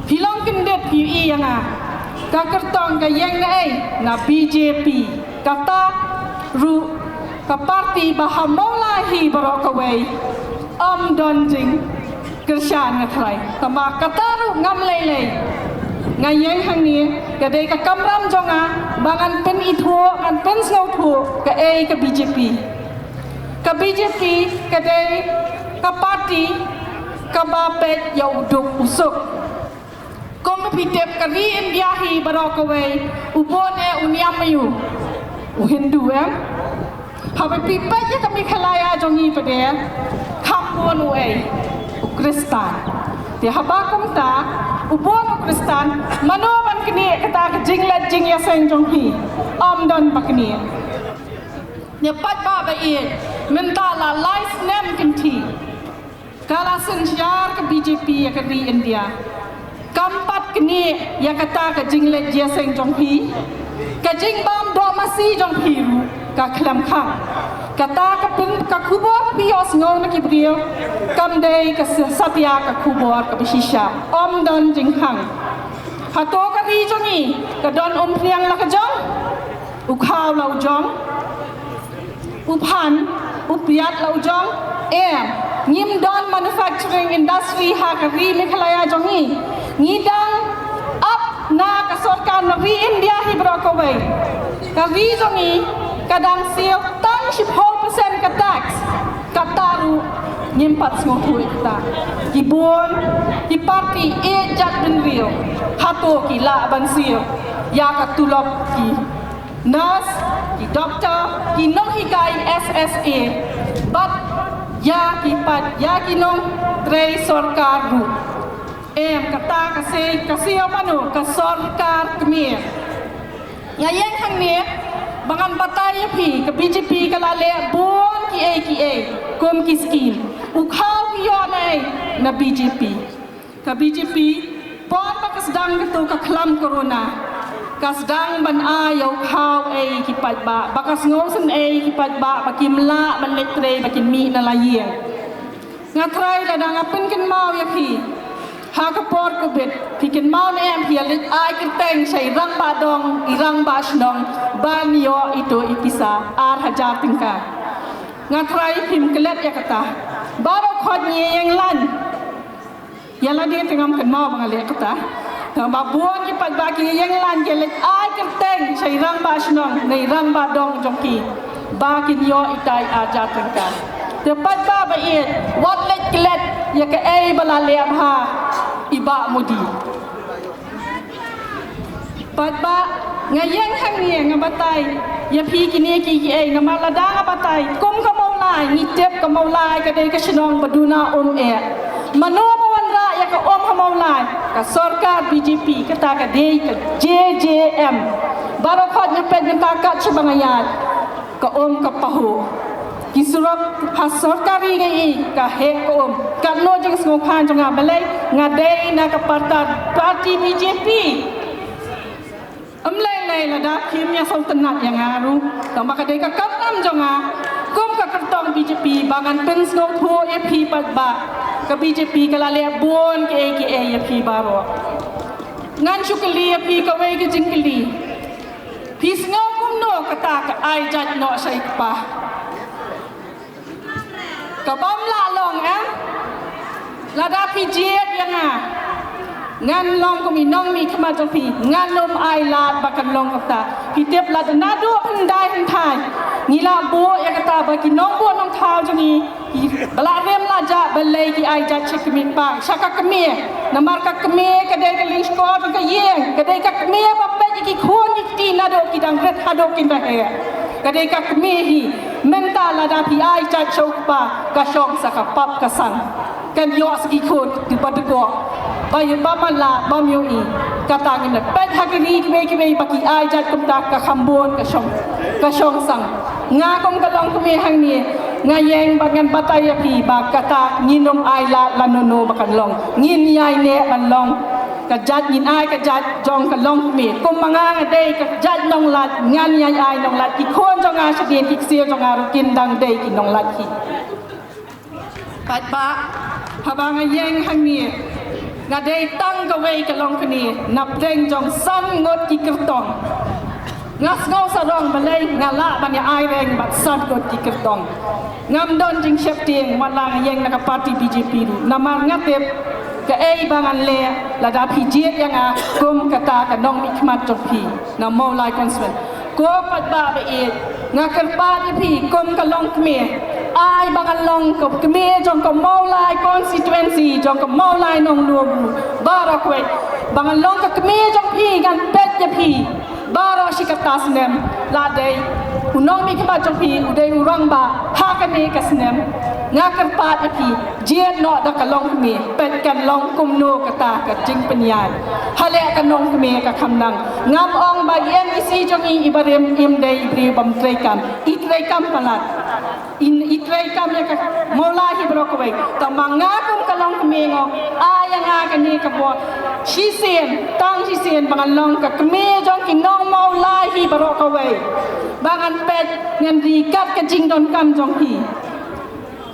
Phi long kyndit phi ïohi ïa nga, ka kyrtong ka ïeng naei? Na B J P. Kata ruh ka party ba ha Mawlai hi baroh kawei ym don jingkyrshan nga tharai. Tangba kata ruh ngam lei lei, nga ïeng hangne, ka dei ka kamram jong nga ba ngan pynithuh, ngan pynsngewthuh kaei ka B J P. Ka B J P ka dei ka party kaba peit ïa u duk u suk. Kum ba phi tip, ka ri India hi baroh kawei, u bun eh u niam aïu? U Hindu, em? Haba phi peit ïa ka Meghalaya jong ngi pat de, kham bun uei? U Khristan. Te haba kumta, u bun u Khristan, mano ban knieh kata ka jingleit jingïaseng jong phi? Ym don ba knieh. Ïa paidbah ba ïeit, mynta la lai snem kynthih ka la synshar ka B J P ïa ka ri India. Kam pat knieh ïa kata ka jingleit jingïaseng jong phi. Ka jingbam doh masi jong phi ruh ka khlem khang. Kata ka pyn ka khubor phi ïohsngew na ki briew kam dei ka sa- satia ka khubor kaba shisha. Ym don jinghang. Hato ka ri jong ngi ka don umphniang la ka jong? U khaw la u jong? U phan, u piat la u jong? Em, ngim don manufacturing industry ha ka ri Meghalaya jong ngi. Ngi dang ap na ka sorkar na ri India hi baroh kawei. Ka ri jong ngi ka dang siew tang shiphew percent ka tax. Kata ruh ngim pat sngewthuh ïa kata. Ki bun ki party ïeit jait bynriew, hato ki lah ban siew ïa ka tulop ki nurse, ki doctor, ki nonghikai S S A, bad ïa ki pat ïa ki nongtrei sorkar ruh? Em, kata ka sei ka siew mano? Ka sorkar kmie. Nga ïeng hangne ba ngan batai ïa phi, ka B J P ka la leh bun kiei kiei kum ki skim. U khaw ki ïoh na ei? Na B J P. Ka B J P por ba ka sdang kato ka khlam corona, ka sdang ban ai ïa u khaw ei ki paidbah, ba ka sngewsynei ki paidbah ba kim lah ban leit trei, ba kin mih na la ïing. Nga trai lada nga pynkynmaw ïa phi ha ka por Covid, phi kynmaw ne em phi ïa leit ai kyrteng sha i rangbah dong, i rangbah shnong ban ïoh ito i pisa ar hajar tyngka? Nga trai phim klet ïa kata. Baroh khoit ngi ïeng lan. Ïa lade te ngam kynmaw ba nga leh kata. Tang ba bun ki paidbah ki ïeng lan ki leit ai kyrteng sha i rangbah shnong ne i rangbah dong jong ki ba kin ïoh itai ar hajar tyngka. Te paidbah ba ïeit, wat leit klet ïa kaei ba la leh bha i Bah Modi. Paidbah, nga ïeng hangne nga batai ïa phi kine kiei kiei, namar lada nga batai kum ka Mawlai, ngi tip ka Mawlai ka dei ka shnong ba duna um eh. Mano ba wanrah ïa ka um ha Mawlai? Ka sorkar B J P, kata ka dei ka J J M. Baroh khoit nga peit mynta kat shaba nga ïaid, ka um ka pahuh. Ki surok ha sorkar ri ngi i ka heh ka um. Katno jingsngewkhan jong nga, balei nga dei na ka party, party B J P. Ym lei lei lada phim ïa sngewtynnat ïa nga ruh, tang ba ka dei ka kam kam jong nga. Kum ka kyrtong B J P ba ngan pynsngewthuh ïa phi paidbah, ka B J P ka la leh bun kiei kiei ïa phi baroh. Ngan shu kylli ïa phi kawei ka jingkylli. Phi sngew kumno kata ka ai jait noh sha i kpa? Ka bym lah long, em? Lada phi jied ïa nga, ngan long kum i nongmihkhmat jong phi, ngan ym ai lad ba kan long kata. Phi tip lada naduh hyndai hynthai ngi la buh ïa kata ba ki nongbuh nongthaw jong ngi, ki ba la rim la jah, balei ki ai jait sha ka kmie, sha ka kmie? Namar ka kmie ka dei ka lyngskor jong ka ïing, ka dei ka kmie ba peit ïa ki khun ki kti naduh ki dang rit haduh kin da heh. Ka dei ka kmie hi. Mynta lada phi ai jait sha u kpa, ka shong sa ka pap ka sang. Kan ïoh sa ki khun kiba dkoh, ba ïoh ba man la bym ïohi. Kata ngin da peit ha ki ri kiwei kiwei ba ki ai jait kumta, ka kham bun ka shong, ka shong sang. Nga kum ka longkmie hangne, nga ïeng ba ngan batai ïa phi ba kata ngin ym ai lad lano lano ba kan long. Ngin ïai neh ban long ka jait, ngin ai ka jait jong ka longkmie. Kum ma nga nga dei ka jait nonglait, ngan ïai ai nonglait. Ki khun jong nga shadien, ki ksiew jong nga ruh kin dang dei ki nonglait hi. Paidbah, haba nga ïeng hangne, nga dei tang kawei ka longkmie na pdeng jong san ngut ki kyrtong. Nga sngew sarong balei nga lah ban ïa ai reng bad san ngut ki kyrtong. Ngam don jingsheptieng wat la nga ïeng na ka party B J P ruh, namar nga tip kaei ba ngan leh lada phi jied ïa nga kum kata ka nongmihkhmat jong phi na Mawlai constituency. Ko paidbah ba ïeit, nga kyrpad ïa phi kum ka longkmie, ai ba ngan long ka kmie jong ka Mawlai constituency, jong ka Mawlai Nonglum baroh kawei. Ba ngan long ka kmie jong phi, ngan peit ïa phi baroh shi katta snem. La dei u nongmihkhmat jong phi u dei u rangbah ha kane ka snem. Nga kyrpad ïa phi, jied noh da ka longkmie, peit kan long kumno kata ka jingpynïaid. Ha leh ka nongkmie ka kham nang. Ngam ong ba i M D C jong ngi i barim im dei i briew bym treikam, i treikam palat. In i trei kam ïa ka Mawlai hi baroh kawei. Tang ma nga kum ka longkmie, nga ai ïa nga kane ka bor shisien, tang shisien ba ngan long ka kmie jong ki nong Mawlai hi baroh kawei. Ba ngan peit, ngan ri kat ka jingdonkam jong phi.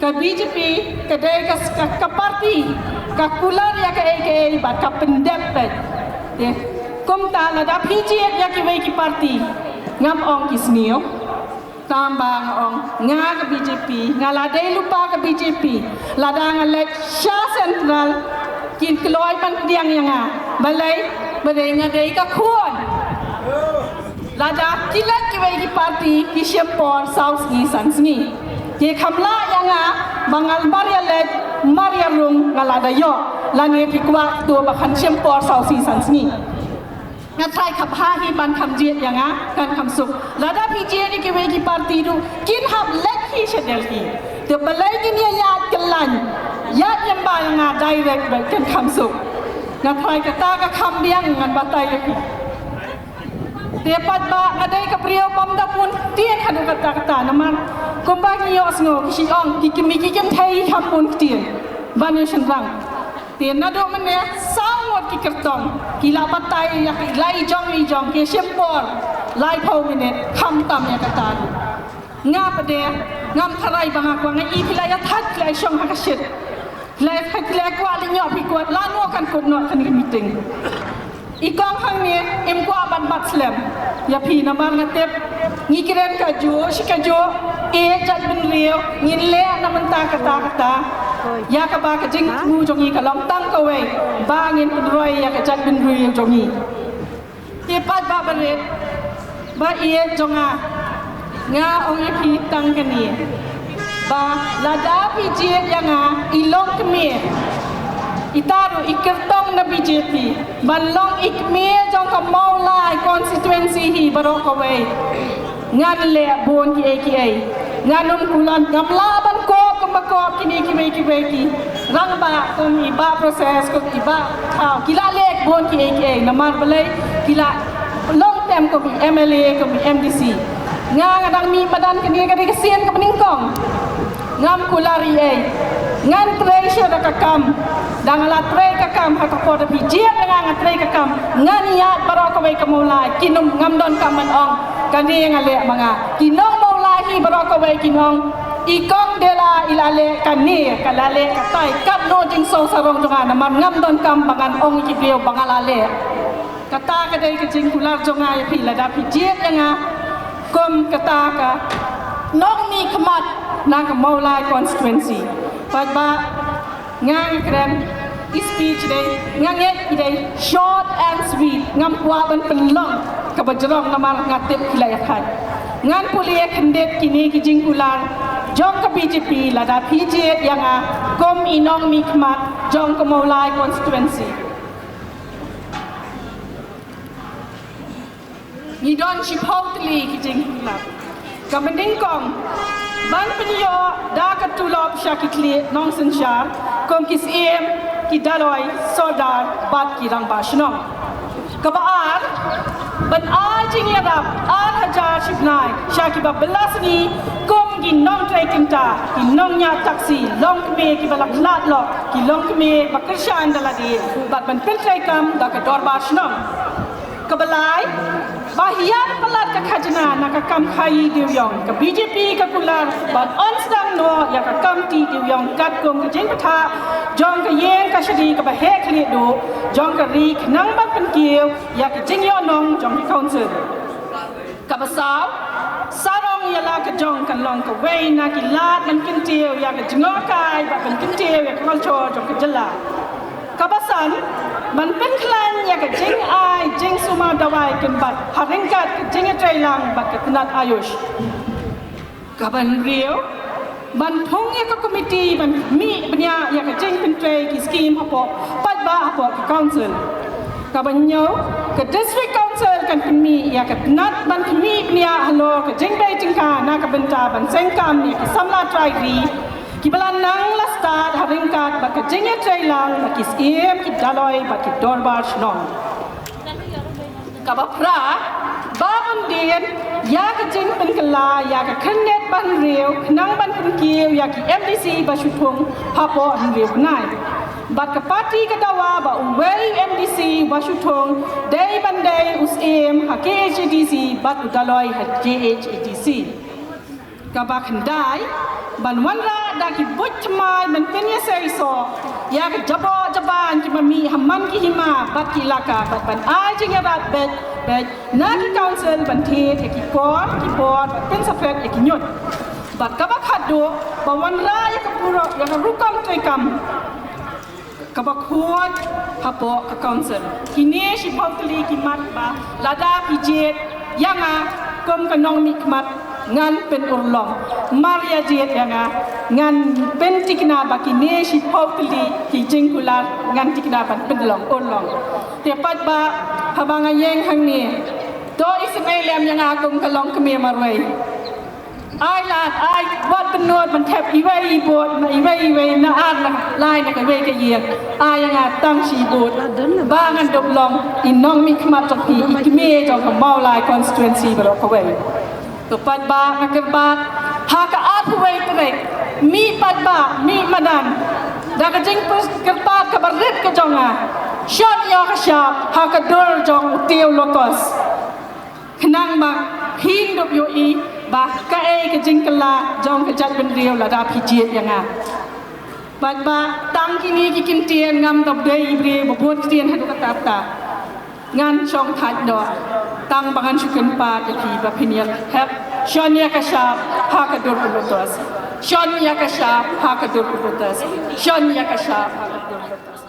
Ka B J P ka dei ka, ka, ka party ka kular ïa kaei kaei bad ka pyndep peit. Kumta lada phi jied ïa kiwei ki party, ngam ong ki sniew. Tang ba nga ong nga ka B J P, nga la dei lypa ka B J P. Lada nga leit sha central, kin kloi ban pdiang ïa nga. Balei? Balei nga dei ka khun. Lada ki leit kiwei ki party, ki shim por saw sngi san sngi. Ki kham lah ïa nga ba nga mar ïa leit mar ïa rung, nga la da ïoh. Lane phi kwah to ba kan shim por saw sngi san sngi. Nga trai kham ha hi ban kham jied ïa nga, kan kham suk. Lada phi jied ïa kiwei ki party ruh, kin hap leit hi sha Delhi. Te balei kin ïa ïaid kyllaiñ, ïaid lyngba ïa nga direct, ba kan kham suk. Nga trai kata ka kham biang ngan batai ïa phi. Te pat ba nga dei ka briew bym da bun ktien haduh katta katta, namar kumba ngi ïohsngew ki shu ong ki kmie ki kynthei kham bun ktien ban ïa shynrang. Te naduh mynne saw ngut ki kyrtong ki la batai ïa ki la i jong i jong, ki shim por laiphew minit khamtam ïa kata ruh. Nga pat de ngam tharai ba nga kwah, nga i phi la ïa thait, phi la ïa shong ha ka shit, phi la ïa thait, phi la ïa kwah lyngngoh, phi kwah lano kan kut noh kane ka meeting. I kong hangne im kwah ban bat slem ïa phi namar nga tip ngi kren kajuh shi kajuh, eh, jaitbynriew, ngin leh na mynta kata kata. Ïa kaba ka jingthmu jong ngi ka long tang kawei, ba ngin pynroi ïa ka jaitbynriew jong ngi. Te pat ba barit, ba ïeit jong nga, nga ong ïa phi tang kane, ba lada phi jied ïa nga, i longkmie, ita ruh i kyrtong na B J P, ban long i kmie jong ka Mawlai constituency hi baroh kawei. Ngan leh bun kiei kiei. Ngan ym kular, ngam lah ban kop kumba kop kine kiwei kiwei ki rangbah, kum i Bah Proses, kum i Bah Thaw, ki la leh bun kiei kiei. Namar balei? Ki la long tem kum i M L A, kum i M D C. Nga, nga dang mih madan, kane ka dei ka sien kaba nyngkong. Ngam kular ei ei. Ngan trei shuh da ka kam. Da nga la trei ka kam ha ka por da phi jied ïa nga, nga trei ka kam. Ngan ïaid baroh kawei ka Mawlai. Kin ym, ngam donkam ban ong kane nga leh ma nga. Ki nong Mawlai hi baroh kawei kin ong, i kong Dela i la leh kane, ka la leh katai, katno jingsngew sarong jong nga, namar ngam donkam ba ngan ong ïa ki briew ba nga la leh. Kata ka dei ka jingkular jong nga ïa phi, lada phi jied ïa nga kum kata ka nongmihkhmat na ka Mawlai constituency. Paidbah, nga, nga kren, i speech dei, nga ngeit i dei short and sweet, ngam kwah ban pynlong kaba jrong namar nga tip phi la ïa thait. Ngan pule khyndiat kine ki jingkular jong ka B J P lada phi jied ïa nga kum i nongmihkhmat jong ka Mawlai constituency. Ngi don shiphew tylli ki jingkular. Kaba nyngkong, ban pynïoh da ka tulop sha ki khlieh nongsynshar kum ki syiem, ki daloi, sordar bad ki rangbah shnong. Kaba ar, ban ai jingïarap ar hajar shibnai sha kiba bylla sngi kum ki nongtrei kynta, ki nongñiah taxi, longkmie kiba la khlad lok, ki longkmie ba kyrshan da lade bad ban pyntrei kam da ka dorbar shnong. Kaba lai, ba hiar palat ka khajna na ka kam khaii dewïong. Ka B J P ka kular ban ong sdang noh ïa ka kam tih dewïong katkum ka jingbatai jong ka ïing ka shadi kaba heh khlieh duh jong ka ri khnang ban pynkiew ïa ka jingïohnong jong ka council. Kaba saw, sarong ïa la ka jong kan long kawei na ki lad ban kyntiew ïa ka jngohkai bad ban kyntiew ïa ka culture jong ka jylla. Kaba san, ban pynkhlaiñ ïa ka jingai jingsumar dawai kynbat ha ryngkat ka jingïatreilang bad ka tnat AYUSH. Kaba hynriew, ban thung ïa ka komiti ban mih bniah ïa ka jingpyntrei ki skim hapoh paidbah hapoh ka council. Kaba hynñiew, ka district council kan pynmih ïa ka tnat ban pynmih bniah halor ka jingbei tyngka na ka bynta ban seng kam ïa ki samla trai ri kiba la nang la stad ha ryngkat bad ka jingïatreilang bad ki syiem, ki daloi bad ki dorbar shnong. Kaba phra, ba ban dien ïa ka jingpynkylla ïa ka khyrnit ba hynriew khnang ban pynkiew ïa ki MDC ba shu thung hapoh hynriew bnai. Bad ka party ka dawa ba uwei u MDC ba shu thung dei ban dei u Syiem ha KHADC bad u Dolloi ha JHADC. Kaba khyndai, ban wanrah da ki buit thymmai ban pynïaseisoh ïa ka jaboh jaban kiba mih ha man ki hima bad ki elaka bad ban ai jingïarap beit beit na ki council ban thied ïa ki por ki por bad pynsaphriang ïa ki ñiut. Bad kaba khatduh, ban wanrah ïa ka pura ïa ka rukom treikam kaba khuid hapoh ka council. Kine shiphew tylli ki mat ba lada phi jied ïa nga kum ka nongmihkhmat ngan pynurlong. Mar ïa jied ïa nga ngan pyntikna ba kine shiphew tylli ki jingkular ngan tikna ban pynlong urlong. Te paidbah, haba nga ïeng hangne, to isynei lem ïa nga kum ka longkmie marwei. Ai lad, ai wat pynnud ban thep iwei i vote na iwei iwei na ar na lai na kawei ka ïing. Ai ïa nga tang shi vote ba ngan dup long i nongmihkhmat jong phi, i kmie jong ka Mawlai constituency baroh kawei. To paidbah, nga kyrpad ha ka arphew wei tarik, mih paidbah, mih madan, da ka jingkyrpad kaba rit ka jong nga, shon ïoh ka shap ha ka dur jong u Tiew Lotus. Khnang ba phin dup ïohi ba kaei ka jingkylla jong ka jaitbynriew lada phi jied ïa nga. Paidbah, tang kine ki kyntien, ngam da dei i briew ba bun ktien haduh katta katta. Ngan shong thait noh, tang ba ngan shu kyrpad ïa phi ba phin ïa hep shon ïa ka shap ha ka dur u Lotus. Shon ïa ka shap ha ka dur u Lotus. Shon ïa ka shap ha ka dur u Lotus.